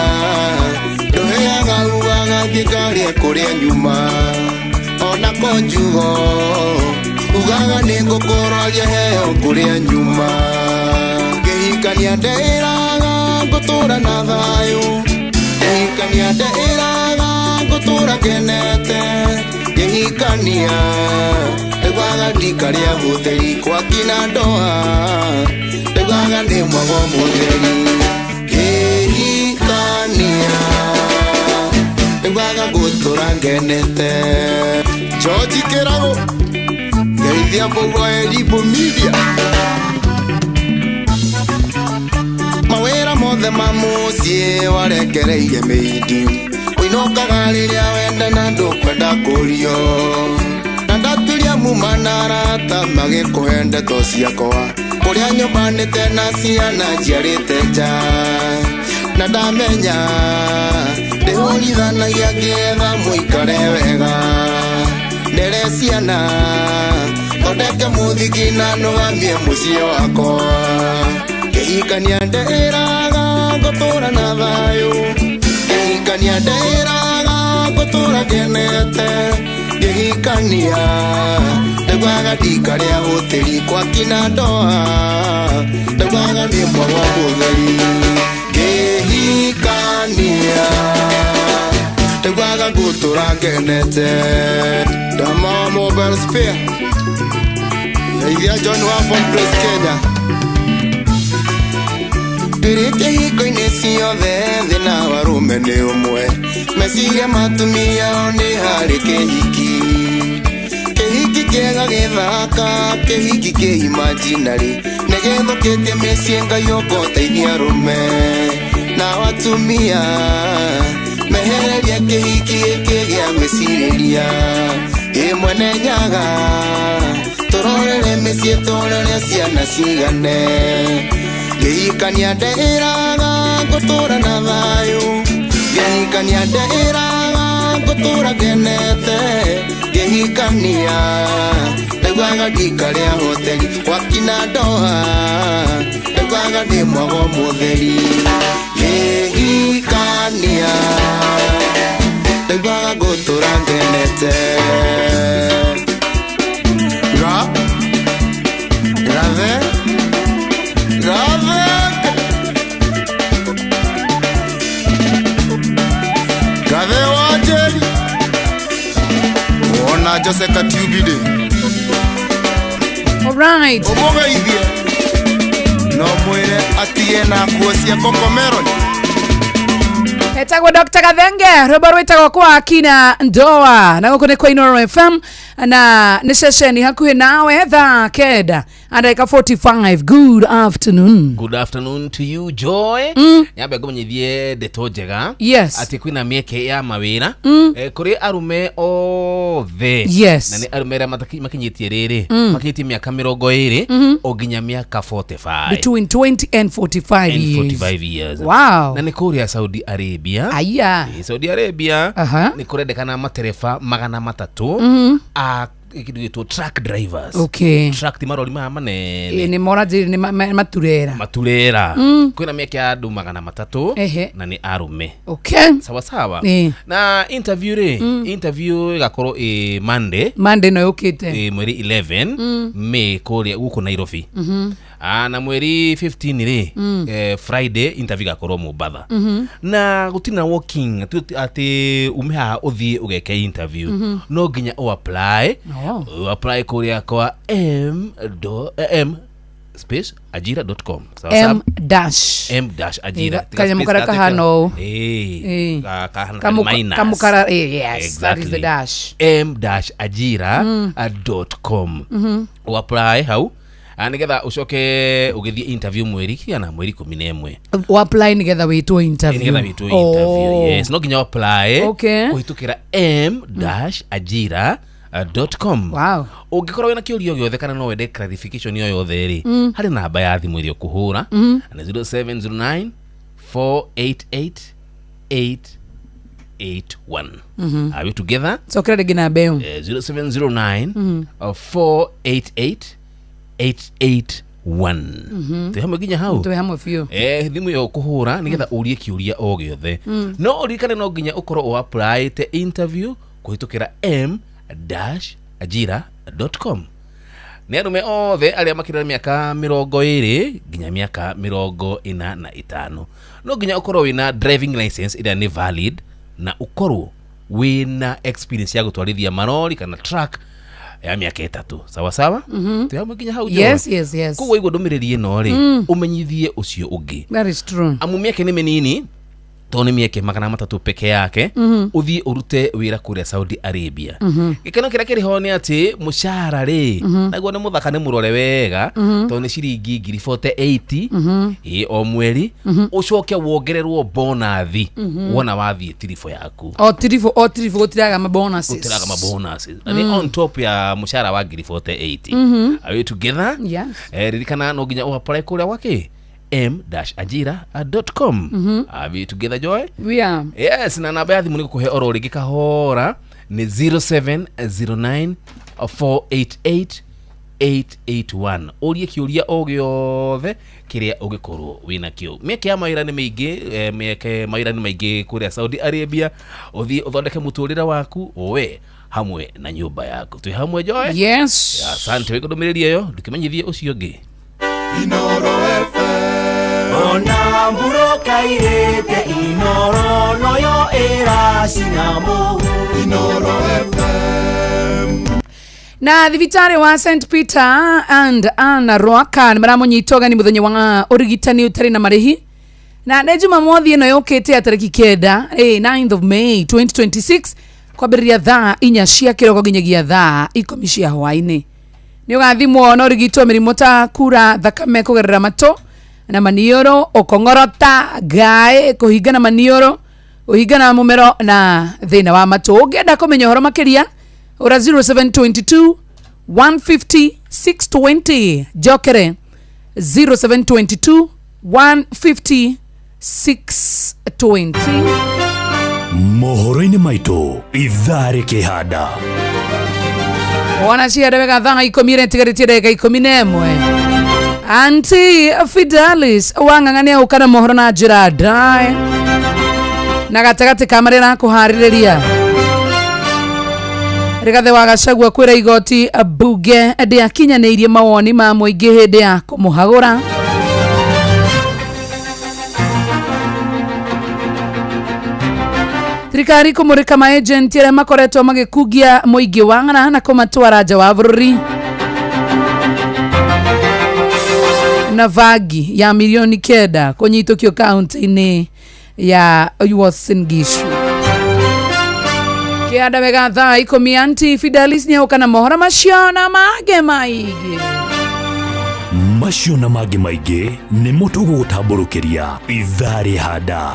ndũheaga ugaga thiĩ ngarĩe kũrĩa nyuma ona konjugo ugaga nĩ ngũkũrwaria heo kũrĩa nyuma ngĩhikania ndeĩraga ngũtũra na thayũ ngĩhikania ndeĩraga ngũtũra ngenete ngĩhikania ndaiguaga ndikarĩa hũthĩri gwakina ndoa ndaiguaga nĩ mwago mũtheri ngĩhikania ndaiguaga ngũtũra ngenete. George Kĩrago geithia Mbũgua Elimu Media mawĩra mothe ma mũciĩ warekereirie mĩindi ũinũkaga rĩrĩa wenda na ndũkwenda kũrio na ndaturia muma na arata magĩkũhe ndeto ciakwa kũrĩa nyũmbanĩte na ciana njiarĩte nja na ndamenya ndĩhũrithanagia ngĩetha mũikare wega ndere ciana thondeke mũthiki na nũgamie mũciĩ wakwa ngĩhikania ndeĩraga ngũtũra na thayũ ngĩhikania ndeĩraga ngũtũra ngenete ngĩhikania ndaiguaga ndikarĩa hũtĩri gwakina ndoa ndaiguaga nĩ mwago mũtheri ngĩhikania ndaiguaga Ndaiguaga ngũtũra ngenete Dama wa mobile spare Geithia John wa Phone Place Kenya Ndĩrĩte hingo-inĩ ciothe thĩna wa arũme nĩ ũmwe meciria matumia o nĩ harĩ kĩhiki kĩhiki kĩega gĩthaka kĩhiki kĩ imaginary nĩ gĩthũkĩtie mĩciĩ ngai ũkoteithia arũme na atumia mehereria kĩhiki gĩkĩ gĩa gwĩcirĩria ĩ mwene nyaga tũrorere mĩciĩ tũrore ciana cigane ngĩhikania ndeĩraga ngũtũra na thayũ ngĩhikania ndeĩraga ngũtũra ngenete ngĩhikania ndaiguaga ndikarĩa hoteli gwakina ndoa ndaiguaga ndĩ mwago mũtheri ngĩhikania ndaiguaga ngũtũra ngenete ga gathe gathe gathe wa njeri wona Jose Katubide All right. Ũmũgeithie no mwĩre atige na nguo cia kokomeroni Etagwo Dr. Gathenge rwĩmbo rwĩtagwo kwa kina ndoa na gũkũ nĩ kwa Inoro FM na nĩ ceceni hakuhĩ nawe thaa kenda na ndagĩka 45. Good afternoon. Good afternoon to you Joy. Nyambe ngũmenyithie ndeto njega Yes. atĩ kwĩna mĩeke ya mawĩra kũrĩ arume othe. Yes. Na nĩ arume arĩa makinyĩtie rĩrĩ makinyĩtie mĩaka mĩrongo ĩrĩ o nginya mĩaka 45. Between 20 and 45 And years. 45 years. Wow. Na nĩ kũrĩa Saudi Arabia. Aya. Saudi Arabia Aha. nĩ kũrendekana matereba 300 a kĩndũ gĩtwo truck drivers. Okay. Truck ti marori maya manene Ĩ, nĩ moranjĩrĩ nĩ maturera. Maturera. Kwĩna mĩeke ya andũ 300 Ehe. na nĩ arũme. Okay. Sawa sawa. Ĩ. Na interview rĩ, interview ĩgakorwo ĩ Monday. Monday no yũkĩte. Ĩ mweri 11 May kũrĩa gũkũ Nairobi. Na mweri 15 rĩ, Friday interview ĩgakorwo Mombatha. Na gũtirĩ na walking atĩ ume haha ũthiĩ ũgeke interview. No nginya ũ apply. Oh. Ũ apply kũrĩa kwa m do, m space ajira.com. Sawa sawa? M dash. M dash ajira. Ĩ, kanyamũ karĩa kahana ũũ. Ĩ, Ĩ. kahana minus. Kamũkara, yes, that is the Exactly. dash. M dash ajira dot com. Ũ apply hau nĩgetha ũcoke ũgĩthiĩ interview mweri kĩgana mweri 11 Ũ apply nĩgetha wĩtwo interview. nĩgetha wĩtwo interview. Yes, no nginya ũ apply Okay. kũhĩtũkĩra m dash ajira dot com. Wow. Ũngĩkorwo wĩna kĩũria o gĩothe kana no wende clarification o yothe rĩ, harĩ namba ya thimũ ĩrĩa ũkũhũra na 0709 488 881. Are we together? Cokera rĩngĩ namba ĩyo. 0709 488 881. Twĩ hamwe nginya hau. Twĩ hamwe biũ. Thimũ ĩyo ũkũhũra nĩgetha ũrie kĩũria o gĩothe. No ũririkane no nginya ũkorwo ũ applyĩte interview kũhĩtũkĩra m dash ajira dot com. Nĩ arũme othe arĩa makĩrĩa mĩaka 20 nginya mĩaka 45. No nginya ũkorwo wĩna driving license ĩrĩa nĩ valid na ũkorwo wĩna experience ya gũtwarithia marori kana truck ya mĩaka 3. Sawa sawa? Twĩ hamwe nginya hau Joy? Yes, yes, yes. Koguo waigua ndũmĩrĩri ĩno rĩ, ũmenyithie ũcio ũngĩ. That is true. Amu mĩeke nĩ mĩnini tondũ nĩ mĩeke 300 peke yake. Ũthiĩ ũrute wĩra kũrĩa Saudi Arabia. Gĩkeno kĩrĩa kĩrĩ ho nĩ atĩ mũcara rĩ, naguo nĩ mũthaka nĩ mũrore wega tondũ nĩ ciringi ngiri 48 ĩ o mweri, ũcoke wongererwo bonathi wona wathiĩ tiribũ yaku. O tiribũ, o tiribũ gũtiraga ma bonuses. Gũtiraga ma bonuses. Na nĩ on top ya mũcara wa ngiri 48. Are we together? Yes. Ririkana no nginya ũ apply kũrĩa gwakĩ m-ajira.com. Are we together Joy? We are. Yes, na namba ya thimũ nĩ gũkũhe oro rĩngĩ kahora nĩ 0709 488 881. Ũrie kĩũria o gĩothe kĩrĩa ũngĩkorwo wĩnakĩo. Mĩeke ya mawĩra nĩ mĩingĩ, mĩeke mawĩra nĩ maingĩ kũrĩa Saudi Arabia. Ũthiĩ ũthondeke mũtũrĩre waku we hamwe na nyũmba yaku. Twĩ hamwe Joy? Yes. Asante wĩ kũndũmĩrĩria ĩyo, ndũkĩmenyithie ũcio ũngĩ. Inoro FM. Ona mburoka irĩte Inoro noyo ĩracina mũhu. Inoro FM. Na thibitarĩ wa St Peter and Anna Rwaka nĩ maramũnyita ũgeni mũthenya wa ũrigitani ũtarĩ na marĩhi, na nĩ Jumamothi ĩno yũkĩte ya tarĩki 9, 9th of May 2026, kwambĩrĩria thaa 4 cia kĩroko nginyagia thaa 10 cia hwaĩ-inĩ. Nĩ ũgathimwo na ũrigitwo mĩrimũ ta kura thakame kũgerera matũ na maniũrũ, ũkong'orota, ngaĩ, kũhingana maniũrũ, kũhingana mũmero na thĩna wa matũ. Ũngĩenda kũmenya ũhoro makĩria, ura 0722 150 620. Njokere, 0722 150 620. Mohoro-inĩ maitũ ithaa rĩkĩhanda. Wona cianda wega, thaa 10 ĩrĩa ĩtigarĩtie ndagĩka 11. Anti Fidelis Wang'ang'a nĩ agũka na mohoro na njĩra ndae, na gatagatĩ ka marĩa arakũharĩrĩria, Rigathĩ wa Gachagua kwĩra igoti mbunge ndĩakinyanĩirie mawoni ma mũingĩ hĩndĩ ya kũmũhagũra. Thirikari kũmũrĩka maagenti arĩa makoretwo magĩkungia mũingĩ wa ng'ara na kũmatwara nja wa bũrũri. Na bangi ya mirioni 9 kũnyitũkio kaunti-inĩ ya Uasin Gishu. Kĩanda wega, thaa 10 Anti Fidelis nĩ na mohoro macio na mangĩ maingĩ. Macio na mangĩ maingĩ nĩmo tũgũgũtambũrũkĩria ithaa rĩhanda.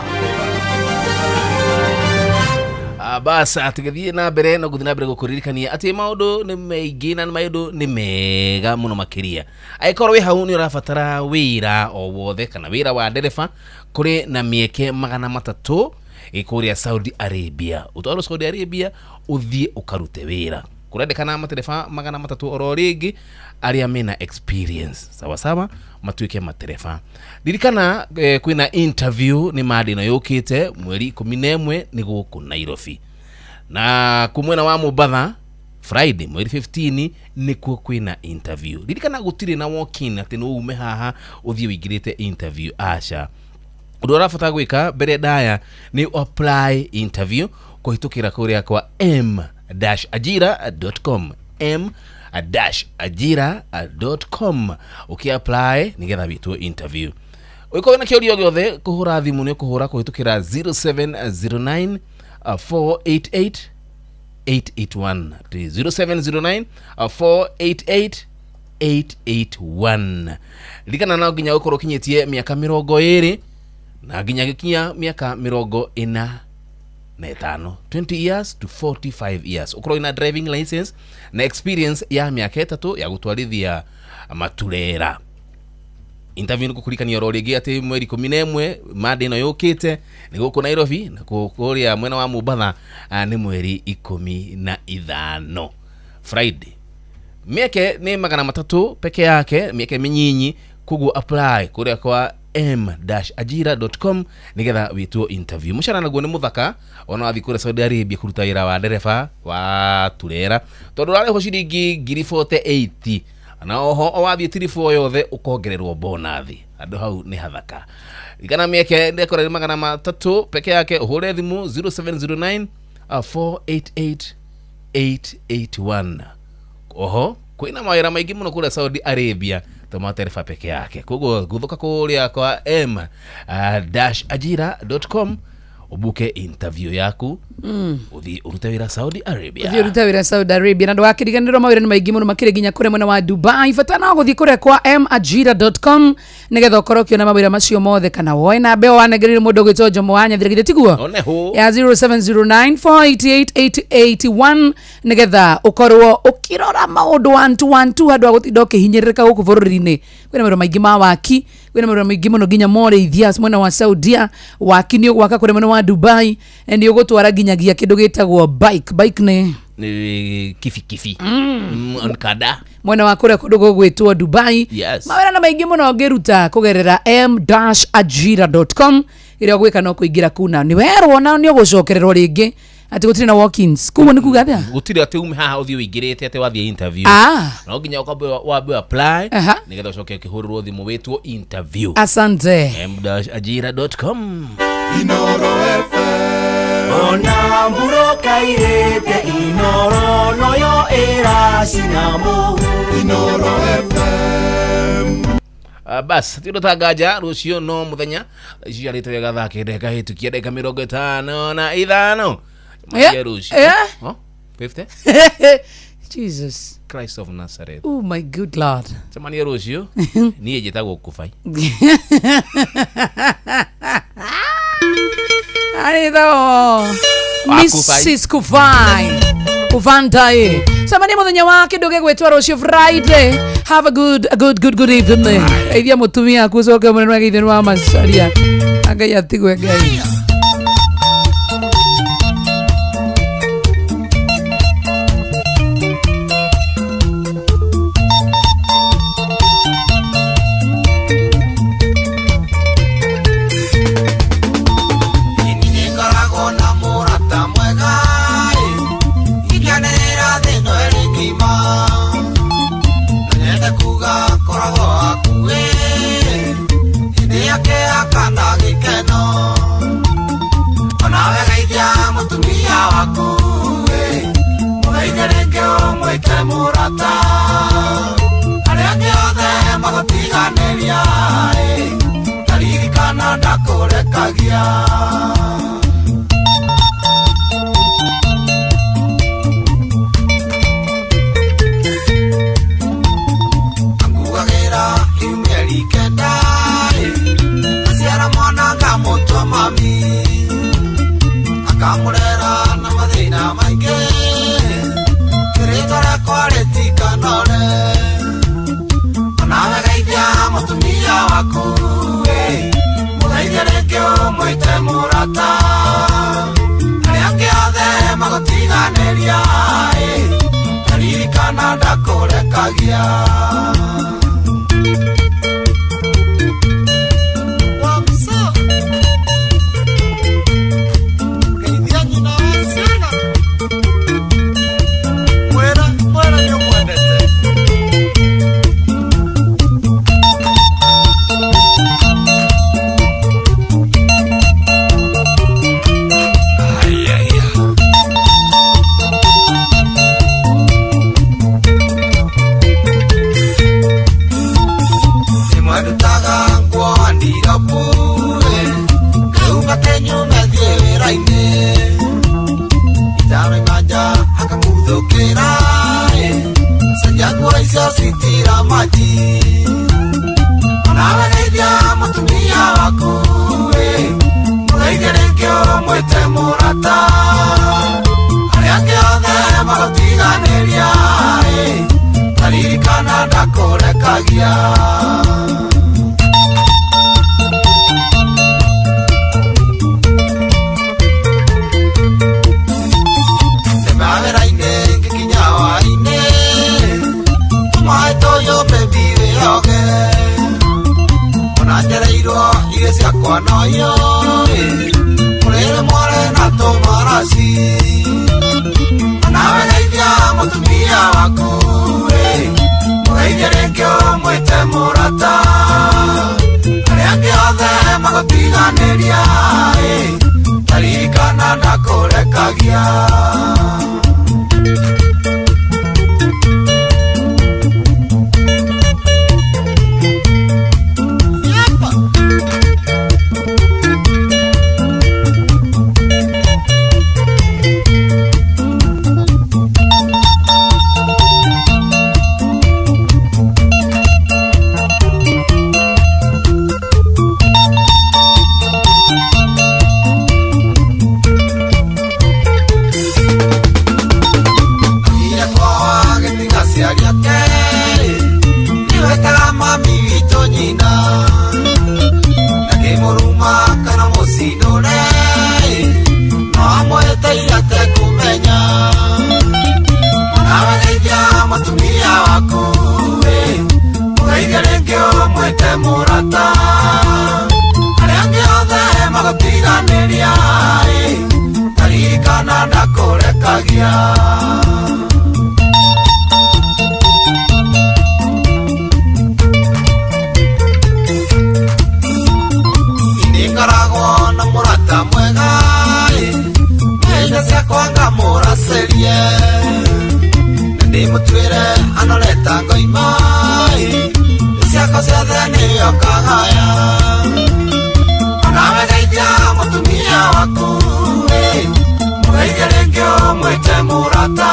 Bas tũgĩthiĩ na mbere no gũthiĩ na mbere gũkũririkania atĩ maũndũ nĩ maingĩ na maũndũ nĩ mega mũno makĩria. Angĩkorwo wĩ hau nĩ ũrabatara wĩra o wothe kana wĩra wa ndereba, kũrĩ na mĩeke 300 kũrĩa Saudi Arabia. Ũtwarwo Saudi Arabia ũthiĩ ũkarute wĩra. Kũrendekana matereba 300 oro rĩngĩ arĩa mena experience sawasawa matuĩke matereba. Ririkana kwĩna interview nĩ Monday ĩno yũkĩte mweri 11 nĩ gũkũ Nairobi, na ku mwena wa Mombatha Friday mweri 15 nĩkuo kwĩna interview. Ririkana gũtirĩ na walk-in atĩ nĩ ume haha ũthiĩ ũingĩrĩte interview, aca. Ũndũ ũrabatara gwĩka mbere ndaya nĩ apply interview kũhĩtũkĩra kũrĩa kwa m-ajira.com, m-ajira.com, ũkĩ-apply nĩgetha wĩtwo interview. Ũngĩkorwo wĩna kĩũria o gĩothe, kũhũra thimũ nĩ ũkũhũra kũhĩtũkĩra 0709 488 881, 0709 488 881. Ririkana no nginya ũkorwo ũkinyĩtie mĩaka 20 na nginya gĩkinya mĩaka 45, 20 years to 45 years, ũkorwo wĩna driving license na experience ya mĩaka 3 ya gũtwarithia maturera. Interview nĩ gũkũririkania oro rĩngĩ atĩ mweri 11 Monday ĩno yũkĩte nĩ gũkũ Nairobi, na kũrĩa mwena wa Mombatha nĩ mweri 15 Friday. Mĩeke nĩ 300 peke yake, mĩeke mĩnyinyi, koguo apply kũrĩa kwa m-ajira.com nĩgetha wĩtwo interview. Mũcara naguo nĩ mũthaka ona wathiĩ kũrĩa Saudi Arabia kũruta wĩra wa ndereba wa turera, tondũ ũrarĩhwo ciringi 48,000, na oho o wathiĩ tiribu o yothe ũkongererwo bonathi. Handũ hau nĩ hathaka. Ririkana mĩeke ndekora nĩ 300 peke yake. Ũhũre thimũ 0709 488 881. Oho kwĩna mawĩra maingĩ mũno kũrĩa Saudi Arabia to matereba peke yake, koguo gũthũka kũrĩa kwa m dash ajira.com ũbuke interview yaku, ũthiĩ ũrute wĩra Saudi Arabia. Ũthiĩ ũrute wĩra Saudi Arabia, na ndũgakĩriganĩrwo mawĩra nĩ maingĩ mũno makĩria nginya kũrĩa mwena wa Dubai. Bata no gũthiĩ kũrĩa kwa majira.com nĩgetha ũkorwo ũkĩona mawĩra macio mothe, kana woe namba ĩyo wanengereire mũndũ ũgwĩtwo Jomo wa Nyathira, githĩ tiguo? One hũ. Ya 0709488881, nĩgetha ũkorwo ũkĩrora maũndũ one two one two handũ ha gũtinda ũkĩhinyĩrĩrĩka gũkũ bũrũri-inĩ. Kwĩna mawĩra maingĩ ma waki, kwĩna mawĩra maingĩ mũno nginya morĩithia mwena wa Saudia. Waki nĩ ũgwaka kũrĩa mwena wa Dubai, nĩ ũgũtwara nginyagia kĩndũ gĩtagwo bike. Bike nĩ Nĩ kibikibi, kada. Mwena wa kũrĩa kũndũ gũgwĩtwo Dubai. Mawĩra na maingĩ mũno ũngĩruta kũgerera m-ajira.com. Ĩrĩa ũgwĩka no kũingĩra kuna nĩ werwo na nĩ ũgũcokererwo rĩngĩ. Atĩ gũtirĩ na walk-ins. Koguo nĩ kuga atĩa? Gũtirĩ atĩ ume haha ũthiĩ ũingĩrĩte atĩ wathiĩ interview. Ah. No nginya ũkambe wambe apply Aha. nĩgetha ũcoke ũkĩhũrĩrwo thimũ wĩtwo interview. Asante. m-ajira.com. Ona mburoka irĩte Inoro noyo ĩracina mũhu Inoro FM. Bas ti ũndũ ta nganja rũciũ no mũthenya ciarĩte wega thaa kenda ĩkahĩtũkia ndagĩka 55. Maria rũciũ. Oh, 50? Jesus. Christ of Nazareth. Oh my good Lord. Cemania rũciũ. Niĩ njĩtagwo Kũbai. Arĩthagwo Mrs. Kufai. Kufantai. Cemania mũthenya wa kĩndũ gĩgwĩtwo rũciũ Friday. Have a good a good good good evening. Geithia mũtumia aku ũcoke mũnene wa geithia nĩ wa macaria. Ngai atigwe Ngai. Nĩngoragwo na mũrata mwega ĩ, ingĩanĩrĩra thĩ ĩno ĩrĩ ng'ima. Na nyende kuga ngoragwo hakuhĩ, hĩndĩ ya kĩeha kana gĩkeno. Onawe geithia mũtumia waku ĩ, mũgeithie rĩngĩ ũmwĩte mũrata. Arĩa angĩ othe magũtiganĩria ĩ, ta ririkana ndakũrekagia. Anguagĩra mĩeri 9 ĩ, aciara mwana ngamũtua mami, akamũrera na mathĩna maingĩ, kĩrĩtwa rĩakwa rĩtikanore. Onawe geithia mũtumia waku ĩ, mũgeithie rĩngĩ ũmwĩte mũrata. Arĩa angĩ othe magũtiganĩria ĩ, ta ririkana ndakũrekagia. Geithia nyina wa ciana. Mwĩre, mwĩre nĩũmwendete. Nĩmwendutaga nguo ndirabu ĩ, ngauma kenyume thiĩ wĩra-inĩ. Itaraima nja akaguthũkĩra ĩ, cenjia nguo icio citira maji. Onawe geithia mũtumia waku ĩ, mũgeithie rĩngĩ ũmwĩte mũrata. Arĩa angĩ othe magũtiganĩria ĩ, ta ririkana ndakũrekagia. Mawĩra-inĩ ngĩkinya hwaĩ-inĩ, tũmaĩ tũyũ baby wĩyoge. Ona njereirwo irio ciakwa no irio ĩ, mũrĩre mware na tũmaraci. Onawe geithia mũtumia waku ĩ, mũgeithie rĩngĩ ũmwĩte mũrata. Arĩa angĩ othe magũtiganĩria ĩ, ta ririkana ndakũrekagia. Athire kwao agĩtiga aciari ake ĩ, nĩwetaga mami witũ nyina. Ndakĩmũruma kana mũcindũre ĩ, no amwĩteire atekũmenya. Onawe geithia mũtumia waku ĩ, mũgeithie rĩngĩ ũmwĩte mũrata. Arĩa angĩ othe magũtiganĩria ĩ, ta ririkana ndakũrekagia. Ndakũrekagia. Nĩngoragwo na mũrata mwega ĩ, mbeca ciakwa ngamũracerie na ndĩmũtuĩre anoreta ngoima ĩ, ciakwa ciothe nĩyo kagaya. Onawe geithia mũtumia waku ĩ, mũgeithie rĩngĩ ũmwĩte mũrata,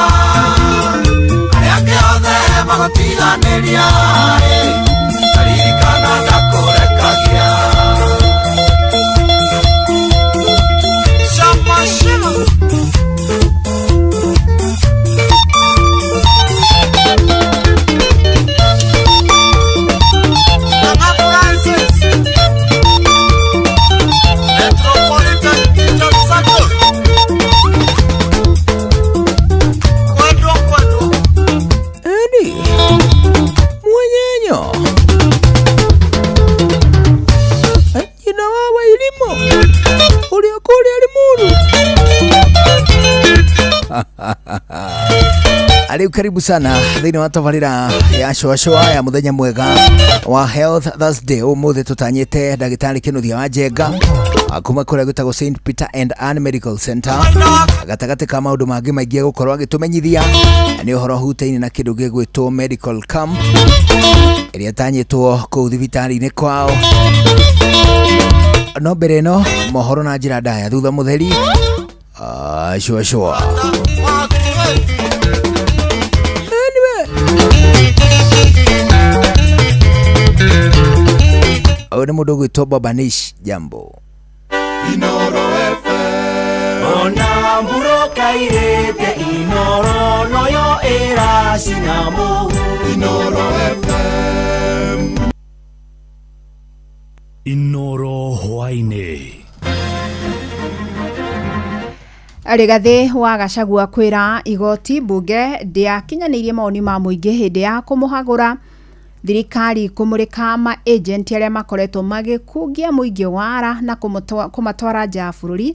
arĩa angĩ othe magũtiganĩria ĩ, taririkana ndakũrekagia. Shama. Mama Francis, Metropolitan Teachers Circle. Kwendwa, kwendwa. Edi mwenyenyo nyina wa Wairimu ũrĩa kũrĩa Limuru. Ariu karibu sana thĩinĩ wa tabarĩra ya cũacũa ya mũthenya mwega wa Health Thursday. Ũmũthĩ tũtanyĩte ndagĩtarĩ Kĩnuthia wa Njenga kuma kũrĩa gwĩtagwo St Peter and Ann Medical Center. Gatagatĩ ka maũndũ mangĩ maingĩ egũkorwo agĩtũmenyithia nĩ ũhoro hutaine na kĩndũ gĩgwĩtwo medical camp ĩrĩa ĩtanyĩtwo kũu thibitarĩ-inĩ kwao. No mbere ĩno mohoro na njĩra ndaya thutha mũtheri cũacũa. Ũyũ nĩ mũndũ ũgwĩtwo Babanish. Jambo. Inoro FM. Ona mburoka irĩte Inoro noyo ĩracina mũhu. Inoro FM. Inoro hwaĩ-inĩ. Rigathĩ wa Gachagua kwĩra igoti mbunge ndĩakinyanĩirie mawoni ma mũingĩ hĩndĩ ya kũmũhagũra. Thirikari kũmũrĩka ma agent arĩa makoretwo magĩkungia mũingĩ wara na kũmatwara nja ya bũrũri,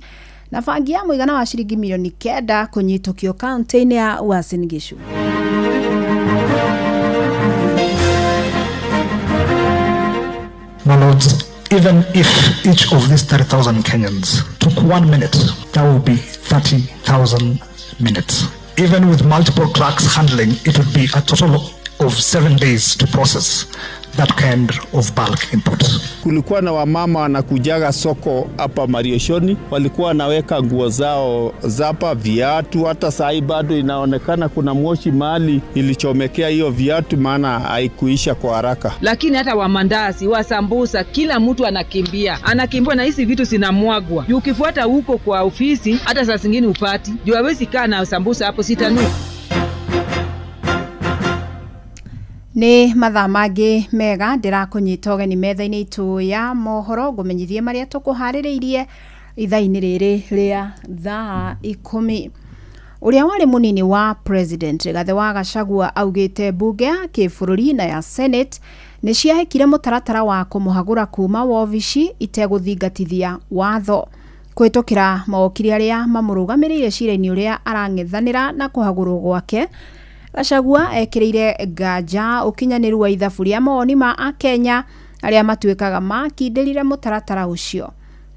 na bangi ya mũigana wa ciringi milioni 9 kũnyitũkio kaunti-inĩ ya Uasin Gishu. My lords, even if each of these 30,000 Kenyans took 1 minute, that would be 30,000 minutes. Even with multiple clerks handling, it would be a total of 7 days to process that kind of bulk input. Kulikuwa na wamama wanakujaga soko hapa Mariashoni, walikuwa wanaweka nguo zao zapa, viatu. Hata saa bado inaonekana kuna moshi mahali ilichomekea hiyo viatu, maana haikuisha kwa haraka. Lakini hata wa mandazi, wa sambusa, kila mtu anakimbia na hizi vitu zinamwagwa. Ukifuata huko kwa ofisi hata saa zingine upati. Juu hawezi kaa na sambusa hapo sitanu. Nĩ mathaa mangĩ mega ndĩrakũnyita ũgeni metha-inĩ itũ ya mohoro ngũmenyithie marĩa tũkũharĩrĩirie ithaa-inĩ rĩrĩ rĩa thaa 10. Ũrĩa warĩ mũnini wa president Rigathĩ wa Gachagua augĩte mbunge ya kĩbũrũri na ya Senate nĩ ciahĩkire mũtaratara wa kũmũhagũra kuma wobici itegũthingatithia watho kũhĩtũkĩra mawokiri arĩa mamũrũgamĩrĩire cira-inĩ ũrĩa arang'ethanĩra na kũhagũrwo gwake. Gachagua ekĩrĩire nganja ũkinyanĩru wa ithabu rĩa mawoni ma akenya arĩa matuĩkaga makindĩrire mũtaratara ũcio.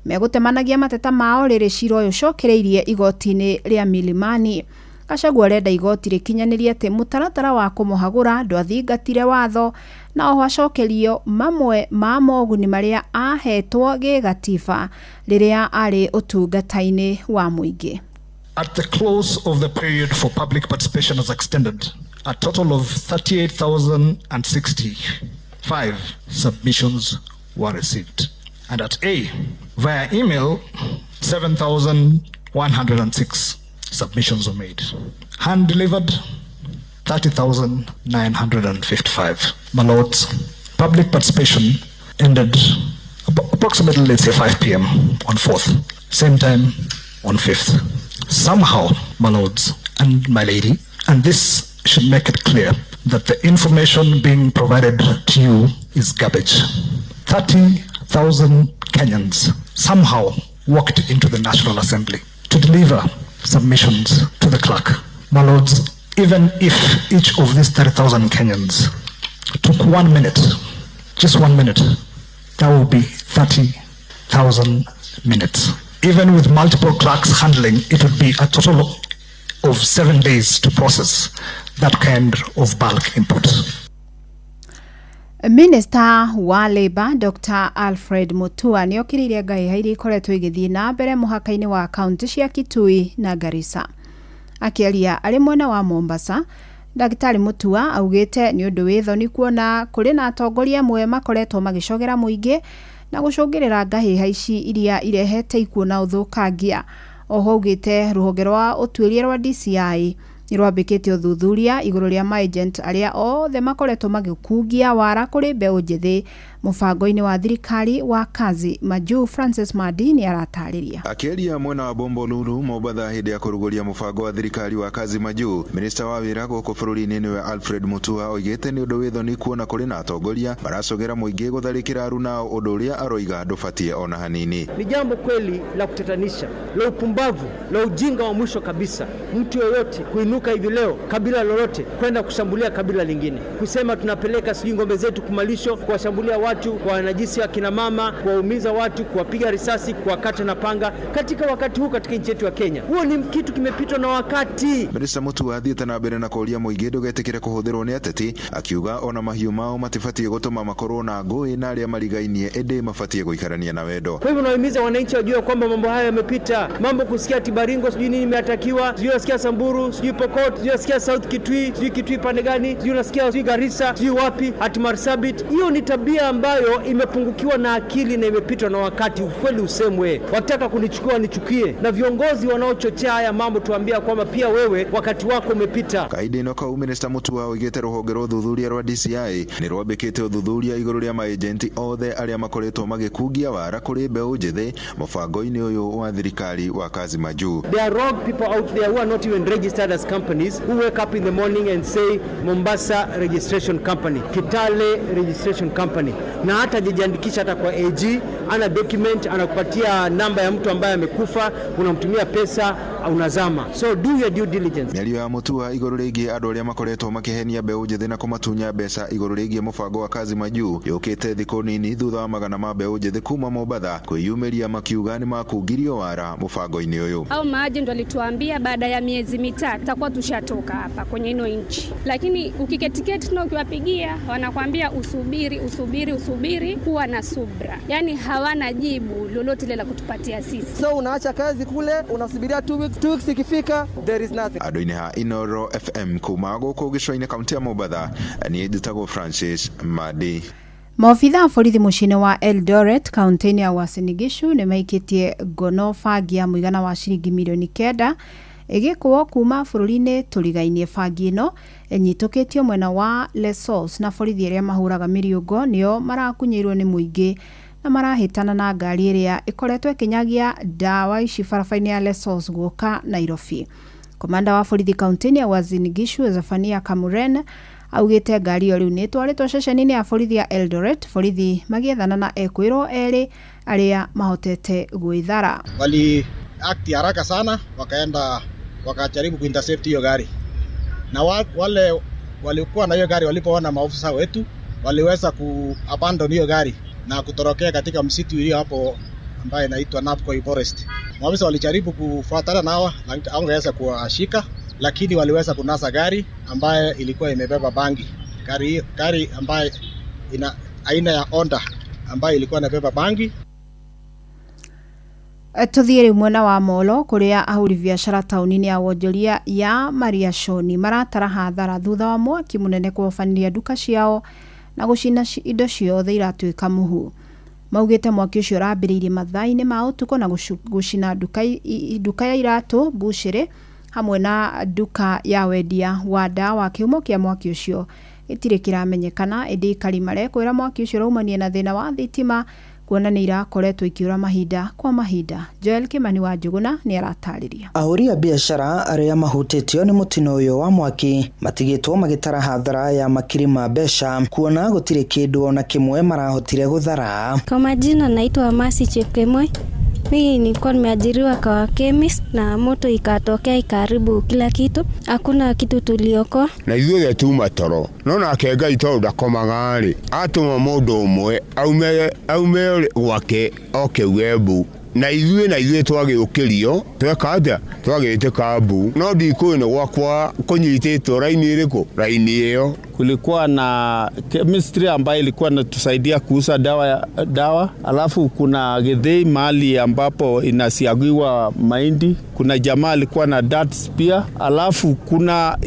Megũtemanagia mateta mao rĩrĩ cira ũyũ ũcokereirie igoti-inĩ rĩa Milimani. Gachagua arenda igoti rĩkinyanĩrie atĩ mũtaratara wa kũmũhagũra ndwathingatire watho na oho acokerio mamwe ma moguni marĩa ahetwo gĩgatiba rĩrĩa arĩ ũtungata-inĩ wa mũingĩ. At the close of the period for public participation as extended, a total of 38,065 submissions were received. And at A, via email, 7,106 submissions were made. Hand delivered, 30,955. My lords, public participation ended approximately, let's say, 5 p.m. on 4th, same time on 5th. Somehow, my lords and my lady, and this should make it clear that the information being provided to you is garbage. 30,000 Kenyans somehow walked into the National Assembly to deliver submissions to the clerk. My lords, even if each of these 30,000 Kenyans took 1 minute, just 1 minute, that will be 30,000 minutes. Even with multiple clerks handling, it would be a total of 7 days to process that kind of bulk input. Minista wa Labour Dr Alfred Mutua nĩ okĩrĩire ngahĩha iria ikoretwo igĩthiĩ na mbere mũhaka-inĩ wa kaunti cia Kitui na Garissa. Akĩaria arĩ mwena wa Mombasa, Ndagĩtarĩ Mutua augĩte nĩ ũndũ wĩ thoni kuona kũrĩ na atongoria amwe makoretwo magĩcogera mũingĩ na gũcũngĩrĩra ngahĩha ici iria irehete ikuũ na ũthũkangia. Oho augĩte rũhonge rwa ũtuĩria rwa DCI nĩ rwambĩkĩte ũthuthuria igũrũ rĩa maagent arĩa othe makoretwo magĩkungia wara kũrĩ mbeũ njĩthĩ mũbango-inĩ wa thirikari wa Kazi Majuu. Francis Madi nĩ aratarĩria. Akĩaria mwena wa Bombolulu, Mombatha, hĩndĩ ya kũrugũria mũbango wa thirikari wa Kazi Majuu, minista wa wĩra gũkũ bũrũri-inĩ nĩwe Alfred Mutua oigĩte nĩ ũndũ wĩ thoni kuona kũrĩ na atongoria maracogera mũingĩ gũtharĩkĩra arunao, ũndũ ũrĩa aroiga ndũbatiĩ ona hanini. Ni jambo kweli la kutatanisha, la upumbavu, la ujinga wa mwisho kabisa, mtu yoyote kuinuka hivi leo, kabila lolote, kwenda kushambulia kabila lingine, kusema tunapeleka sijui ng'ombe zetu kumalisho, kuwashambulia watu, kuwanajisi akina mama, kuwaumiza watu, kuwapiga risasi, kuwakata na panga, katika wakati huu katika nchi yetu ya Kenya, huo ni kitu kimepitwa na wakati. Minista Mutua athiĩte na mbere na kũũria mũingĩ ndũgetĩkĩre kũhũthĩrwo nĩ ateti, akiuga ona mahiũ mao matibatiĩ gũtũma makorwo na ngũĩ na arĩa marigainie, ĩndĩ mabatiĩ gũikarania na wendo. Kwa hivyo nawahimiza wananchi wajue kwamba mambo haya yamepita. Mambo kusikia ati Baringo sijui nini imeatakiwa, sijui unasikia Samburu, sijui Pokot, sijui unasikia South Kitui, sijui Kitui pande gani, sijui unasikia sijui Garissa, sijui wapi, ati Marsabit. Hiyo ni tabia ambayo imepungukiwa na akili na imepitwa na wakati. Ukweli usemwe, wakitaka kunichukua nichukie, na viongozi wanaochochea haya mambo tuambia kwamba pia wewe wakati wako umepita. Kahinda-inĩ kau, minista Mutua oigĩte rũhonge rwa ũthuthuria rwa DCI nĩ rwambĩkĩte ũthuthuria igũrũ rĩa maejenti othe arĩa makoretwo magĩkungia wara kũrĩ mbeũ njĩthĩ mũbango-inĩ ũyũ wa thirikari wa Kazi Majuu. There are rogue people out there who are not even registered as companies, who wake up in the morning and say Mombasa Registration Company, Kitale Registration Company, na hata hajajiandikisha hata kwa AG, ana document, anakupatia namba ya mtu ambaye amekufa, unamtumia pesa, unazama. So do your due diligence. Mĩario ya Mutua igũrũ rĩgiĩ andũ arĩa makoretwo makĩhenia mbeũ njĩthĩ na kũmatunya mbeca igũrũ rĩgiĩ mũbango wa Kazi Majuu yũkĩte thikũ nini thutha wa magana ma mbeũ njĩthĩ kuma Mombatha kwĩyumĩria makiuga nĩ makungirio wara mũbango-inĩ ũyũ. Au maagent walituambia baada ya miezi 3 tutakuwa tushatoka hapa kwenye ino nchi, lakini ukiketiketi tena ukiwapigia wanakwambia usubiri, usubiri, usubiri, kuwa na subra. Yaani hawana jibu lolote ile la kutupatia sisi. So unaacha kazi kule, unasubiria 2 weeks, 2 weeks ikifika there is nothing. Andũ-inĩ ha Inoro FM kuma gũkũ gĩcũa-inĩ kaunti ya Mombatha, niĩ njĩtagwo Francis Madi. Maobitha a borithi mũciĩ-inĩ wa Eldoret, kaunti-inĩ ya Uasin Gishu, nĩ maikĩtie ngono bangi ya mũigana wa ciringi mirioni 9 ĩgĩkũo kuma bũrũri-inĩ tũrigainie. Bangi ĩno ĩnyitũkĩtio mwena wa Lesos na borithi arĩa mahũraga mĩriũngo nĩo marakunyĩirwo nĩ mũingĩ na marahĩtana na ngari ĩrĩa ĩkoretwo ĩkĩnyagia ndawa ici barabara-inĩ ya Lesos gũka Nairobi. Komanda wa borithi kaunti-inĩ ya Uasin Gishu, Zephania Kamuren, augĩte ngari ĩyo rĩu nĩ ĩtwarĩtwo ceceni-inĩ ya borithi ya Eldoret, borithi magĩethana na ekwĩrwo erĩ arĩa mahotete gwĩthara. Wali act haraka sana, wakaenda wakajaribu kuintercept hiyo gari, na wale walikuwa na hiyo gari walipoona maofisa wetu waliweza ku abandon hiyo gari na kutorokea katika msitu iliyo hapo ambayo inaitwa Napkoi Forest. Maofisa walijaribu kufuatana nao, hawangeweza kuwashika, lakini waliweza kunasa gari ambayo ilikuwa imebeba bangi. Gari ambayo ina aina ya Honda ambayo ilikuwa inabeba bangi. Tũthiĩ rĩu mwena wa Molo, kũrĩa ahũri biacara taũni-inĩ ya wonjoria ya Mariashoni maratara hathara thutha wa mwaki mũnene kũhobanĩria nduka ciao na gũcina indo ciothe iratuĩka mũhu. Maugĩte mwaki ũcio ũrambĩrĩirie mathaa-inĩ ma ũtukũ na gũcina nduka ya iratũ, mbucĩrĩ hamwe na nduka ya wendia wa ndawa. Kĩhumo kĩa mwaki ũcio gĩtirĩ kĩramenyekana, ĩndĩ aikari marekwĩra mwaki ũcio ũraumania na thĩna wa thitima, kuona nĩ irakoretwo ikĩũra mahinda kwa mahinda. Joel Kimani wa Njũgũna nĩ aratarĩria. Ahũri a biacara arĩa mahutĩtio nĩ mũtino ũyũ wa mwaki matigĩtwo magĩtara hathara ya makiri ma mbeca, kuona gũtirĩ kĩndũ ona kĩmwe marahotire gũthara. Kwa majina naitwa Masi Chepkemoi. Mimi nilikuwa nimeajiriwa kwa chemist na moto ikatokea ikaharibu kila kitu, hakuna kitu tuliokoa. Na ithuothe tuma toro no nake Ngai tondũ ndakomaga rĩ, atũma mũndũ ũmwe aume gwake oke uge mbu, na ithuĩ twagĩũkĩrio tweka atĩa, twagĩtĩka mbu, no ndikũĩ nĩ gwakwa kũnyitĩtwo raini ĩrĩkũ, raini ĩyo. Kulikuwa na chemistry ambayo ilikuwa inatusaidia kuuza dawa, alafu kuna githei mahali ambapo inasiagiwa mahindi, kuna jamaa alikuwa na darts pia, alafu kuna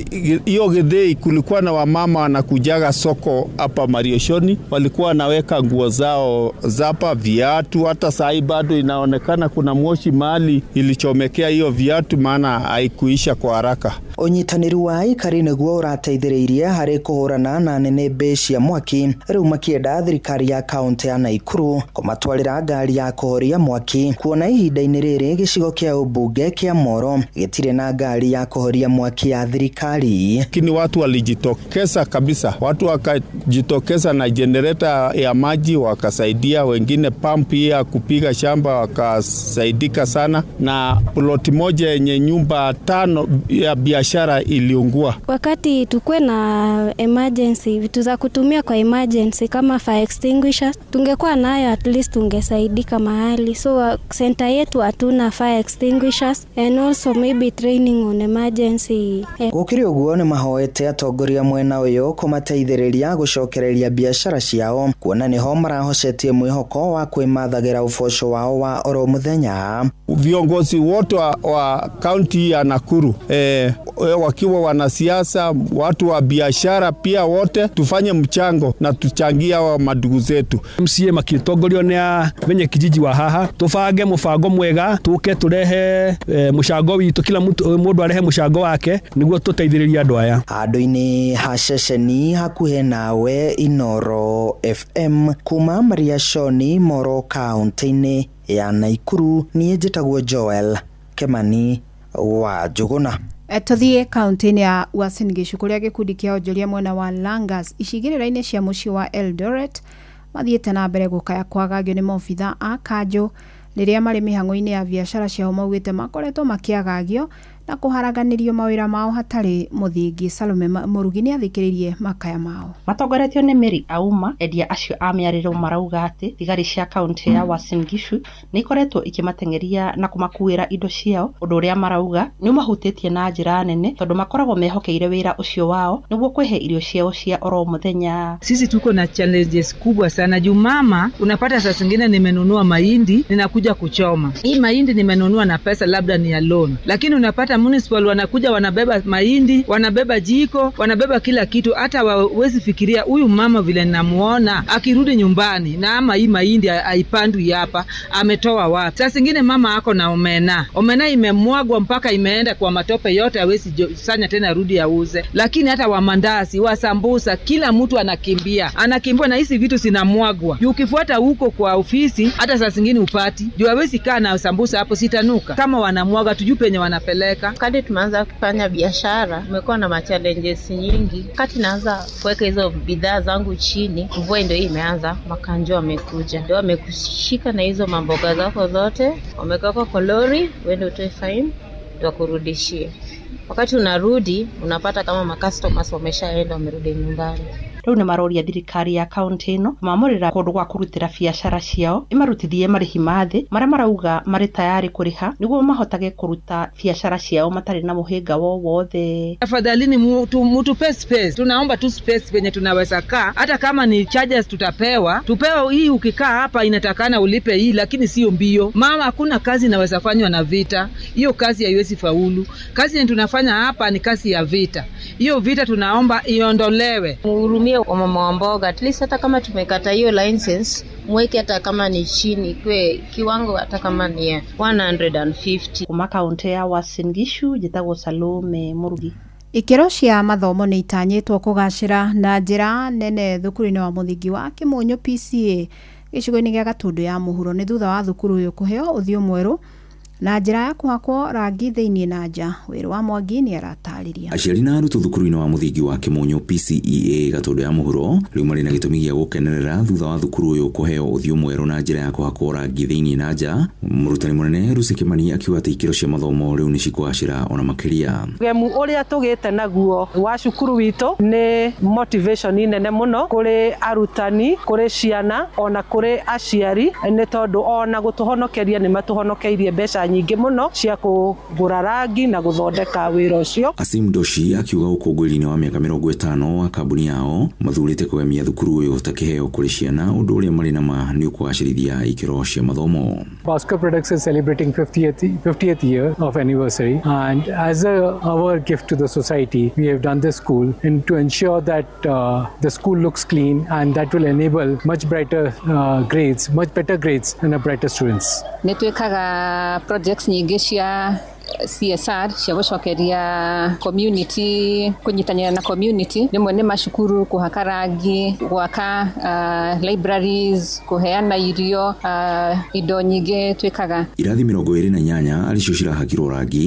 hiyo githei, kulikuwa na wamama wanakujaga soko hapa Marioshoni, walikuwa wanaweka nguo zao zapa, viatu, hata saa bado inaonekana kuna moshi mahali ilichomekea hiyo viatu, maana haikuisha kwa haraka. Ũnyitanĩri wa aikari nĩguo ũrateithĩrĩirie harĩ kũhũrana na nĩnĩmbĩ cia mwaki, rĩu makĩenda thirikari ya kaũntĩ ya Naikuru kũmatwarĩra ngari ya kũhoria mwaki, kuona ihinda-inĩ rĩrĩ gĩcigo kĩa ũmbunge kĩa Moro gĩtirĩ na ngari ya kũhoria mwaki ya thirikari. Lakini watu walijitokeza kabisa, watu wakajitokeza na generator ya maji wakasaidia, wengine pump ya kupiga shamba wakasaidika sana, na ploti moja yenye nyumba 5 ya biashara iliungua. Wakati tukue na emergency, vitu za kutumia kwa emergency kama fire extinguishers tungekuwa nayo, at least tungesaidika mahali. So center yetu hatuna fire extinguishers and also maybe training on emergency. Gũkĩrĩ ũguo nĩ mahoete atongoria mwena ũyũ kũmateithĩrĩria gũcokereria biacara ciao, kuona nĩho marahocetie mwĩhoko wa kwĩmathagĩra ũboco wao wa oro mũthenya. Viongozi wote wa kaunti ya Nakuru wakiwa wanasiasa, watu wa biashara pia, wote tufanye mchango na tuchangie hawa madugu zetu. MCA makitongorio nĩ wenye kijiji wa haha, tubange mubango mwega, tuke turehe mucango witu, kila mundu arehe mucango wake niguo tuteithĩrĩrie andũ aya. Handũ-inĩ ha ceceni hakuhĩ nawe, Inoro FM kuma Mariashoni, Moro, kaũntĩ-inĩ ya Naikuru, niĩ njĩtagwo Joel Kemani wa Njũgũna. Tũthiĩ kaũntĩ-inĩ ya Uasin Gishu kũrĩa gĩkundi kĩa onjoria mwena wa Langas icigĩrĩra-inĩ cia mũciĩ wa Eldoret mathiĩte na mbere gũkaya kwagagio nĩ maobitha a kanjũ rĩrĩa marĩ mĩhang'o-inĩ ya biacara ciao, maugĩte makoretwo makĩagagio na kũharaganĩrio mawĩra mao hatarĩ mũthingi. Salome Mũrugi nĩ athikĩrĩirie makaya mao. Matongoretio nĩ Mary Auma, endia acio a mĩarĩro marauga atĩ thigari cia kaũntĩ ya Uasin Gishu nĩ ikoretwo ikĩmateng'eria na kũmakuĩra indo ciao, ũndũ ũrĩa marauga nĩ ũmahutĩtie na njĩra nene tondũ makoragwo mehokeire wĩra ũcio wao nĩguo kwĩhe irio ciao cia oro mũthenya. Sisi tuko na challenges kubwa sana juu mama, unapata saa zingine nimenunua mahindi ninakuja kuchoma hii mahindi, nimenunua na pesa labda ni ya loan, lakini unapata municipal wanakuja wanabeba mahindi, wanabeba jiko, wanabeba kila kitu. Hata wawezi fikiria huyu mama vile namuona akirudi nyumbani na ama hii mahindi haipandwi hapa, ametoa wapi? Saa zingine mama ako na omena, omena imemwagwa mpaka imeenda kwa matope yote, hawezi sanya tena rudi auze. Lakini hata wa mandazi, wa sambusa, kila mtu anakimbia na hizi vitu zinamwagwa. Ukifuata huko kwa ofisi hata saa zingine upati juu, hawezi kaa na sambusa hapo, sitanuka. Kama wanamwaga tujue penye wanapeleka. Wakati tumeanza kufanya biashara tumekuwa na machallenges nyingi. Wakati naanza kuweka hizo bidhaa zangu chini, mvua ndio hii imeanza, makanjo wamekuja, ndio wamekushika na hizo mamboga zako zote, wameweka kwa lori, uende utoe fine ndio wakurudishie. Wakati unarudi unapata kama macustomers wameshaenda, wamerudi nyumbani. Rĩu nĩ maroria thirikari ya kaũntĩ ĩno kũmamũrĩra kũndũ gwa kũrutĩra biacara ciao, ĩmarutithie marĩhi ma thĩ marĩa marauga marĩ tayari kũrĩha nĩguo mahotage kũruta biacara ciao matarĩ na mũhĩnga wo wothe. Afadhalini mutupe space, tunaomba tu space penye tunaweza kaa, hata kama ni charges tutapewa, tupewe hii. Ukikaa hapa inatakana ulipe hii, lakini sio mbio. Mama, hakuna kazi inaweza fanywa na vita, hiyo kazi haiwezi faulu. Kazi yenye tunafanya hapa ni kazi ya vita, hiyo vita tunaomba iondolewe. Muhurumie wamama wa mboga, at least hata kama tumekata hiyo license mweke hata kama ni chini kwe kiwango hata kama ni 150. Kuma kaunti ya Uasin Gishu njĩtagwo Salome Mũrugi. Ikĩro cia mathomo nĩ itanyĩtwo kũgacĩra na njĩra nene thukuru-inĩ wa mũthingi wa Kĩmũnyũ PCA gĩcigo-inĩ gĩa Gatundu ya mũhuro, nĩ thutha wa thukuru ũyũ kũheo ũthiũ mwerũ Na njĩra ya kũhakwo rangi thĩinĩ na nja. Wĩra wa Mwangi nĩ aratarĩria. Aciari na arutwo thukuru-inĩ wa mũthingi wa Kĩmunyũ PCEA Gatũndũ ya mũhuro rĩu marĩ na gĩtũmi gĩa gũkenerera thutha wa thukuru ũyũ kũheo ũthiũ mwerũ na njĩra ya kũhakwo rangi thĩinĩ na nja. Mũrutani mũnene Lucy Kimani akiuga atĩ ikĩro cia mathomo rĩu nĩ cikũgacĩra ona makĩria. Gemu ũrĩa tũgĩte naguo wa cukuru witũ nĩ motivation nene mũno kũrĩ arutani, kũrĩ ciana ona kũrĩ aciari, nĩ tondũ ona gũtũhonokeria nĩ matũhonokeirie mbeca nyingĩ mũno cia kũgũra rangi na gũthondeka wĩra ũcio. Asim Doshi akiuga ũkũngũĩri-inĩ wa mĩaka 50 wa kambuni yao mathurĩte kũgemia thukuru ũyũ ta kĩheo kũrĩ ciana, ũndũ ũrĩa marĩ na ma nĩ ũkũgacĩrithia ikĩro cia mathomo. Bosco Products is celebrating 50th year of anniversary, and as our gift to the society, we have done this school and to ensure that the school looks clean, and that will enable much brighter grades, much better grades and a brighter students. Nĩ twĩkaga projects nyingĩ cia CSR cia gũcokeria community, kũnyitanĩra na community. Rĩmwe nĩ macukuru kũhaka rangi, gwaka libraries, kũheana irio, indo nyingĩ twĩkaga. Irathi 28 arĩcio cirahakirwo rangi.